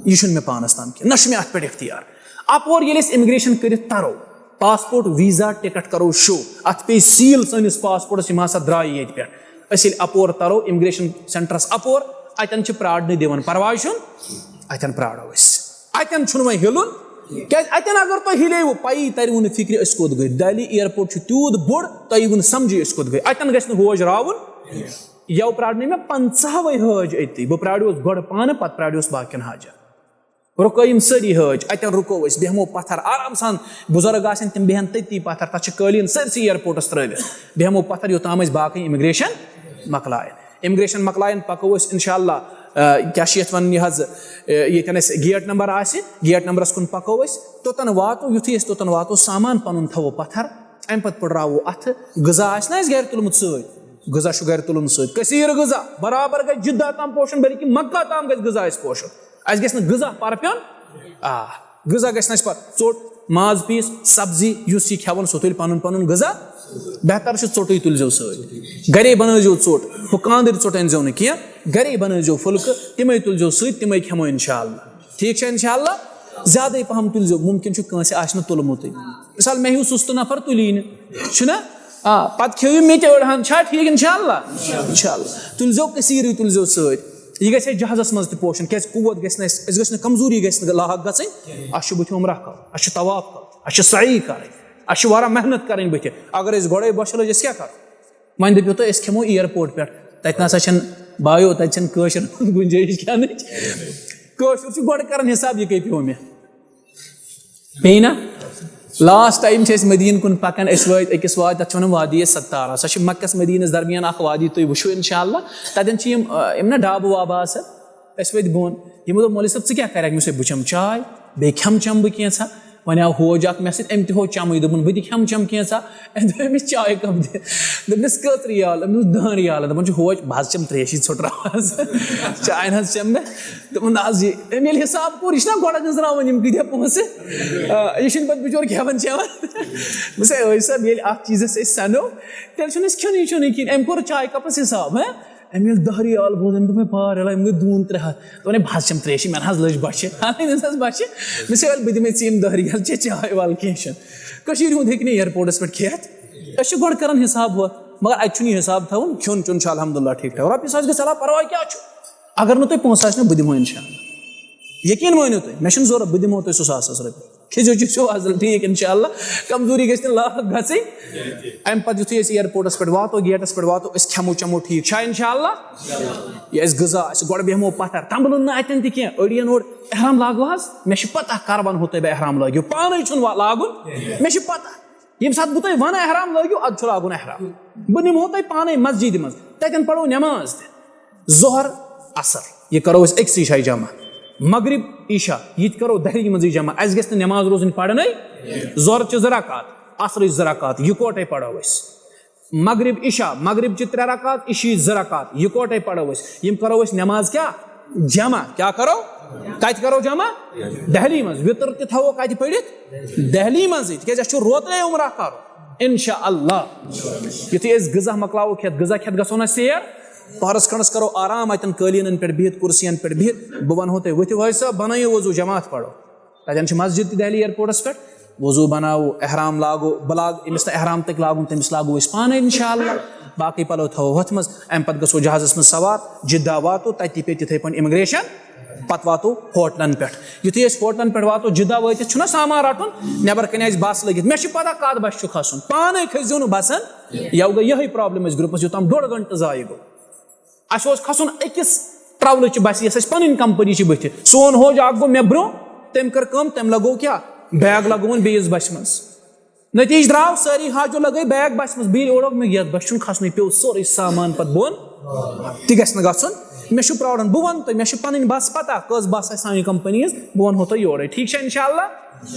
یہِ چھُنہٕ مےٚ پانس تام کینٛہہ، نہ چھُ مےٚ اتھ پٮ۪ٹھ اختیار۔ اپور ییٚلہِ أسۍ امیگریشن کٔرِتھ ترو، پاسپورٹ، ویزا، ٹکٹ کرو شو، اتھ پیٚیہِ سیٖل سٲنِس پاسپورٹس، یِم ہسا درٛایہِ ییٚتہِ پٮ۪ٹھ۔ أسۍ ییٚلہِ اپور ترو، امیگریشن سینٹرس اپور، اتٮ۪ن چھِ پرارنہٕ دِوان، پرواے چھُنہٕ، اتٮ۪ن پرارو أسۍ۔ اتٮ۪ن چھُنہٕ وۄنۍ ہِلُن، کیازِ اتٮ۪ن اگر تۄہہِ ہِلیوٕ، پَیی ترِوٕ نہٕ فِکرِ أسۍ کوٚت گٔے۔ دہلی ایئرپورٹ چھُ تیوٗت بوٚڑ، تۄہہِ یِیوٕ نہٕ سمجھے أسۍ کوٚت گٔے۔ اتٮ۪ن گژھِ نہٕ ہوج راوُن۔ یَوٕ پرارنٲے مےٚ پنٛژاہ وَے حٲج أتی۔ بہٕ پرٛاریوس گۄڈٕ پانہٕ، پتہٕ پرٛاریوس باقین حاجن۔ رُکٲے یِم سٲری حٲج، اتٮ۪ن رُکو أسۍ، بیٚہمو پتھر آرام سان۔ بُزرگ آسن، تِم بیٚہن تٔتی پتھر، تتھ چھِ قٲلیٖن سٲرسٕے ایئرپورٹس ترٲوِتھ۔ بیٚہمو پتھر، یوٚتام أسۍ باقٕے امیگریشن مۄکلایَن۔ امیگریشن مۄکلایَن، پکو أسۍ انشاءاللہ، آ، کیٛاہ چھِ یتھ ونان، یہِ حظ، آ، ییٚتٮ۪ن اَسہِ گیٹ نمبر آسہِ، گیٹ نمبرس کُن پکو أسۍ، توٚتن واتو۔ یُتھُے أسۍ توٚتن واتو، سامان پنُن تھاوو پتھر، امہِ پتہٕ پُڑراوو اتھٕ۔ غذا آسہِ نہ اَسہِ گرِ تُلمُت سۭتۍ؟ غذا چھُ گرِ تُلُن سۭتۍ، کثیر غذا، برابر گژھِ جدہ تام پوشُن، بلکہِ مکہ تام گژھِ غذا اَسہِ پوشُن۔ اَسہِ گژھِ نہٕ غذا پرپیُن۔ آ، غذا گژھِ نہٕ اَسہِ پَتہٕ ژوٚٹ، ماز پیٖس، سبزی، یُس یہِ کھٮ۪وان، سُہ تُلہِ پَنُن پَنُن غذا۔ بہتر چھُ ژوٚٹُے تُلزیو سۭتۍ۔ گَرے بَنٲوزیو ژوٚٹ، ہُہ کانٛدٕرۍ ژوٚٹ أنزیو نہٕ کینٛہہ، گَرے بَنٲوزیو پھُلکہٕ، تِمَے تُلزیو سۭتۍ، تِمَے کھٮ۪مو انشاءاللہ۔ ٹھیٖک چھا انشاءاللہ؟ زیادَے پَہَم تُلزیو، مُمکِن چھُ کٲنٛسہِ آسہِ نہٕ تُلمُتٕے۔ مِثال، مےٚ ہیوٗ سُستہٕ نفر تُلی نہٕ، چھُنہ؟ آ، پَتہٕ کھیٚیِو مےٚ تہِ أڑ ہَن، چھا ٹھیٖک؟ انشاءاللہ، انشاءاللہ۔ تُلزیو کثیٖرٕے، تُلزیو سۭتۍ۔ یہِ گژھِ اَسہِ جہازَس منٛز تہِ پوشُن، کیٛازِ قوت گژھِ نہٕ اَسہِ، اَسہِ گژھِ نہٕ کمزوری گژھِ نہٕ لاحق گژھٕنۍ۔ اَسہِ چھُ بٕتھِ عمرہ کَرُن، اَسہِ چھُ طواف کَرُن، اَسہِ چھُ سعی کَرٕنۍ، اَسہِ چھُ واریاہ محنت کَرٕنۍ بٕتھِ۔ اگر أسۍ گۄڈَے بۄچھِ لٔج، أسۍ کیٛاہ کَرو؟ وۄنۍ دٔپِو تُہۍ، أسۍ کھٮ۪مو ایئرپورٹ پٮ۪ٹھ، تَتہِ نَسا چھَنہٕ، بایو، تَتہِ چھَنہٕ کٲشرٮ۪ن ہٕنٛز گُنجٲیِش کھٮ۪نٕچ۔ کٲشُر چھُ گۄڈٕ کَران حِساب، یہِ کٔہۍ پیوٚو مےٚ۔ بیٚیہِ نا، لاسٹ ٹایم چھِ أسۍ مدیٖنہٕ کُن پَکان، أسۍ وٲتۍ أکِس وادی، تَتھ چھِ وَنان وادی ستارہ۔ سۄ چھِ مکس مدیٖنَس درمیان اَکھ وادی، تُہۍ وٕچھِو انشاءاللہ۔ تَتٮ۪ن چھِ یِم، آ، یِم نا ڈابہٕ وابہٕ آسان۔ أسۍ وٲتۍ بۄن، یِمو دوٚپ، "مولوی صٲب، ژٕ کیٛاہ کَرَکھ؟" مےٚ ووٚنُس، "ہے، بہٕ چَمہٕ چاے، بیٚیہِ کھٮ۪مہٕ چَمہٕ بہٕ کینٛژھا۔" وۄنۍ آو ہوج اَکھ مےٚ سۭتۍ، أمۍ تہِ ہوو چَمٕے، دوٚپُن، "بہٕ تہِ کھٮ۪مہٕ چَمہٕ کینٛژھا۔" أمۍ دوٚپ أمِس چایہِ کَپ دِ۔ دوٚپنَس، "کٔژ رِیال؟" أمۍ دوٚپ، "دَہَن رِیالَن۔" دَپان چھُ، "ہوج، بہٕ حظ چَمہٕ ترٛیشی ژھوٚٹ راوان حظ۔" چاے نہ حظ چَمہٕ مےٚ۔ دوٚپُن، "نہ حظ، یہِ"، أمۍ ییٚلہِ حِساب کوٚر، یہِ چھِنہ گۄڈٕ أنٛزراوان یِم کۭتیٛاہ پونٛسہٕ؟ آ، یہِ چھِنہٕ پَتہٕ بِچور کھٮ۪وان چٮ۪وان۔ بہٕ چھُسَے عٲج صٲب، ییٚلہِ اَتھ چیٖزَس أسۍ سَنو، تیٚلہِ چھُنہٕ اَسہِ کھیوٚنُے چیوٚنُے کِہیٖنۍ۔ أمۍ کوٚر چاے کَپَس حِساب، ہہ؟ أمۍ ییٚلہِ دَہ رِیال بوٗز، أمۍ دوٚپ مےٚ، "پار، یَلہٕ"، أمۍ گٔے دوٗن ترٛےٚ ہَتھ۔ دوٚپُن، "ہے، بہٕ حظ چَمہٕ ترٛیشی، مےٚ نہ حظ لٔج بۄچھِ۔" اَتھ أنِس حظ بۄچھِ۔ مےٚ چھِ، "وَلہٕ، بہٕ دِمَے ژےٚ یِم دَہ رِیال، چےٚ چاے، وَلہٕ، کینٛہہ چھُنہٕ۔" کٔشیٖرِ ہُنٛد ہیٚکہِ نہٕ ایئرپورٹَس پٮ۪ٹھ کھٮ۪تھ۔ أسۍ چھِ گۄڈٕ کَران حِساب ہُتھ، مگر اَتہِ چھُنہٕ یہِ حِساب تھاوُن، کھیوٚن چیوٚن چھُ الحمدللہ ٹھیٖک ٹھاک۔ رۄپیہِ ساس گژھِ علاوٕ، پَرواے کیٛاہ چھُ؟ اگر نہٕ تۄہہِ پونٛسہٕ آسہِ نہٕ، بہٕ دِمو انشاءاللہ۔ یقیٖن مٲنِو تُہۍ، مےٚ چھُنہٕ ضوٚرَتھ، بہٕ دِمو تۄہہِ سُہ ساس ساس رۄپیہِ۔ کھیٚزیو چیٚزیو اَصٕل، ٹھیٖک، انشاءاللہ۔ کمزوری گژھِ نہٕ لاحق گژھٕنۍ۔ اَمہِ پتہٕ یُتھُے أسۍ ایئرپورٹَس پٮ۪ٹھ واتو، گیٹَس پٮ۪ٹھ واتو، أسۍ کھٮ۪مو چٮ۪مو، ٹھیٖک چھا انشاءاللہ؟ یہِ اَسہِ غذا آسہِ، گۄڈٕ بیٚہمو پتھر، تنبلُن نہٕ اَتٮ۪ن تہِ کینٛہہ۔ أڑۍ یِن اورٕ، احرام لاگوٕ حظ؟ مےٚ چھِ پتہ، کَر وَنہو تۄہہِ بہٕ احرام لٲگِو، پانَے چھُنہٕ وا-، لاگُن، مےٚ چھِ پتہ۔ ییٚمہِ ساتہٕ بہٕ تۄہہِ وَنہٕ احرام لٲگِو، اَدٕ چھُ لاگُن احرام۔ بہٕ نِمہو تۄہہِ پانَے مسجدِ منٛز، تَتٮ۪ن پَرو نٮ۪ماز تہِ۔ ظہر، عصر، یہِ کَرو أسۍ أکسٕے جایہِ جمع۔ مغرب، عشاء، یہِ تہِ کَرو دہلی منٛزٕے جمع۔ اَسہِ گژھِ نہٕ نٮ۪ماز روزٕنۍ پَرنَے۔ ظہرچہِ زٕ رکعت، عصرٕچ زٕ رکعت، یِکوَٹَے پَرو أسۍ۔ مغرب، عشاء، مغرب چہِ ترٛےٚ رکعت، عشاء زٕ رکعت، یِکوَٹَے پَرو أسۍ۔ یِم کَرو أسۍ نٮ۪ماز کیٛاہ؟ جمع۔ کیٛاہ کَرو؟ کَتہِ کَرو جمع؟ دہلی منٛز۔ وِتر تہِ تھاوو کَتہِ پٔرِتھ؟ دہلی منٛزٕے، تِکیٛازِ اَسہِ چھُ روترَے عمرہ کَرُن۔ انشاءاللہ۔ یُتھُے أسۍ غذا مۄکلاوو کھٮ۪تھ، غذا کھٮ۪تھ گژھو نہ سیر، پہرس کھنڈس کرو آرام، اتٮ۪ن قٲلیٖنن پٮ۪ٹھ بِہِتھ، کُرسین پٮ۪ٹھ بِہِتھ۔ بہٕ ونہو تۄہہِ وٕتھِو، حٲج صٲب، بنٲیِو وضو، جماعت پرو۔ تتٮ۪ن چھِ مسجد تہِ دہلی ایئرپورٹس پٮ۪ٹھ۔ وضو بناوو، احرام لاگو، بہٕ لاگہٕ، ییٚمِس نہٕ احرام تگہِ لاگُن، تٔمِس لاگو أسۍ پانے انشاءاللہ۔ باقٕے پلو تھاوو ہۄتھ منٛز، امہِ پتہٕ گژھو جہازس منٛز سوار، جدہ واتو، تتہِ تہِ پیٚیہِ تِتھے پٲٹھۍ امیگریشن۔ پتہٕ واتو ہوٹلن پٮ۪ٹھ۔ یُتھُے أسۍ ہوٹلن پٮ۪ٹھ واتو، جدہ وٲتِتھ چھُنہ سامان رٹُن، نٮ۪بر کنہِ آسہِ بس لٔگِتھ، مےٚ چھِ پتہ کتھ بسہِ چھُ کھسُن، پانے کھٔسۍزیو نہٕ بسن۔ یَوٕ گٔے یِہوٚے پرابلم اَسہِ گرُپَس، یوٚتام ڈوٚڈ گھنٹہٕ ضایع گوٚو۔ اَسہِ اوس کھسُن أکِس ٹرٛاولٕچہِ بسہِ، یۄس اَسہِ پنٕنۍ کمپنی چھِ بٕتھِ۔ سون حوج اکھ گوٚو مےٚ برٛونٛہہ، تٔمۍ کٔر کٲم، تٔمۍ لگوو کیٛاہ؟ بیگ لگووُن بیٚیِس بسہِ منٛز۔ نتیٖجہٕ درٛاو، سٲری حاجو لگٲے بیگ بسہِ منٛز، بیٚیہِ اوڑوکھ مےٚ یَتھ بسہِ چھُنہٕ کھسنُے، پیوٚو سورُے سامان پتہٕ بۄن۔ تہِ گژھِ نہٕ گژھُن۔ مےٚ چھُ پرٛاڑُن، بہٕ وَنہٕ تۄہہِ، مےٚ چھُ پنٕنۍ بس پتہ، کٔژ بس آسہِ سانہِ کمپنی ہٕنٛز، بہٕ وَنہو تۄہہِ یورَے۔ ٹھیٖک چھا انشاءاللہ؟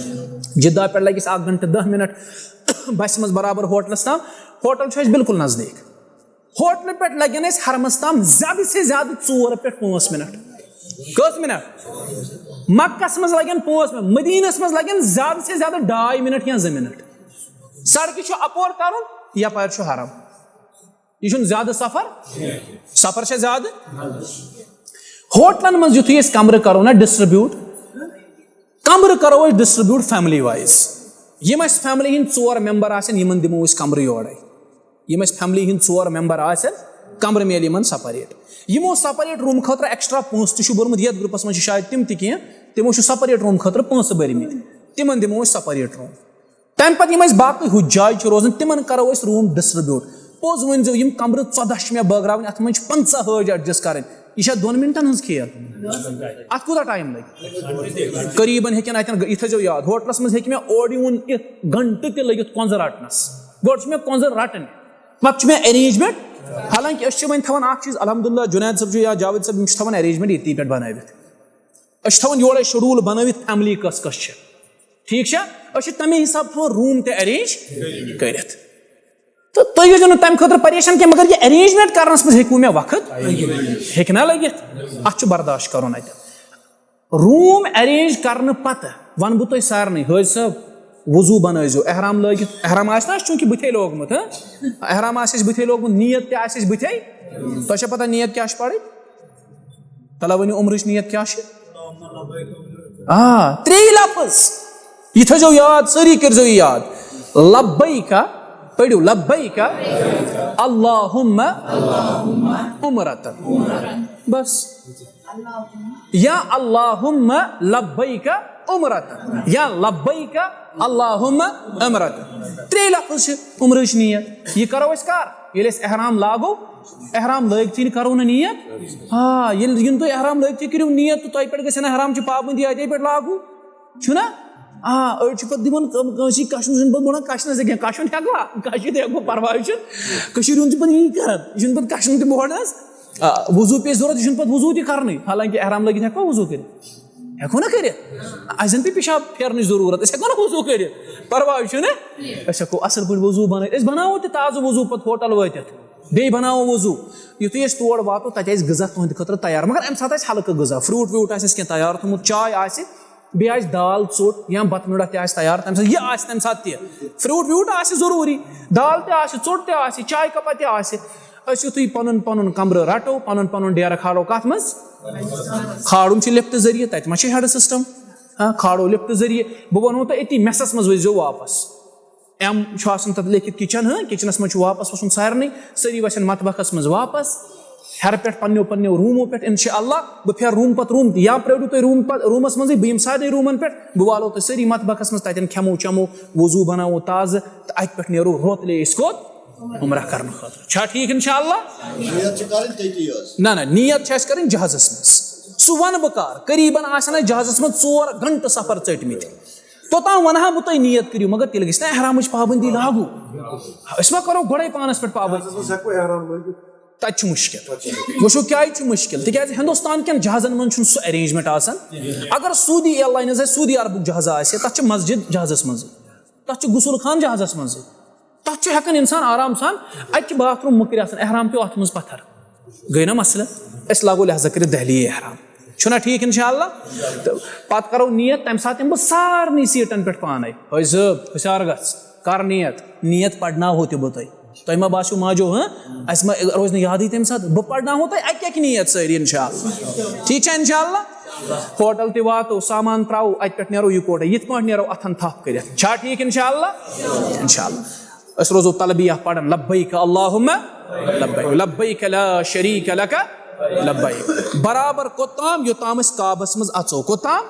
جدہ پٮ۪ٹھ لگہِ اَسہِ اکھ گھنٹہٕ دَہ منٹ بسہِ منٛز برابر ہوٹلس تام۔ ہوٹل چھُ اَسہِ بالکل نزدیٖک۔ ہوٹلہٕ پٮ۪ٹھ لگن اَسہِ حرمس تام زیادٕ سے زیادٕ ژور پٮ۪ٹھ پانٛژھ منٹ۔ کٔژ منٹ؟ مکس منٛز لگن پانٛژھ منٹ، مدیٖنس منٛز لگن زیادٕ سے زیادٕ ڈاے منٹ یا زٕ منٹ۔ سڑکہِ چھُ اپور ترُن، یپارِ چھُ حرم۔ یہِ چھُنہٕ زیادٕ سفر۔ سفر چھا زیادٕ؟ ہوٹلن منٛز یُتھُے أسۍ کمرٕ کرو نا ڈسٹریبیوٹ، کمرٕ کرو أسۍ ڈسٹریبیوٹ فیملی وائز۔ یِم اَسہِ فیملی ہٕنٛدۍ ژور ممبر آسن، یِمن دِمو أسۍ کمرٕ یورے۔ یِم اَسہِ فیملی ہٕنٛدۍ ژور ممبر آسن، کمرٕ میلہِ یِمن سپریٹ۔ یِمو سپریٹ روٗم خٲطرٕ ایکسٹرا پونٛسہٕ تہِ چھُ بوٚرمُت، یتھ گروپس منٛز چھِ شاید تِم تہِ کینٛہہ، تِمو چھُ سپریٹ روٗم خٲطرٕ پونٛسہٕ بٔرمٕتۍ، تِمن دِمو أسۍ سپریٹ روٗم۔ تَمہِ پتہٕ یِم اَسہِ باقٕے ہُتھ جایہِ چھِ روزان، تِمن کرو أسۍ روٗم ڈسٹریبیوٹ۔ پوٚز ؤنۍ زیو، یِم کمرٕ ژۄداہ چھِ مےٚ بٲگراوٕنۍ، اتھ منٛز چھِ پنٛژاہ حٲج ایڈجسٹ کرٕنۍ۔ یہِ چھا دۄن منٹن ہٕنٛز کھیل؟ اتھ کوٗتاہ ٹایم لگہِ؟ قریباً ہیٚکن اتٮ۪ن، یہِ تھٲیزیو یاد، ہوٹلس منٛز ہیٚکہِ مےٚ اورٕ یُن یِتھ گنٹہٕ تہِ لٔگِتھ کۄنٛزٕ رٹنس۔ گۄڈٕ چھُ مےٚ کۄنٛزٕ رٹٕنۍ، پتہٕ چھُ مےٚ ارینجمنٹ۔ حالانکہ أسۍ چھِ وۄنۍ تھاوان اکھ چیٖز، الحمدللہ، جنید صٲب چھُ یا جاوید صٲب، یِم چھِ تھاوان ارینجمنٹ ییٚتی پٮ۪ٹھ بنٲوِتھ۔ أسۍ چھِ تھاوان یورے شیڈول بنٲوِتھ فیملی کۄس کۄس چھِ، ٹھیٖک چھا؟ أسۍ چھِ تمے حساب تھاوان روٗم تہِ ارینج کٔرِتھ۔ تہٕ تُہۍ ٲسۍزیو نہٕ تَمہِ خٲطرٕ پریشان کینٛہہ، مگر یہِ ارینجمنٹ کرنس منٛز ہیٚکوٕ مےٚ وقت؟ ہیٚکہِ نا لٔگِتھ؟ اتھ چھُ برداشت کرُن اتٮ۪ن۔ روٗم ارینج کرنہٕ پتہٕ ونہٕ بہٕ تۄہہِ سارنٕے، حٲج صٲب، وضوٗ بنٲیزیو، احرام لٲگِتھ، احرام آسہِ نا اَسہِ چوٗنٛکہِ بٕتھے لوگمُت، ہاں؟ احرام آسہِ اَسہِ بٕتھے لوگمُت، نیت تہِ آسہِ اَسہِ بٕتھے۔ تۄہہِ چھا پتہ نیت کیٛاہ چھِ پرٕنۍ؟ تَلہ ؤنِو، عمرٕچ نیت کیٛاہ چھِ؟ آ، ترٛے لفظ۔ یہِ تھٲیزیو یاد، سٲری کٔرزیو یہِ یاد۔ لبیک، پٔرِو، لبیک اللہم عمرتن۔ بس۔ یا اللہم لبیک عمرتن، یا لبیک اللہم عمرتن۔ ترٛے لفظ چھِ عمرٕچ نیت۔ یہِ کرو أسۍ کر؟ ییٚلہِ أسۍ احرام لاگو، احرام لٲگتھٕے نہٕ کرو نہٕ نیت۔ آ، ییٚلہِ، یِنہٕ تُہۍ احرام لٲگتھٕے کٔرِو نیت تہٕ تۄہہِ پٮ۪ٹھ گژھِ نہٕ احرامچہِ پابندی اتے پٮ۪ٹھ لاگو، چھُنہ؟ آ، أڑۍ چھِ پتہٕ دِوان کٲ-، کٲنٛسی کشنہٕ، یہِ چھُنہٕ پتہٕ بنان کشنس کینٛہہ، کشُن ہٮ۪کوا؟ کشُن تہِ ہٮ۪کو، پرواے چھُنہٕ۔ کٔشیٖرِ ہُنٛد چھُ پتہٕ یی کران، یہِ چھُنہٕ پتہٕ کشُن تہِ بوڑ حظ۔ آ، وضوٗ پیٚیہِ ضروٗرت، یہِ چھُنہٕ پتہٕ وضوٗ تہِ کرنٕے، حالانکہ احرام لٲگِتھ ہٮ۪کوا وضوٗ کٔرِتھ؟ ہٮ۪کو نہ کٔرِتھ؟ اَسہِ زَن پیٚیہِ پِشاب پھیرنٕچ ضروٗرت، أسۍ ہٮ۪کو نہ وضوٗ کٔرِتھ، پرواے چھُنہٕ۔ أسۍ ہٮ۪کو اَصٕل پٲٹھۍ وضوٗ بَنٲوِتھ، أسۍ بَناوو تہِ تازٕ وضوٗ پَتہٕ ہوٹَل وٲتِتھ، بیٚیہِ بَناوو وضوٗ۔ یُتھُے أسۍ تور واتو، تَتہِ آسہِ غذا تُہٕنٛدِ خٲطرٕ تیار، مگر اَمہِ ساتہٕ آسہِ ہلکہٕ غذا، فروٗٹ وروٗٹ آسہِ اَسہِ کینٛہہ تیار تھوٚمُت، چاے آسہِ، بیٚیہِ آسہِ دال ژوٚٹ یا بَتہٕ میوٚنٛڈا تہِ آسہِ تیار، تَمہِ ساتہٕ یہِ آسہِ تَمہِ ساتہٕ تہِ۔ فروٗٹ وروٗٹ آسہِ ضروٗری، دال تہِ آسہِ، ژوٚٹ تہِ آسہِ، چاے کَپا تہِ آسہِ۔ أسۍ یُتھُے پنُن پنُن کمرٕ رٹو، پنُن پنُن ڈیرٕ کھالو کتھ منٛز؟ کھالُن چھُ لفٹ ذٔریعہٕ، تتہِ ما چھُ ہیڈ سسٹم؟ ہاں، کھالو لفٹ ذٔریعہٕ۔ بہٕ ونہو تۄہہِ أتی میسس منٛز ؤسۍزیو واپس۔ ایم چھُ آسان تتھ لیکھِتھ کچن، ہاں، کچنس منٛز چھُ واپس وسُن سارنٕے، سٲری وسن مطبخس منٛز واپس۔ ہیرٕ پٮ۪ٹھ پننیو پننیو روٗمو پٮ۪ٹھ انشاءاللہ بہٕ پھیرٕ روٗم پتہٕ روٗم تہِ، یا پرٲرِو تُہۍ روٗم پتہٕ روٗمس منٛزٕے، بہٕ یِمہٕ سارنٕے روٗمن پٮ۪ٹھ، بہٕ والو تۄہہِ سٲری مطبخس منٛز، تتٮ۪ن کھٮ۪مو چٮ۪مو، وضوٗ بناوو تازٕ، تہٕ اتہِ پٮ۪ٹھ نیرو روتلے أسۍ کوٚت؟ عمرہ کرنہٕ خٲطرٕ۔ چھا ٹھیٖک انشاءاللہ؟ نیت چھِ کَرٕنۍ تٔتی یٲژ۔ نہ، نہ، نیت چھِ اَسہِ کَرٕنۍ جہازَس منٛز۔ سُہ وَنہٕ بہٕ کر، قریباً آسن اَسہِ جہازَس منٛز ژور گھنٹہٕ سفر ژٔٹمٕتۍ۔ توٚتام وَنہٕ ہا بہٕ تۄہہِ نیت کٔرِو، مگر تیٚلہِ گژھِ نہ احرامٕچ پابندی لاگو۔ أسۍ ما کَرو گۄڈَے پانَس پٮ۪ٹھ پابندی؟ جہازَس منٛز ہٮ۪کو احرام لٲگِتھ؟ تَتہِ چھُ مُشکِل۔ وٕچھِو کیٛازِ چھُ مُشکِل، تِکیٛازِ ہِندُستان کٮ۪ن جہازَن منٛز چھُنہٕ سُہ ارینجمنٹ آسان۔ اگر سعودی ایئرلاینز آسہِ، سعودی عربُک جہاز آسہِ، تَتھ چھِ مسجد جہازَس منٛزٕے۔ تَتھ چھُ غسل خان جہازَس منٛزٕے۔ تَتھ چھُ ہٮ۪کان اِنسان آرام سان اَکہِ باتھ روٗم مُکرِ آسان، احرام پیوٚو اَتھ منٛز پَتھر۔ گٔے نا مسلہٕ؟ أسۍ لاگو لہذا کٔرِتھ دہلی احرام۔ چھُنا ٹھیٖک اِنشاءاللہ؟ تہٕ پَتہٕ کَرو نیت، تَمہِ ساتہٕ یِمہٕ بہٕ سارنٕے سیٖٹَن پٮ۪ٹھ پانَے۔ حٲج صٲب، ہُشار گژھ، کَر نیت۔ نیت پَرناوہو تہِ بہٕ تۄہہِ۔ تۄہہِ ما باسیو ماجو، ہاں؟ اَسہِ ما روزِ نہٕ یادٕے تَمہِ ساتہٕ؟ بہٕ پَرناوہو تۄہہِ اَکہِ اَکہِ نیت سٲری اِنشاءاللہ۔ ٹھیٖک چھا اِنشاءاللہ؟ ہوٹل تہِ واتو، سامان ترٛاوو، اَتہِ پٮ۪ٹھ نیرو یِکوَٹَے۔ یِتھ پٲٹھۍ نیرو اَتھَن تھَپھ کٔرِتھ۔ چھا ٹھیٖک اِنشاءاللہ؟ اِنشاءاللہ۔ أسۍ روزو تلبیہ پران، لبیک اللہم لبیک، لبیک لا شریک لک لبیک۔ برابر کوٚتام؟ یوٚتام أسۍ کعبس منٛز اژو۔ کوٚتام؟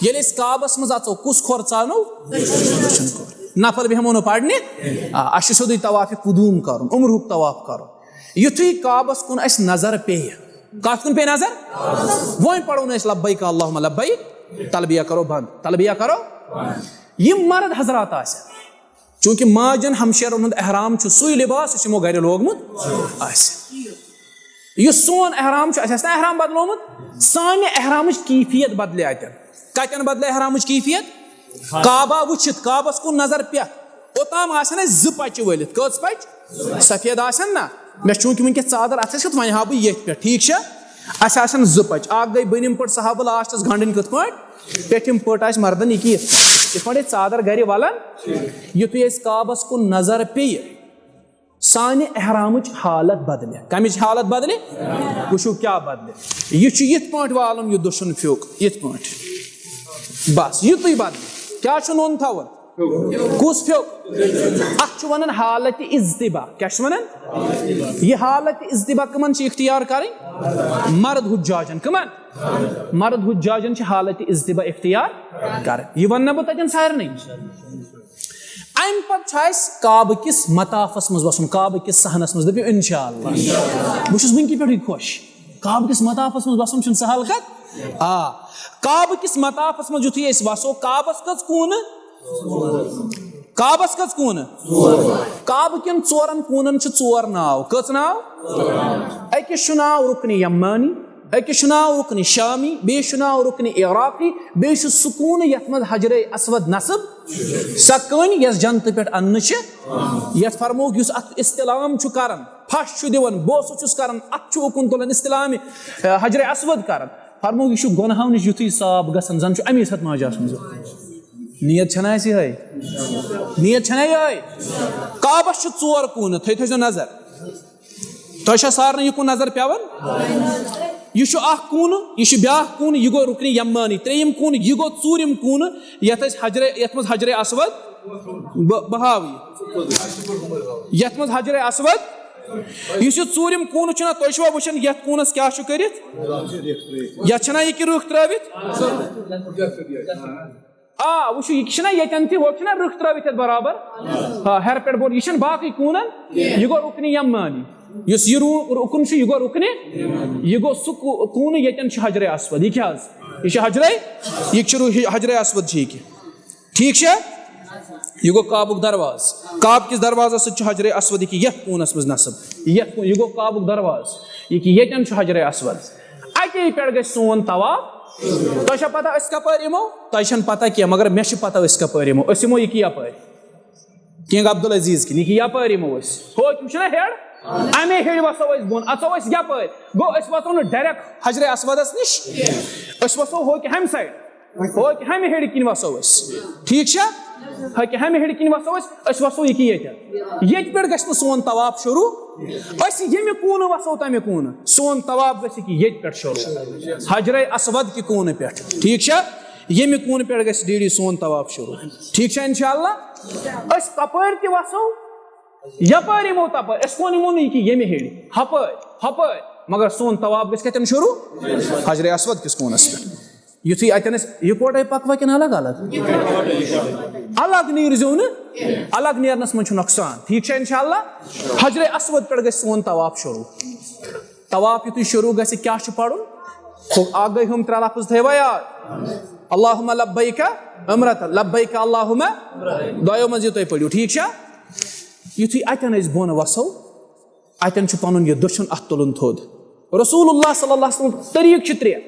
ییٚلہِ أسۍ کعبس منٛز اژو، کُس کھۄر ژانو؟ دٔچھُن کھۄر۔ نفل بیٚہمو نہٕ پرنہِ۔ آ، اَسہِ چھُ سیوٚدُے طواف قدوم کرُن، عمرہُک طواف کرُن۔ یُتھُے کعبس کُن اَسہِ نظر پیٚیہِ، کتھ کُن پیٚیہِ نظر؟ وۄنۍ پرو نہٕ أسۍ لبیک اللہم لبیک، تلبیہ کرو بند، تلبیہ کرو۔ یِم مرد حضرات آسن، چوٗنٛکہِ ماجن ہمشیرن ہُنٛد احرام چھُ سُے لباس یُس یِمو گرِ لوگمُت آسہِ۔ یُس سون احرام چھُ، اَسہِ آسہِ نہ احرام بدلومُت؟ سانہِ احرامٕچ کیفیت بدلے اتٮ۪ن۔ کتٮ۪ن بدلے احرامٕچ کیفیت؟ کعبہ وٕچھِتھ، کعبس کُن نظر پٮ۪تھ۔ اوٚتام آسن اَسہِ زٕ پچہِ ؤلِتھ۔ کٔژ پچہِ؟ سفید آسن نہ؟ مےٚ چھُ چوٗنٛکہِ وٕنکیٚس ژادر اتھس کٮ۪تھ، وۄنۍ ہاوٕ بہٕ ییٚتھۍ پٮ۪ٹھ، ٹھیٖک چھا؟ اَسہِ آسن زٕ پچہِ، اکھ گٔے بٔنِم پٔٹ، سُہ ہاوٕ بہٕ لاسٹس گنڈٕنۍ کِتھ پٲٹھۍ۔ پیٚٹھِم پٔٹ آسہِ مردن یہِ کہِ یِتھ پٲٹھۍ أسۍ ژادر گرِ ولان، یُتھُے أسۍ کعبس کُن نظر پیٚیہِ، سانہِ احرامٕچ حالت بدلہِ۔ کمِچ حالت بدلہِ؟ وٕچھِو کیٛاہ بدلہِ۔ یہِ چھُ یِتھ پٲٹھۍ والُن یہِ دٔچھُن پھیُک، یِتھ پٲٹھۍ۔ بس یُتُے بدلہِ۔ کیٛاہ چھُ نوٚن تھاوُن؟ کُس پھیوٚک؟ اتھ چھُ ونان حالت اضطباع۔ کیٛاہ چھُ ونان؟ یہِ حالت اضطباع کٕمن چھِ اختیار کرٕنۍ؟ مرد حجاجن۔ کٕمن؟ مرد حجاجن چھِ حالت اضطباع اختیار کرٕنۍ۔ یہِ ونہٕ نہٕ بہٕ تتٮ۪ن سارنٕے۔ امہِ پتہٕ چھُ اسہِ کعبہٕ کِس مطافس منٛز وسُن، کعبہٕ کِس صحنس منٛز۔ دٔپِو انشاءاللہ۔ بہٕ چھُس وٕنکہِ پٮ۪ٹھٕے خۄش۔ کعبہٕ کِس مطافس منٛز وسُن چھُنہٕ سہل کتھ۔ آ، کعبہٕ کِس مطافس منٛز یُتھُے أسۍ وسو، کعبس کٔژ کوٗنہٕ؟ کعبس کٔژ کوٗنہٕ؟ کعبہٕ کٮ۪ن ژورن کوٗنن چھِ ژور ناو۔ کٔژ ناو؟ أکِس چھُ ناو رُکنِ یمانی، أکِس چھُ ناو رُکنِ شامی، بیٚیِس چھُ ناو رُکنِ عراقی، بیٚیہِ چھُ سُہ کوٗنہٕ یتھ منٛز حجرِ اسود نصب، سۄ کٔنۍ یۄس جنتہٕ پٮ۪ٹھ اننہٕ چھِ، یتھ فرمووُکھ یُس اتھ استلام چھُ کران، پھش چھُ دِوان، بوسہٕ چھُس کران، اتھ چھُ اُکُن تُلان، استلامِ، آ، حجرِ اسود کران۔ فرمووُکھ یہِ چھُ گۄنہو نِش یُتھُے صاف گژھان، زن چھُ امی ساتہٕ ماجہِ آسمٕژ۔ نیت چھنہ اسہِ یِہے؟ نیت چھنہ یِہے؟ کعبس چھِ ژور کوٗنہٕ، تھٲے تھٲیزیو نظر۔ تۄہہِ چھا سارنٕے یہِ کُن نظر پٮ۪وان؟ یہِ چھُ اکھ کوٗنہٕ، یہِ چھُ بیٛاکھ کوٗنہٕ، یہِ گوٚو رُکنِ یمانی۔ ترٛیٚیِم کوٗنہٕ، یہِ گوٚو ژوٗرِم کوٗنہٕ، یتھ أسۍ حجرِ، یتھ منٛز حجرِ اسود، بہٕ، بہٕ ہاوٕ یہِ۔ یتھ منٛز حجرِ اسود، یُس یہِ ژوٗرِم کوٗنہٕ چھُنہ، تُہۍ چھِوا وٕچھان یتھ کوٗنس کیٛاہ چھُ کٔرِتھ؟ یتھ چھَنہ یہِ کہِ رٕکھ ترٲوِتھ؟ آ، وٕچھِو، یہِ چھِنہ ییٚتٮ۪ن تہِ، ہُہ چھِنہ رٕکھ ترٲوِتھ یَتھ برابر؟ آ، ہیٚرِ پٮ۪ٹھ بۄن، یہِ چھِنہٕ باقٕے کوٗنَن، یہِ گوٚو رُکنِ یمانی۔ یُس یہِ رو-، رُکُن چھُ، یہِ گوٚو رُکنِ، یہِ گوٚو سُہ کو-، کوٗنہٕ ییٚتٮ۪ن چھُ حجرِ اسود۔ یہِ کیٛاہ حظ؟ یہِ چھُ حجرِ، یہِ چھُ رو-، حجرِ اسود چھُ یہِ کہِ۔ ٹھیٖک چھا؟ یہِ گوٚو کعبُک دروازٕ۔ کعب کِس دروازَس سۭتۍ چھُ حجرِ اسود یہِ کہِ یَتھ کوٗنَس منٛز نصب۔ یَتھ کوٗن-، یہِ گوٚو کعبُک دروازٕ۔ یہِ کہِ ییٚتٮ۪ن چھُ حجرِ اسود۔ اَتے پٮ۪ٹھ گژھِ سون طواف۔ تۄہہِ چھا پتہ أسۍ کپٲرۍ یِمو؟ تۄہہِ چھَنہٕ پتہ کینٛہہ، مگر مےٚ چھِ پتہ أسۍ کپٲرۍ یِمو۔ أسۍ یِمو یہِ کہِ یپٲرۍ۔ King Abdul Aziz کِنۍ یہِ کہِ یپٲرۍ یِمو أسۍ۔ ہُہ کِنۍ چھُنہ ہیٚر؟ اَمے ہیٚرِ وَسو أسۍ بۄن، اَژو أسۍ یپٲرۍ۔ گوٚو أسۍ وَسو نہٕ direct حجرِ اسودس نِش، أسۍ وَسو ہُہ کہِ ہُمہِ side۔ ہُہ کہِ ہُمہِ ہیٚرِ کِنۍ وَسو أسۍ۔ ٹھیٖک چھا؟ ہُہ کہِ ہُمہِ ہیٚرِ کِنۍ وَسو أسۍ، أسۍ وَسو یہِ کہِ ییٚتٮ۪ن۔ ییٚتہِ پٮ۪ٹھ گژھِ نہٕ سون طواف شروع۔ أسۍ ییٚمہِ کوٗنہٕ وَسو تَمہِ کوٗنہٕ۔ سون طواف گژھِ یہِ کہِ ییٚتہِ پٮ۪ٹھ شروع۔ حجرِ اسود کہِ کوٗنہٕ پٮ۪ٹھ۔ ٹھیٖک چھا؟ ییٚمہِ کوٗنہٕ پٮ۪ٹھ گژھِ ڈیڈی سون طواف شروع۔ ٹھیٖک چھا انشاءاللہ؟ أسۍ کپٲرۍ تہِ وَسو، یپٲرۍ یِمو تپٲرۍ، أسۍ کون یِمو نہٕ یہِ کہِ ییٚمہِ ہیٚرِ، ہپٲرۍ، ہپٲرۍ، مگر سون طواف گژھِ کتٮ۪ن شروع؟ حجرِ اسود کِس کوٗنس پٮ۪ٹھ۔ یُتھُے اتٮ۪ن أسۍ یِکوٹے پکوا کِنہٕ الگ الگ؟ الگ نیٖرزیو نہٕ، الگ نیرنس منٛز چھُ نۄقصان۔ ٹھیٖک چھا انشاءاللہ؟ حجرِ اسود پٮ۪ٹھ گژھِ سون طواف شروع۔ طواف یُتھُے شروع گژھِ، کیٛاہ چھُ پرُن؟ ہُہ اکھ گٔے ہُم ترٛےٚ لفظ تھٲیوا یاد؟ اللہم لبیک عمرۃ، لبیک اللہم۔ دۄیو منٛز یہِ تُہۍ پٔرِو، ٹھیٖک چھا؟ یُتھُے اتٮ۪ن أسۍ بۄن وسو، اتٮ۪ن چھُ پنُن یہِ دٔچھُن اتھٕ تُلُن تھوٚد۔ رسول اللہ صلی اللہ علیہ وسلم طریٖقہٕ چھِ ترٛےٚ۔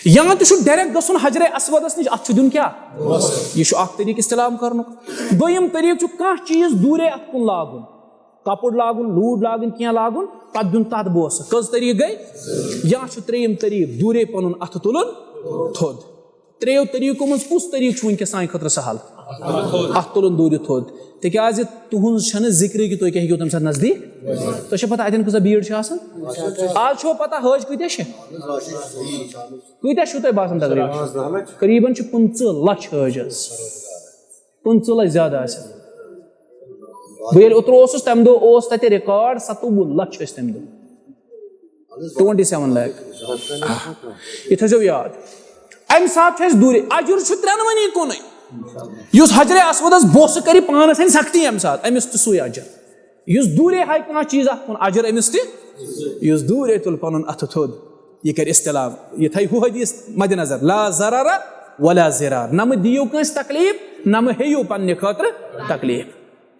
یا تہِ چھُ direct گژھُن حجرِ اسودس نِش، اتھ چھُ دیُن کیٛاہ؟ یہِ چھُ اکھ طریٖقہٕ استلام کرنُک۔ دوٚیِم طریٖقہٕ چھُ کانٛہہ چیٖز دوٗرے اتھ کُن لاگُن، کپُر لاگُن، لوٗر لاگٕنۍ، کینٛہہ لاگُن، پتہٕ دیُن تتھ بوسہٕ۔ کٔژ طریٖقہٕ گٔے؟ یا چھُ ترٛیٚیِم طریٖقہٕ دوٗرے پنُن اتھٕ تُلُن تھوٚد۔ ترٛیٚیو طریٖقو منٛز کُس طریٖقہٕ چھُ وٕنکیٚس سانہِ خٲطرٕ سہل؟ اتھ تُلُن دوٗرِ تھوٚد۔ تِکیٛازِ تُہنٛز چھنہٕ ذِکرٕے کہِ تُہۍ کیٛاہ ہیٚکِو تمہِ ساتہٕ نزدیٖک۔ تۄہہِ چھا پتہ اتٮ۪ن کۭژاہ بیٖڑ چھِ آسان؟ آز چھُوا پتہ حٲج کۭتیٛاہ چھِ؟ کۭتیٛاہ چھُو تۄہہِ باسان تقریٖبن؟ قریٖبن چھِ پٕنٛژٕہ لچھ حٲج حظ۔ پٕنٛژٕہ لچھ زیادٕ آسن۔ بہٕ ییٚلہِ اوترٕ اوسُس، تمہِ دۄہ اوس تتہِ record ستووُہ لچھ ٲسۍ تمہِ دۄہ۔ Twenty seven lakh۔ آ۔ یہِ تھٲیزیو یاد۔ امہِ ساتہٕ چھُ اسہِ دوٗرِ، اجر چھُ ترٛٮ۪نوٕنی کُنُے۔ یُس حجرِ اسودس بوسہٕ کرِ، پانس انہِ سختی امہِ ساتہٕ، أمِس تہِ سُے اجر۔ یُس دوٗرے ہایہِ کانٛہہ چیٖز اتھ کُن، اجر أمِس تہِ۔ یُس دوٗرے تُل پنُن اتھٕ تھوٚد، یہِ کرِ استلام۔ یہِ تھایہِ ہُہ حدیث مدِ نظر، لا ضرر ولا ضرار۔ نہ مہٕ دِیِو کٲنٛسہِ تکلیف، نہ مہٕ ہیٚیِو پننہِ خٲطرٕ تکلیف۔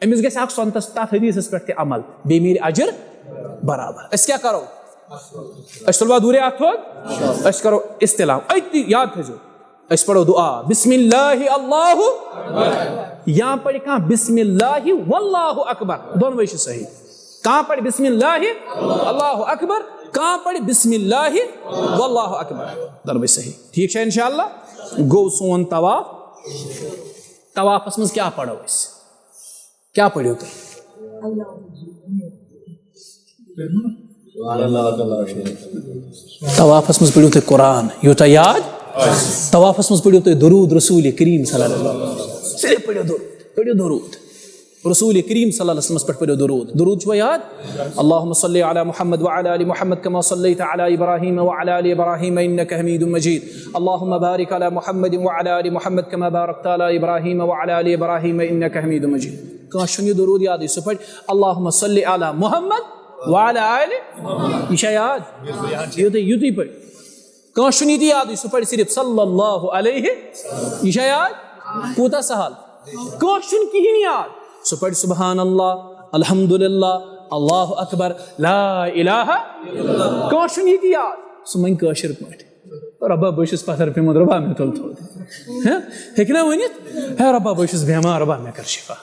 أمِس گژھِ اکھ سنتس تتھ حدیثس پٮ۪ٹھ تہِ عمل، بیٚیہِ میلہِ اجر برابر۔ أسۍ کیٛاہ کرو؟ أسۍ تُلوا دوٗرے اتھٕ تھوٚد؟ أسۍ کرو استلام۔ أتی یاد تھٲیزیو، أسۍ پرو دعا، بسم اللہ اللہ، یا پرِ کانٛہہ بسم اللہ واللہ اکبر، دۄنوے چھِ صحیح۔ کانٛہہ پرِ بسم اللہ اللہ اکبر، کانٛہہ پرِ بسم اللہ واللہ اکبر، دۄنوے صحیح۔ ٹھیٖک چھا انشاءاللہ؟ گوٚو سون طواف۔ طوافس منٛز کیٛاہ پرو أسۍ؟ کیٛاہ پٔرِو تُہۍ؟ طوافس منٛز پٔرِو تُہۍ قرآن، یوٗتاہ یاد۔ طوافس منٛز پٔرِو تُہۍ درود رسول کریم صلی اللہ علیہ وسلم۔ صرف پٔرِو درود، پٔرِو درود۔ رسول کریم صلی اللہ علیہ وسلمس پٮ۪ٹھ پٔرِو درود۔ درود چھُوا یاد؟ اللهم صل على محمد وعلى آل محمد كما صليت على إبراهيم وعلى آل إبراهيم إنك حميد مجيد. اللهم بارك على محمد وعلى آل محمد كما باركت على إبراهيم وعلى آل إبراهيم إنك حميد مجيد. کانٛہہ چھُنہٕ یہِ درود یادٕے، سُہ پَرِ اللهم صل على محمد وعلى آل، یہِ چھا یاد؟ یُتُے، یُتُے پَرِ۔ کانٛہہ چھُنہٕ یہِ تہِ یادٕے، سُہ پَرِ صرف صلی اللہ علیہ، یہِ چھا یاد؟ کوٗتاہ سہل۔ کانٛہہ چھُنہٕ کِہیٖنۍ یاد، سُہ پَرِ سبحان اللہ، الحمدللہ، اللہ اکبر، لا الہ۔ کانٛہہ چھُنہٕ یہِ تہِ یاد، سُہ وَنہِ کٲشِر پٲٹھۍ، رۄبا، بہٕ چھُس پَتھر پیوٚمُت، رۄبا، مےٚ تُل تھوٚد۔ ہہ؟ ہیٚکہِ نا ؤنِتھ؟ ہے رۄبا، بہٕ چھُس بٮ۪مار، رۄبا، مےٚ کر شفا۔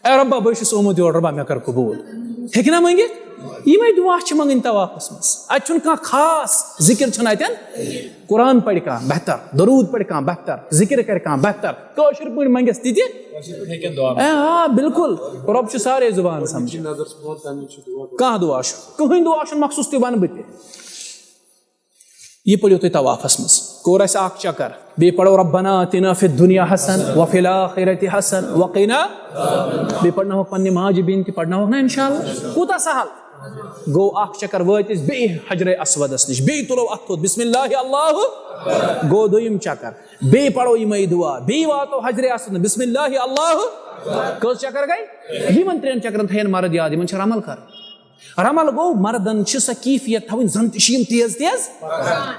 اے رۄبا، بہٕ چھُس آمُت یور، رۄبا، مےٚ کر قبوٗل۔ ہیٚکہِ نا مٔنگِتھ؟ یِمے دُعا چھِ منٛگٕنۍ طوافَس منٛز۔ اَتہِ چھُنہٕ کانٛہہ خاص ذِکِر چھُنہٕ اَتٮ۪ن۔ قرآن پَرِ کانٛہہ بہتر، درود پَرِ کانٛہہ بہتر، ذِکِر کَرِ کانٛہہ بہتر، کٲشِر پٲٹھۍ منٛگٮ۪س تہِ تہِ۔ اے آ، بِلکُل۔ رۄب چھُ سارے زُبان سَمجھان۔ کانٛہہ دُعا چھُ، کٕہٕنۍ دُعا چھُنہٕ مخصوٗص، تہِ وَنہٕ بہٕ تہِ۔ یہِ پٔرِو تُہۍ طوافَس منٛز۔ کوٚر اَسہِ اَکھ چکر۔ بیٚیہِ پَرو ربنا آتنا فی الدنیا حسن وفی الآخرۃ حسن وقنا۔ بیٚیہِ پَرناوہوکھ پنٛنہِ ماجہِ بیٚنہِ تہِ، پَرناوہوکھ نا اِنشاءاللہ۔ کوٗتاہ سہل۔ گوٚو اَکھ چکر، وٲتۍ أسۍ بیٚیہِ حجرِ اسودَس نِش، بیٚیہِ تُلو اَتھٕ تھوٚد، بسم اللہ اللہ۔ گوٚو دوٚیِم چکر۔ بیٚیہِ پَرو یِمَے دُعا، بیٚیہِ واتو حجرِ اسود، بسم اللہ اللہ۔ کٔژ چکر گٔے؟ یِمَن ترٛٮ۪ن چکرَن تھٲیِن مرد یاد، یِمَن چھِ رمل کَرٕنۍ۔ رمل گوٚو، مردن چھِ سۄ کیفیت تھاوٕنۍ، زن تہِ چھِ یِم تیز تیز،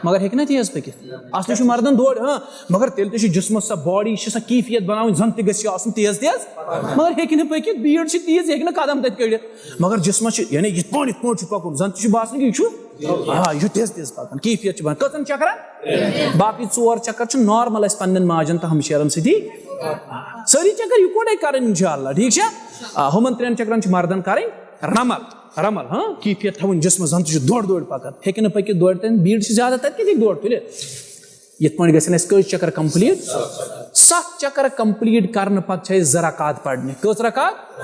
مگر ہیٚکہِ نہ تیز پٔکِتھ۔ اصلی چھُ مردن دورِ، ہاں، مگر تیٚلہِ تہِ چھُ جسمس سۄ باڈی، چھِ سۄ کیفیت بناوٕنۍ، زن تہِ گژھِ یہِ آسُن تیز تیز، مگر ہیٚکہِ نہٕ پٔکِتھ، بیٖڑ چھِ تیز، یہِ ہیٚکہِ نہٕ قدم تتہِ کٔڑِتھ۔ مگر جسمس چھُ، یعنی یِتھ پٲٹھۍ، یِتھ پٲٹھۍ چھُ پکُن، زن تہِ چھُ باسان کہِ یہِ چھُ، آ، یہِ چھُ تیز تیز پکان، کیفیت چھِ بنان۔ کٔژن چکرن؟ باقٕے ژور چکر چھِ نارمل اَسہِ پننٮ۪ن ماجن تہٕ ہمشیرن سۭتی۔ سٲری چکر یِکوٹے کرٕنۍ انشاءاللہ، ٹھیٖک چھا؟ آ، ہُمن ترٛٮ۪ن چکرن چھِ مردن کرٕنۍ۔ رمل، رمل، ہاں، کیفیت تھاوٕنۍ جسمس، زن تہِ چھُ دورٕ دورٕ پکان، ہیٚکہِ نہٕ پٔکِتھ دورٕ تہِ، بیٖڑ چھِ زیادٕ، تتہِ کتہِ ہیٚکہِ دورٕ تُلِتھ؟ یِتھ پٲٹھۍ گژھن اَسہِ کٔژ چکر کمپلیٖٹ؟ ستھ چکر کمپلیٖٹ کرنہٕ پتہٕ چھِ اَسہِ زٕ رکعت پرنہِ۔ کٔژ رکعت؟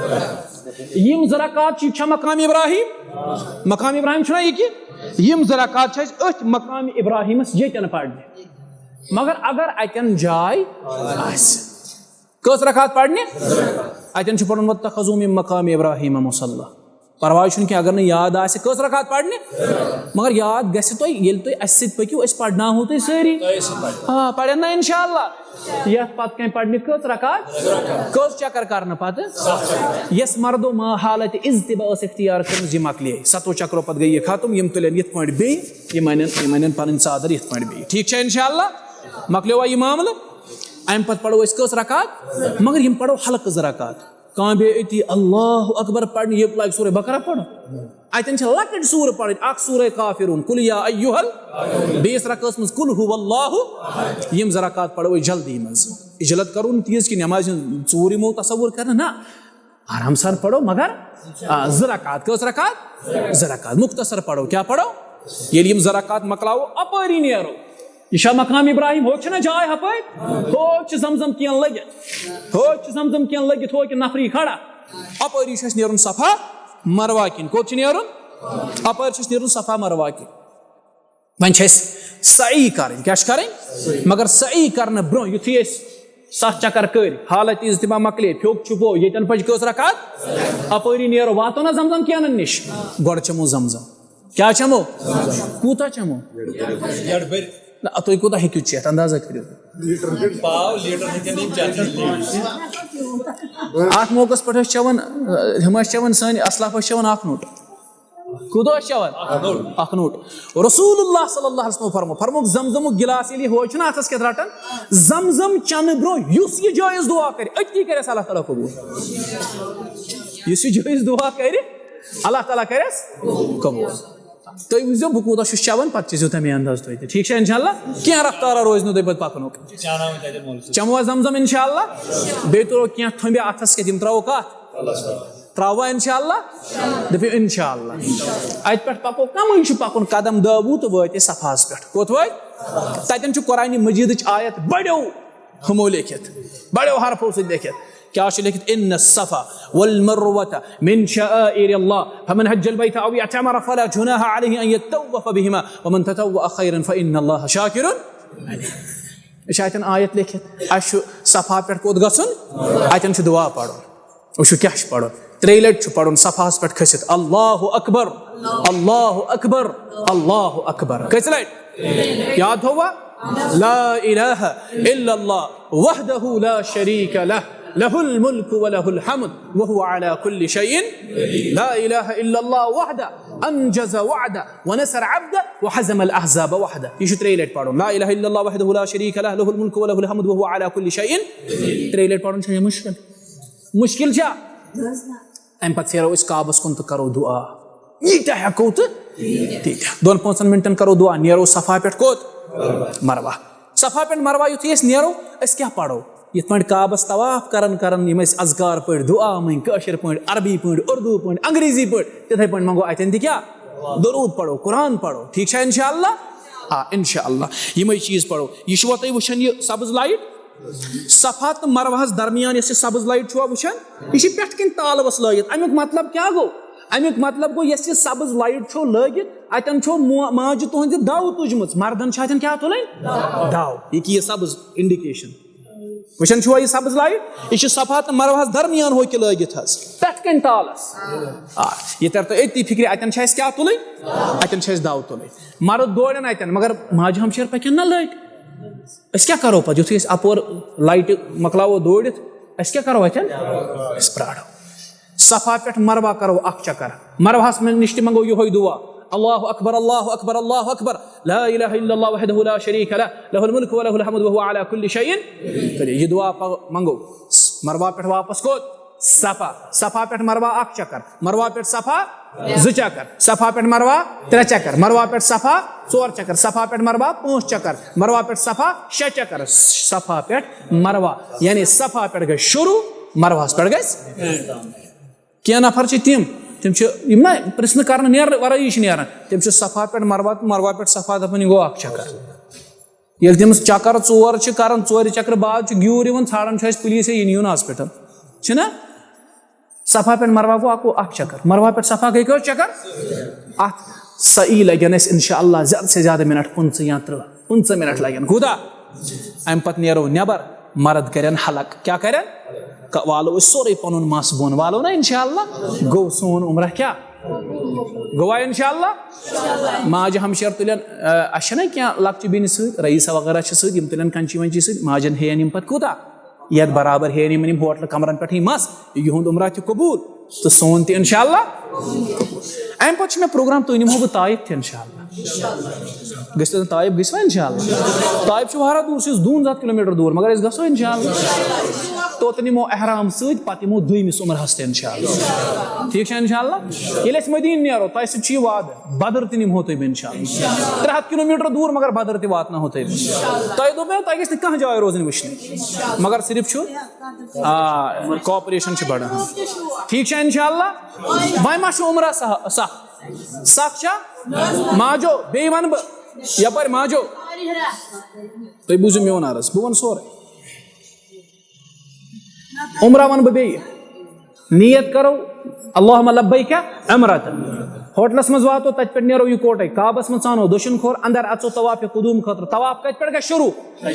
یِم زٕ رکعت چھِ، یہِ چھا مقام ابراہیم؟ مقام ابراہیم چھُنا یہِ کہِ؟ یِم زٕ رکعت چھِ اَسہِ أتھۍ مقام ابراہیمس ییٚتٮ۪ن پرنہِ۔ مگر اگر اتٮ۪ن جاے آسہِ، کٔژ رکعت پرنہِ؟ اتٮ۪ن چھُ پرُن، واتخذوا من مقام ابراہیم مصلی۔ پرواے چھُنہٕ کینٛہہ، اگر نہٕ یاد آسہِ، کٔژ رکعت پرنہِ؟ مگر یاد گژھِ تۄہہِ، ییٚلہِ تُہۍ اسہِ سۭتۍ پٔکِو، أسۍ پرناوہو تُہۍ سٲری۔ آ، پرن نا انشاءاللہ؟ یتھ پتہٕ کَنہِ پرنہِ کٔژ رکعت؟ کٔژ چکر کرنہٕ پتہٕ؟ یس مردو ما حالت اضطباع ٲس اختیار کٔرمٕژ، یہِ مۄکلے۔ ستو چکرو پتہٕ گٔے یہِ ختم، یِم تُلن یِتھ پٲٹھۍ بیٚیہِ، یِم انن، یِم انن پنٕنۍ ژادر یِتھ پٲٹھۍ بیٚیہِ۔ ٹھیٖک چھا انشاءاللہ؟ مۄکلیوا یہِ معاملہٕ؟ امہِ پتہٕ پرو أسۍ کٔژ رکعت؟ مگر یِم پرو ہلکہٕ زٕ رکعت۔ کانٛہہ بیٚیہِ أتی اللہ اکبر پرنہِ، یہِ لگہِ سورہ بقرہ پرُن۔ اتٮ۪ن چھِ لۄکٕٹۍ سورٕ پرٕنۍ، اکھ سورہ کافرون، قل یا ایہا ال-، بیٚیِس رکعتس منٛز قل ھو اللہ۔ یِم زٕ رکعت پرو أسۍ جلدی منٛز۔ عجلت کرو نہٕ تیز کہِ نمازِ ہُنٛد ژوٗر یِمو تصور کرنہٕ، نہ۔ آرام سان پرو، مگر، آ، زٕ رکعت۔ کٔژ رکعت؟ زٕ رکعت۔ مختصر پرو۔ کیٛاہ پرو؟ ییٚلہِ یِم زٕ رکعت مۄکلاوو، اپٲری نیرو۔ یہِ چھا مقام ابراہیم؟ ہُتھ چھِنہ جاے ہپٲرۍ؟ ہُتھ چھِ زمزم کین لٔگِتھ۔ ہُتھ چھِ زمزم کین لٔگِتھ، ہُہ کہِ نفری کھڑا۔ اپٲری چھُ اَسہِ نیرُن صفا مروہ کِنۍ۔ کوٚت چھُ نیرُن؟ اپٲرۍ چھُ اَسہِ نیرُن صفا مروہ کِنۍ۔ وۄنۍ چھِ اَسہِ سعی کَرٕنۍ۔ کیٛاہ چھِ کَرٕنۍ؟ مگر سعی کَرنہٕ برٛونٛہہ یُتھُے أسۍ ستھ چکر کٔرۍ، حالت اضطباع مۄکلے، پھیوٚک چھُپو، ییٚتٮ۪ن پَزِ کٔژ رکعت؟ اَپٲری نیرو، واتو نہ زمزم کینَن نِش، گۄڈٕ چٮ۪مو زمزم۔ کیٛاہ چٮ۪مو؟ کوٗتاہ چٮ۪مو؟ نہ، تُہۍ کوٗتاہ ہیٚکِو چٮ۪تھ؟ اندازہ کٔرِو۔ پاو لیٹر ہیٚکن نہٕ چٮ۪تھ۔ اَتھ موقعس پٮ۪ٹھ ٲسۍ چٮ۪وان، ہُم ٲسۍ چٮ۪وان، سٲنۍ اسلاف ٲسۍ چٮ۪وان اکھ نوٚٹ۔ کوٗتاہ اوس چٮ۪وان؟ اکھ نوٚٹ۔ اکھ نوٚٹ۔ رسول اللہ صلی اللہ علیہ وسلم فرمو، فرموک، زمزمُک گِلاس ییٚلہِ یہِ ہوے چھُنہ اَتھس کٮ۪تھ رٹان، زمزم چٮ۪نہٕ برونٛہہ یُس یہِ جٲیز دُعا کرِ، أتی کرٮ۪س اللہ تعالیٰ قبوٗل۔ یُس یہِ جٲیز دُعا کرِ، اللہ تعالیٰ کرٮ۪س قبوٗل۔ تُہۍ وٕچھزیو بہٕ کوٗتاہ چھُس چٮ۪وان، پتہٕ چیٚزیو تَمے انداز تُہۍ تہِ۔ ٹھیٖک چھا؟ انشاءاللہ کینٛہہ رفتارا روزِ نہٕ تُہۍ پتہٕ پکنُک۔ چاناوٕنۍ تَتہِ مولوی صٲب۔ چٮ۪موا زمزم انشاءاللہ؟ بیٚیہِ تُلو کینٛہہ تھوٚمبہِ اَتھس کٮ۪تھ، یِم ترٛاوو کتھ؟ ترٛاووا انشاءاللہ؟ دٔپِو انشاءاللہ۔ اتہِ پٮ۪ٹھ پکو، کمٕے چھُ پکُن، قدم دہ وُہ تہٕ وٲتۍ أسۍ صفاہس پٮ۪ٹھ۔ کوٚت وٲتۍ؟ تتٮ۪ن چھُ قرآنِ مجیدٕچ آیت بڑیو ہُمو لیکھِتھ، بڑیو حرفو سۭتۍ لیکھِتھ۔ کیٛاہ چھُ لیکھِتھ؟ ان الصفا والمروة من شعائر الله فمن حج البيت او اعتمر فلا جناح عليه ان يطوف بهما ومن تطوع خيرا فان الله شاكر عليم۔ یہِ چھِ اَتٮ۪ن آیت لیکھِتھ، اَسہِ چھُ صفا پٮ۪ٹھ کوٚت گژھُن؟ اَتٮ۪ن چھُ دُعا پَرُن۔ وٕچھِو کیٛاہ چھُ پَرُن۔ ترٛیٚیہِ لَٹہِ چھُ پَرُن صفاہَس پٮ۪ٹھ کھٔسِتھ، اللہ اکبر، اللہ اکبر، اللہ اکبر۔ کٔژِ لَٹہِ؟ یاد تھووا؟ لا الہ الا اللہ وحدہ لا شریک لہ، لہ الملک ولہ الحمد وہو علی کل شیء۔ لا الہ الا اللہ وحدہ انجز وعدہ ونصر عبدہ وہزم الاحزاب وحدہ۔ یہِ چھُ ترٛیٚیہِ لَٹہِ پَرُن۔ لا الہ الا اللہ وحدہ لا شریک لہ، لہ الملک ولہ الحمد وہو علی کل شیء۔ ترٛیٚیہِ لَٹہِ پَرُن چھُ یہِ مُشکِل؟ مُشکِل چھا؟ اَمہِ پَتہٕ پھیرو أسۍ کعبَس کُن تہٕ کَرو دُعا۔ ییٖتیٛاہ ہٮ۪کو تہٕ تیٖتیٛاہ۔ دۄن پانٛژَن مِنٹَن کَرو دُعا، نیرو صفا پٮ۪ٹھ کوٚت؟ مروہ۔ صفا پٮ۪ٹھ مروہ یُتھُے أسۍ نیرو، أسۍ کیٛاہ پَرو؟ یِتھ پٲٹھۍ کعبَس طواف کَران کَران یِم أسۍ اذکار پٲٹھۍ، دُعا مٔنٛگۍ، کٲشِر پٲٹھۍ، عربی پٲٹھۍ، اردو پٲٹھۍ، انگریزی پٲٹھۍ، تِتھَے پٲٹھۍ منٛگو اَتٮ۪ن تہِ کیٛاہ؟ دروٗد پَرو، قرآن پَرو۔ ٹھیٖک چھا اِنشاءاللہ؟ آ، اِنشاءاللہ۔ یِمَے چیٖز پَرو۔ یہِ چھُوا تۄہہِ وٕچھان یہِ سبٕز لایٹ؟ صفا تہٕ مروہَس درمیان یۄس یہِ سبٕز لایٹ چھُوا وٕچھان؟ یہِ چھِ پٮ۪ٹھ کِنۍ تالوَس لٲگِتھ۔ اَمیُک مطلب کیٛاہ گوٚو؟ اَمیُک مطلب گوٚو، یۄس یہِ سبٕز لایٹ چھو لٲگِتھ، اَتٮ۪ن چھو مو-، ماجہِ تُہنٛزِ دَو تُجمٕژ۔ مردن چھِ اَتٮ۪ن کیٛاہ تُلٕنۍ؟ دَو۔ یہِ کہِ یہِ سبٕز انڈیکیشن۔ وٕچھان چھُوا یہِ سبٕز لایٹ؟ یہِ چھِ صفا تہٕ مروہَس درمیان ہو کہِ لٲگِتھ حظ، پٮ۪ٹھ کَنہِ تالَس۔ آ، یہِ تَر تۄہہِ أتی فِکرِ، اَتٮ۪ن چھِ اَسہِ کیٛاہ تُلٕنۍ؟ اَتٮ۪ن چھِ اَسہِ دَو تُلٕنۍ۔ مرد دورن اَتٮ۪ن، مگر ماجہِ ہمشیر پَکن نہ لٔٹۍ۔ أسۍ کیٛاہ کَرو پَتہٕ؟ یُتھُے أسۍ اَپور لایٹہِ مۄکلاوو دورِتھ، أسۍ کیٛاہ کَرو اَتٮ۪ن؟ أسۍ پرٛارو۔ صفا پٮ۪ٹھ مروہ کرو اکھ چکر۔ مروہس منٛز نِش تہِ منٛگو یِہوٚے دُعا، اللہ اکبر، اللہ اکبر، اللہ اکبر، لا الہ الا اللہ وحدہ لا شریک لہ، لہ الملک و لہ الحمد وہو علی کل شیء قدیر۔ یہِ دُعا پَ-، منٛگو۔ مروہ پٮ۪ٹھ واپس کوٚت؟ صفا۔ صفا پٮ۪ٹھ مروہ اکھ چکر، مروہ پٮ۪ٹھ صفا زٕ چکر، صفا پٮ۪ٹھ مروہ ترٛےٚ چکر، مروہ پٮ۪ٹھ صفا ژور چکر، صفا پٮ۪ٹھ مروہ پانٛژھ چکر، مروہ پٮ۪ٹھ صفا شےٚ چکر، صفا پٮ۪ٹھ مروہ، یعنی صفا پٮ۪ٹھ گژھِ شروع، مروہس پٮ۪ٹھ گژھِ۔ کینٛہہ نفر چھِ تِم، تِم چھِ یِم نہ پرٛژھنہٕ کرنہٕ نیرنہٕ ورٲیی چھِ نیران، تِم چھِ صفا پٮ۪ٹھ مروہ تہٕ مروہ پٮ۪ٹھ صفا دپان، یہِ گوٚو اکھ چکر۔ ییٚلہِ تِم چکر ژور چھِ کران، ژورِ چکرٕ بعد چھُ گیوٗر یِوان، ژھانڈان چھُ اَسہِ پُلیٖس، ہے، یہِ نِیِو نہٕ ہاسپٹل، چھِنہ؟ صفا پٮ۪ٹھ مروہ گوٚو اکھ، اکھ چکر، مروہ پٮ۪ٹھ صفا گٔے کٔژ چکر؟ اکھ۔ سعی لگن اَسہِ انشاءاللہ زیادٕ سے زیادٕ منٹ، پٕنٛژٕہ یا ترٕٛہ، پٕنٛژٕہ منٹ لگن۔ کوٗتاہ؟ اَمہِ پتہٕ نیرو نٮ۪بر، مرد کرن حلق۔ کیٛاہ کرن؟ ک-، والو أسۍ سورُے پنُن مس بۄن، والو نا انشاءاللہ۔ گوٚو سون عمرہ کیٛاہ؟ گوٚوا انشاءاللہ؟ ماجہِ ہمشیر تُلن، آ، اَسہِ چھَنہ کینٛہہ لۄکچہِ بیٚنہِ سۭتۍ، رئیسہ وغیرہ چھِ سۭتۍ، یِم تُلن کَنچی وَنچی سۭتۍ، ماجن ہیٚین یِم پتہٕ کوٗتاہ؟ یَتھ برابر ہیٚین یِمن یِم ہوٹلہٕ کمرن پٮ۪ٹھٕے مس، یِہُنٛد عمرہ تہِ قبوٗل تہٕ سون تہِ انشاءاللہ۔ اَمہِ پتہٕ چھُ مےٚ پروگرام، تُہۍ نِمہو بہٕ طائف تہِ انشاءاللہ۔ گٔژھِو تُہۍ طائف، گٔژھِوا انشاءاللہ؟ طائف چھُ واریاہ دوٗر، سُہ چھُ دُوَنزاہ کِلوٗ میٖٹر دوٗر، مگر أسۍ گژھو انشاءاللہ۔ توتہٕ نِمو احرام سۭتۍ، پتہٕ یِمو دوٚیمِس عمرہس تہِ انشاءاللہ۔ ٹھیٖک چھا انشاءاللہ؟ ییٚلہِ أسۍ مدیٖنہٕ نیرو، تۄہہِ سۭتۍ چھُ یہِ وعدٕ، بدر تہِ نِمہو تۄہہِ بہٕ انشاءاللہ۔ ترٛےٚ ہَتھ کِلوٗ میٖٹر دوٗر، مگر بدر تہِ واتناوہو تۄہہِ بہٕ۔ تۄہہِ دوٚپمو، تۄہہِ گژھِ نہٕ کانٛہہ جاے روزٕنۍ وٕچھنہِ، مگر صرف چھُ، آ، cooperation چھِ بڑان۔ ٹھیٖک چھا انشاءاللہ؟ وۄنۍ ما چھُ عمرہ سہ-، سخ؟ سخ چھا؟ ماجو، بیٚیہِ وَنہٕ بہٕ یَپٲرۍ ماجو، تُہۍ بوٗزِو میون عرض، بہٕ وَنہٕ سورُے۔ عمرہ وَنہٕ بہٕ بیٚیہِ، نیت کَرو، اللہم لبیک عمرۃ۔ ہوٹلَس منٛز واتو، تَتہِ پٮ۪ٹھ نیرو یِکوَٹَے، کعبَس منٛز ژانو دٔچھُن کھوٚر، اَندَر اَژو طواف قدوٗم خٲطرٕ۔ طواف کَتہِ پٮ۪ٹھ گژھِ شروٗع؟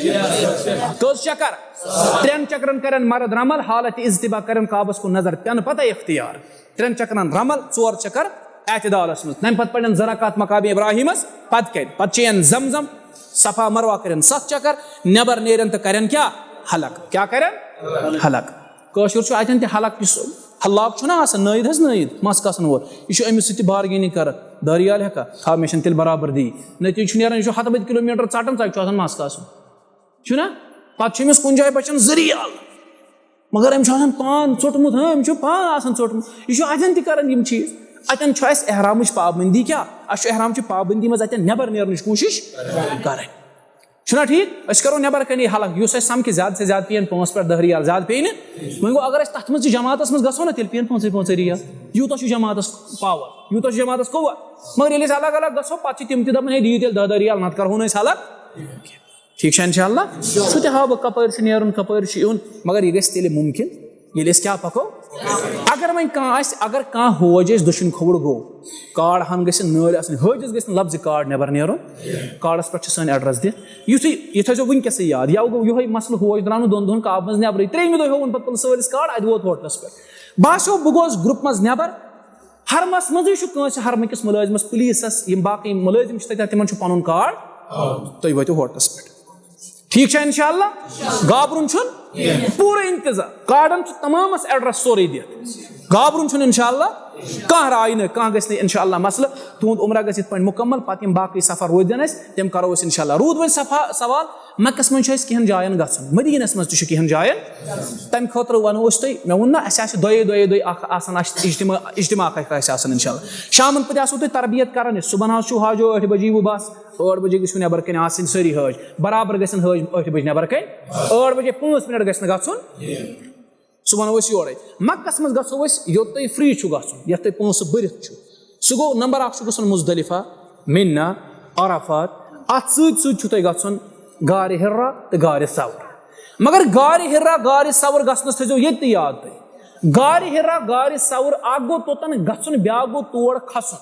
کٔژ چکر؟ ترٛٮ۪ن چکرن کرن مرد رمل، حالت اضطباع کرن کعبس کُن نظر، پٮ۪نہٕ پتہٕ اختیار۔ ترٛٮ۪ن چکرن رمل، ژور چکر اعتدالس منٛز۔ تمہِ پتہٕ پرن زٕ رکعت مقام ابراہیمس، پتہٕ کتہِ؟ پتہٕ چیٚین زمزم، صفا مروہ کرن ستھ چکر، نٮ۪بر نیرن تہٕ کرن کیٛاہ؟ حلق۔ کیٛاہ کرن؟ حلق۔ کٲشُر چھُ اتٮ۪ن تہِ حلق، یُس حلاق چھُنہ آسان، نٲیِد حظ نٲیِد، مس کاسن وول، یہِ چھُ أمِس سۭتۍ تہِ bargaining کران، دٲریال ہٮ۪کھا؟ تھاو، مےٚ چھَنہٕ تیٚلہِ برابردی۔ نتیٖجہٕ چھُ نیران، یہِ چھُ ہتہٕ بٔدۍ کِلوٗ میٖٹر ژٹان، ژَتہِ چھُ آسان مس کاسُن۔ چھُنہ؟ پتہٕ چھُ أمِس کُنہِ جایہِ بچان زٕ ریال، مگر أمۍ چھُ آسان پان ژوٚٹمُت، ہاں، أمۍ چھُ پان آسان ژوٚٹمُت۔ یہِ چھُ اتٮ۪ن تہِ کران یِم چیٖز۔ اتٮ۪ن چھُ اَسہِ احرامٕچ پابندی کیٛاہ؟ اَسہِ چھُ احرامچہِ پابندی منٛز اتٮ۪ن نٮ۪بر نیرنٕچ کوٗشِش کرٕنۍ۔ چھُنہ ٹھیٖک؟ أسۍ کرو نٮ۪بر کنے حلق، یُس اَسہِ سمکھِ زیادٕ سے زیادٕ پیٚیَن پانٛژھ پٮ۪ٹھ دَہ ریال، زیادٕ پیٚیہِ نہٕ۔ وۄنۍ گوٚو، اگر أسۍ تتھ منٛز تہِ جماعتس منٛز گژھو نہ، تیٚلہِ پیٚیَن پانٛژے پانٛژے ریال۔ یوٗتاہ چھُ جماعتس power، یوٗتاہ چھُ جماعتس قوت۔ مگر ییٚلہِ أسۍ الگ الگ گژھو، پتہٕ چھِ تِم تہِ دپان، ہے، دِیِو تیٚلہِ دَہ دَہ ریال، نتہٕ کرہو نہٕ أسۍ حلق۔ ٹھیٖک چھا انشاءاللہ؟ سُہ تہِ ہاوٕ بہٕ کپٲرۍ چھُ نیرُن، کپٲرۍ چھُ یُن، مگر یہِ گژھِ تیٚلہِ مُمکِن۔ ییٚلہِ أسۍ کیٛاہ پَکو؟ اگر وۄنۍ کانٛہہ آسہِ، اگر کانٛہہ حٲج آسہِ دٔچھُن کھووُر گوٚو، کارڈ ہن گژھِ نٲلۍ آسٕنۍ، حٲجِس گژھِ نہٕ لفظِ کارڈ نٮ۪بر نیرُن۔ کارڈس پٮ۪ٹھ چھُ سٲنۍ ایڈرس دِتھ۔ یُتھُے، یہِ تھٲیزیو وٕنکیٚسٕے یاد، یَوٕ گوٚو یِہوٚے مسلہٕ، حٲج درٛاو نہٕ دۄن دۄہن کعبہٕ منٛز نٮ۪برٕے، ترٛیٚیِمہِ دۄہ ہووُن پتہٕ پُلسہٕ وٲلِس کارڈ، اَتہِ ووت ہوٹلس پٮ۪ٹھ۔ باسیو بہٕ گوس گروپ منٛز نٮ۪بر، حرمس منٛزٕے چھُ کٲنٛسہِ حرمہٕ کِس مُلٲزمس، پُلیٖسس، یِم باقٕے مُلٲزِم چھِ تَتہِ، تِمن چھُ پنُن کارڈ، تُہۍ وٲتِو ہوٹلس پٮ۪ٹھ۔ ٹھیٖک چھا؟ انشاءاللہ گابرُن چھُنہٕ، پوٗرٕ انتظام، کارڈن چھُ تمامس ایڈرس سورُے دِتھ۔ گابرُن چھُنہٕ انشاءاللہ، کانٛہہ راے نہٕ، کانٛہہ گژھِ نہٕ انشاءاللہ مسلہٕ۔ تُہُنٛد عمرہ گژھِ یِتھ پٲٹھۍ مُکمل، پتہٕ یِم باقٕے سفر روٗدۍ دِن اَسہِ، تِم کرو أسۍ انشاءاللہ۔ روٗد وۄنۍ صفا-، سوال، مکس منٛز چھُ اَسہِ کینٛہَن جاین گژھُن، مدیٖنس منٛز تہِ چھُ کینٛہَن جاین۔ تَمہِ خٲطرٕ وَنو أسۍ تۄہہِ، مےٚ ووٚن نہ، اَسہِ آسہِ دۄیے دۄیے دۄہہِ اکھ آسان، اَسہِ اجتماع، اجتماع اکھ آسہِ آسان انشاءاللہ۔ شامن پتہٕ آسو تۄہہِ تربیت کران أسۍ، صبحن حظ چھُو حاجو ٲٹھِ بجے وُہ بس، ٲٹھ بجے گٔژھِو نٮ۪بر کَنہِ آسٕنۍ سٲری حٲج، برابر گژھن حٲج ٲٹھِ بجہِ نٮ۪بر کَنہِ، ٲٹھ بجے پانٛژھ منٹ گژھِ نہٕ گژھُن۔ سُہ وَنو أسۍ یورَے۔ مکس منٛز گژھو أسۍ یوٚت تۄہہِ فری چھُ گژھُن، یَتھ تۄہہِ پونٛسہٕ بٔرِتھ چھُ۔ سُہ گوٚو نمبر اکھ چھُ گژھُن مزدلفہ، منہ، عرفات۔ اَتھ سۭتۍ سۭتۍ چھُو تۄہہِ گژھُن غارِ حرا تہٕ غارِ ثور۔ مگر غارِ حرا، غارِ ثور گژھنَس تھٲیزیو ییٚتہِ تہِ یاد تُہۍ۔ غارِ حرا، غارِ ثور، اکھ گوٚو توٚتَن گژھُن، بیٛاکھ گوٚو تور کھسُن۔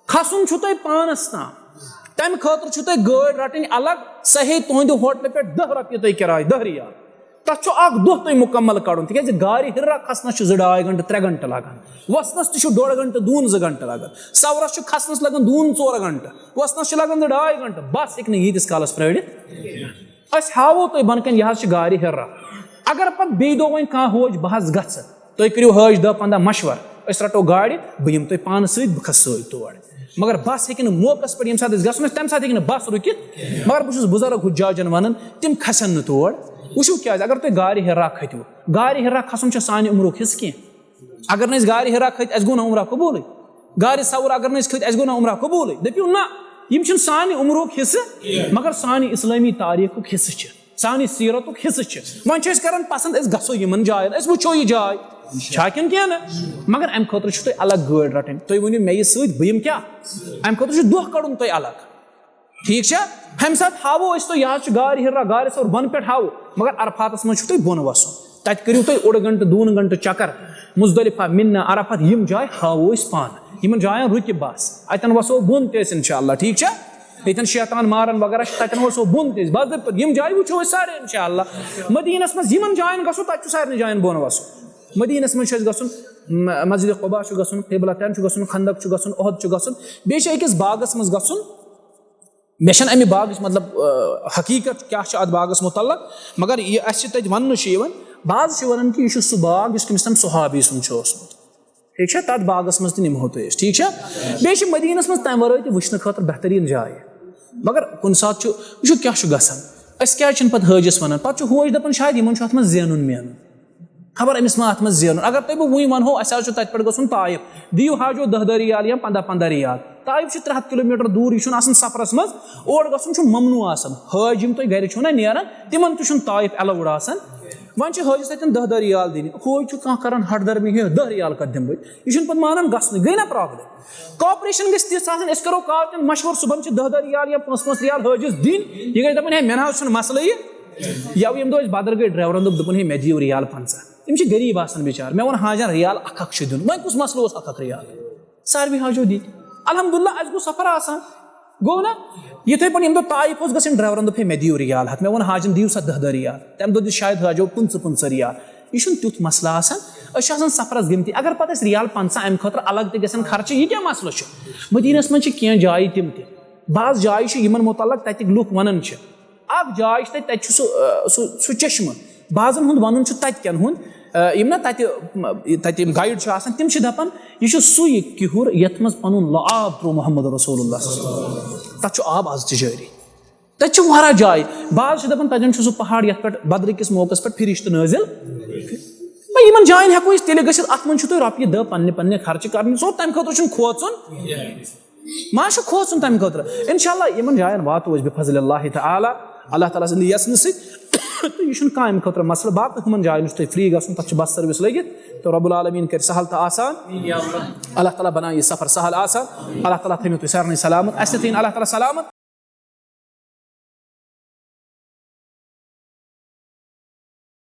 کھسُن چھُ تۄہہِ پانَس تام۔ تَمہِ خٲطرٕ چھُ تۄہہِ گٲڑۍ رَٹٕنۍ الگ، سۄ ہیٚیہِ تُہٕنٛدِ ہوٹلہٕ پٮ۪ٹھ دَہ رۄپیہِ تۄہہِ کِراے، دَہ ریال۔ تَتھ چھُ اکھ دۄہ تۄہہِ مُکمل کَڑُن، تِکیٛازِ غارِ حرا کھسنَس چھُ زٕ ڈاے گھنٹہٕ، ترٛےٚ گھنٹہٕ لَگان۔ وَسنَس تہِ چھُ ڈۄڈ گھنٹہٕ، دوٗن زٕ گھنٹہٕ لَگان۔ ثورَس چھُ کھسنَس لَگان دوٗن ژور گھنٹہٕ، وَسنَس چھُ لَگان زٕ ڈاے گھنٹہٕ۔ بَس ہیٚکہِ نہٕ ییٖتِس کالَس پرٛٲرِتھ۔ أسۍ ہاوو تۄہہِ بۄنہٕ کَنہِ، یہِ حظ چھِ غارِ حرا۔ اگر پَتہٕ بیٚیہِ دۄہ وۄنۍ کانٛہہ حٲج، بہٕ حظ گژھٕ، تُہۍ کٔرِو حٲج دَہ پنٛداہ مشوَرٕ، أسۍ رَٹو گاڑِ، بہٕ یِمہٕ تۄہہِ پانَس سۭتۍ، بہٕ کھسہٕ سۭتۍ تور۔ مگر بَس ہیٚکہِ نہٕ موقعس پٮ۪ٹھ، ییٚمہِ ساتہٕ أسۍ گژھو نہ، تَمہِ ساتہٕ ہیٚکہِ نہٕ بَس رُکِتھ۔ مگر بہٕ چھُس بُزرگ حُجاجَن وَنان، تِم کھسن نہٕ تور۔ وٕچھِو کیٛازِ، اگر تُہۍ غارِ حرا کھٔتِو، غارِ حرا کھسُن چھُ سانہِ عمرُک حصہٕ کینٛہہ۔ اگر نہٕ أسۍ غارِ حرا کھٔتۍ، اَسہِ گوٚو نہ عمرہ قبوٗلٕے۔ غارِ ثور اگر نہٕ أسۍ کھٔتۍ، اَسہِ گوٚو نہ عمرہ قبوٗلٕے۔ دٔپِو نہ، یِم چھِنہٕ سانہِ عمرُک حصہٕ، مگر سانہِ اِسلٲمی تاریٖخُک حصہٕ چھِ، سانہِ سیٖرتُک حصہٕ چھِ۔ وۄنۍ چھِ أسۍ کران پسنٛد، أسۍ گژھو یِمن جاین، أسۍ وٕچھو یہِ جاے چھا کِنہٕ کینٛہہ نہٕ۔ مگر اَمہِ خٲطرٕ چھُ تۄہہِ الگ گٲڑۍ رَٹٕنۍ۔ تُہۍ ؤنِو مےٚ یہِ سۭتۍ، بہٕ یِمہٕ کیٛاہ؟ اَمہِ خٲطرٕ چھُ دۄہ کَڑُن تۄہہِ الگ۔ ٹھیٖک چھا؟ ہمہِ ساتہٕ ہاوو أسۍ تۄہہِ، یہِ حظ چھُ غارِ حرا، غارِ ثور بۄنہٕ پٮ۪ٹھ ہاوو، مگر عرفاتس منٛز چھُو تۄہہِ بۄن وسُن۔ تتہِ کٔرِو تُہۍ اوٚڑ گنٹہٕ، دوٗن گنٹہٕ چکر۔ مزدلفہ، منہ، عرفات، یِم جایہِ ہاوو أسۍ پانہٕ۔ یِمن جاین رُکہِ بس، اتٮ۪ن وسو بۄن تہِ أسۍ انشاءاللہ، ٹھیٖک چھا؟ ییٚتٮ۪ن شیطان مارن وغیرہ چھِ، تتٮ۪ن وسو بۄن تہِ أسۍ۔ باضٲبطہٕ پٲٹھۍ یِم جایہِ وٕچھو أسۍ سارے انشاءاللہ۔ مدیٖنس منٛز یِمن جاین گژھو، تتہِ چھُ سارنٕے جاین بۄن وسُن۔ مدیٖنس منٛز چھُ اَسہِ گژھُن، م-، مسجد قباء چھُ گژھُن، قبلتین چھُ گژھُن، خندق چھُ گژھُن، احد چھُ گژھُن، بیٚیہِ چھُ أکِس باغس منٛز گژھُن۔ مےٚ چھَنہٕ اَمہِ باغٕچ، مطلب، آ، حقیٖقت کیٛاہ چھِ اَتھ باغَس مُتعلق، مگر یہِ اَسہِ چھِ تَتہِ وَننہٕ چھُ یِوان، بعض چھِ وَنان کہِ یہِ چھُ سُہ باغ یُس کٔمِس تام صحابی سُنٛد چھُ اوسمُت۔ ٹھیٖک چھا؟ تَتھ باغَس منٛز تہِ نِمہو تُہۍ أسۍ، ٹھیٖک چھا؟ بیٚیہِ چھِ مدیٖنَس منٛز تَمہِ وَرٲے تہِ وٕچھنہٕ خٲطرٕ بہتریٖن جایہِ، مگر کُنہِ ساتہٕ چھُ، وٕچھِو کیٛاہ چھُ گژھان، أسۍ کیٛازِ چھِنہٕ پَتہٕ حٲجِس وَنان؟ پَتہٕ چھُ حٲج دَپان، شاید یِمَن چھُ اَتھ منٛز زینُن مینُن۔ خبر أمِس ما اَتھ منٛز زینُن۔ اگر تۄہہِ بہٕ وٕنۍ وَنہو، اَسہِ حظ چھُ تَتہِ پٮ۪ٹھ گژھُن طائف، دِیِو حاجو دَہ دَہ ریال یا پنٛداہ پنٛداہ ریال۔ طائف چھُ ترٛےٚ ہَتھ کِلوٗ میٖٹر دوٗر، یہِ چھُنہٕ آسان سفرَس منٛز، اور گژھُن چھُ ممنوع آسان۔ حٲج یِم تُہۍ گَرِ چھُو نہ نیران، تِمَن تہِ چھُنہٕ طائف allowed آسان۔ وۄنۍ چھِ حٲجِس اَتٮ۪ن دَہ دَہ ریال دِنہِ، حٲج چھُ کانٛہہ کَران ہَٹھ دَرمی، ہے، دَہ ریال کَتہِ دِمہٕ بہٕ؟ یہِ چھُنہٕ پَتہٕ مانان گژھنٕے، گٔے نہ problem۔ Cooperation گژھِ تِژھ آسٕنۍ، أسۍ کَرو کالچَن مشوَرٕ، صُبحَن چھِ دَہ دَہ ریال یا پانٛژھ پانٛژھ ریال حٲجِس دِنۍ، یہِ گژھِ دَپُن، ہے، مےٚ نہ حظ چھُنہٕ مسلہٕ یہِ۔ یَوٕ ییٚمہِ دۄہ أسۍ بدر گٔے، ڈرٛیورَن دوٚپ، دوٚپُن، ہے، مےٚ دِیِو ریال پنٛژاہ۔ تِم چھِ غریٖب آسان بِچار۔ مےٚ ووٚن، حاجن ریال اکھ اکھ چھُ دیُن۔ وۄنۍ کُس مسلہٕ اوس اکھ اکھ ریال؟ ساروی حاجو دِتۍ۔ الحمدللہ، اَسہِ گوٚو سفر آسان۔ گوٚو نا؟ یِتھَے پٲٹھۍ ییٚمہِ دۄہ طائف اوس گژھُن، ڈرٛیورن دوٚپ، ہے، مےٚ دِیِو ریال ہَتھ۔ مےٚ ووٚن، حاجن دِیِو سا دَہ دَہ ریال۔ تَمہِ دۄہ دِژ شاید حاجو پٕنٛژٕہ پٕنٛژٕہ ریال۔ یہِ چھُنہٕ تیُتھ مسلہٕ آسان۔ أسۍ چھِ آسان سفرس گٔمتی۔ اگر پتہٕ أسۍ ریال پنٛژاہ اَمہِ خٲطرٕ الگ تہِ گژھن خرچہِ، یہِ کیٛاہ مسلہٕ چھُ؟ مدیٖنس منٛز چھِ کینٛہہ جایہِ تِم تہِ۔ بعض جایہِ چھِ یِمن متعلق تَتِکۍ لُکھ وَنان چھِ۔ اکھ جاے چھِ تَتہِ، تَتہِ چھُ سُہ، آ، سُہ، سُہ چشمہٕ۔ بعضن ہُنٛد وَنُن چھُ تَتہِ کٮ۪ن ہُنٛد، آ، یِم نہ تَتہِ، م، تَتہِ یِم guide چھِ آسان، تِم چھِ دَپان، یہِ چھُ سُے کِہُر یَتھ منٛز پَنُن لعاب ترٛوو محمد رسول اللہ صلی اللہ علیہ وسلم۔ تَتھ چھُ آب آز تہِ جٲری۔ تَتہِ چھِ واریاہ جایہِ۔ بعض چھِ دَپان، تَتٮ۪ن چھُ سُہ پہاڑ یَتھ پٮ۪ٹھ بدرٕ کِس موقعس پٮ۪ٹھ فرشتہٕ نٲزِل۔ وۄنۍ یِمن جاین ہٮ۪کو أسۍ تیٚلہِ گٔژھِتھ، اَتھ منٛز چھُ تۄہہِ رۄپیہِ دَہ پننہِ پننہِ خرچہٕ کرنہِ، so تَمہِ خٲطرٕ چھُنہٕ کھوژُن۔ ما چھُ کھوژُن تَمہِ خٲطرٕ؟ اِنشاءاللہ یِمن جاین واتو أسۍ بفضل اللہ تعالیٰ، اللہ تعالیٰ سٕنٛدِ یژھنہٕ سۭتۍ۔ تہٕ یہِ چھُنہٕ کانٛہہ اَمہِ خٲطرٕ مسلہٕ۔ باقٕے ہُمن جاین یُس تۄہہِ free گژھُن، تَتھ چھِ bus service لٔگِتھ۔ تہٕ رب العالمین کَرِ سہل تہٕ آسان۔ اللہ تعالیٰ بنایہِ یہِ سفر سہل آسان۔ اللہ تعالیٰ تھٲوِنو تُہۍ سارنٕے سلامت، اَسہِ تہِ تھٲوِن اللہ تعالیٰ سلامت۔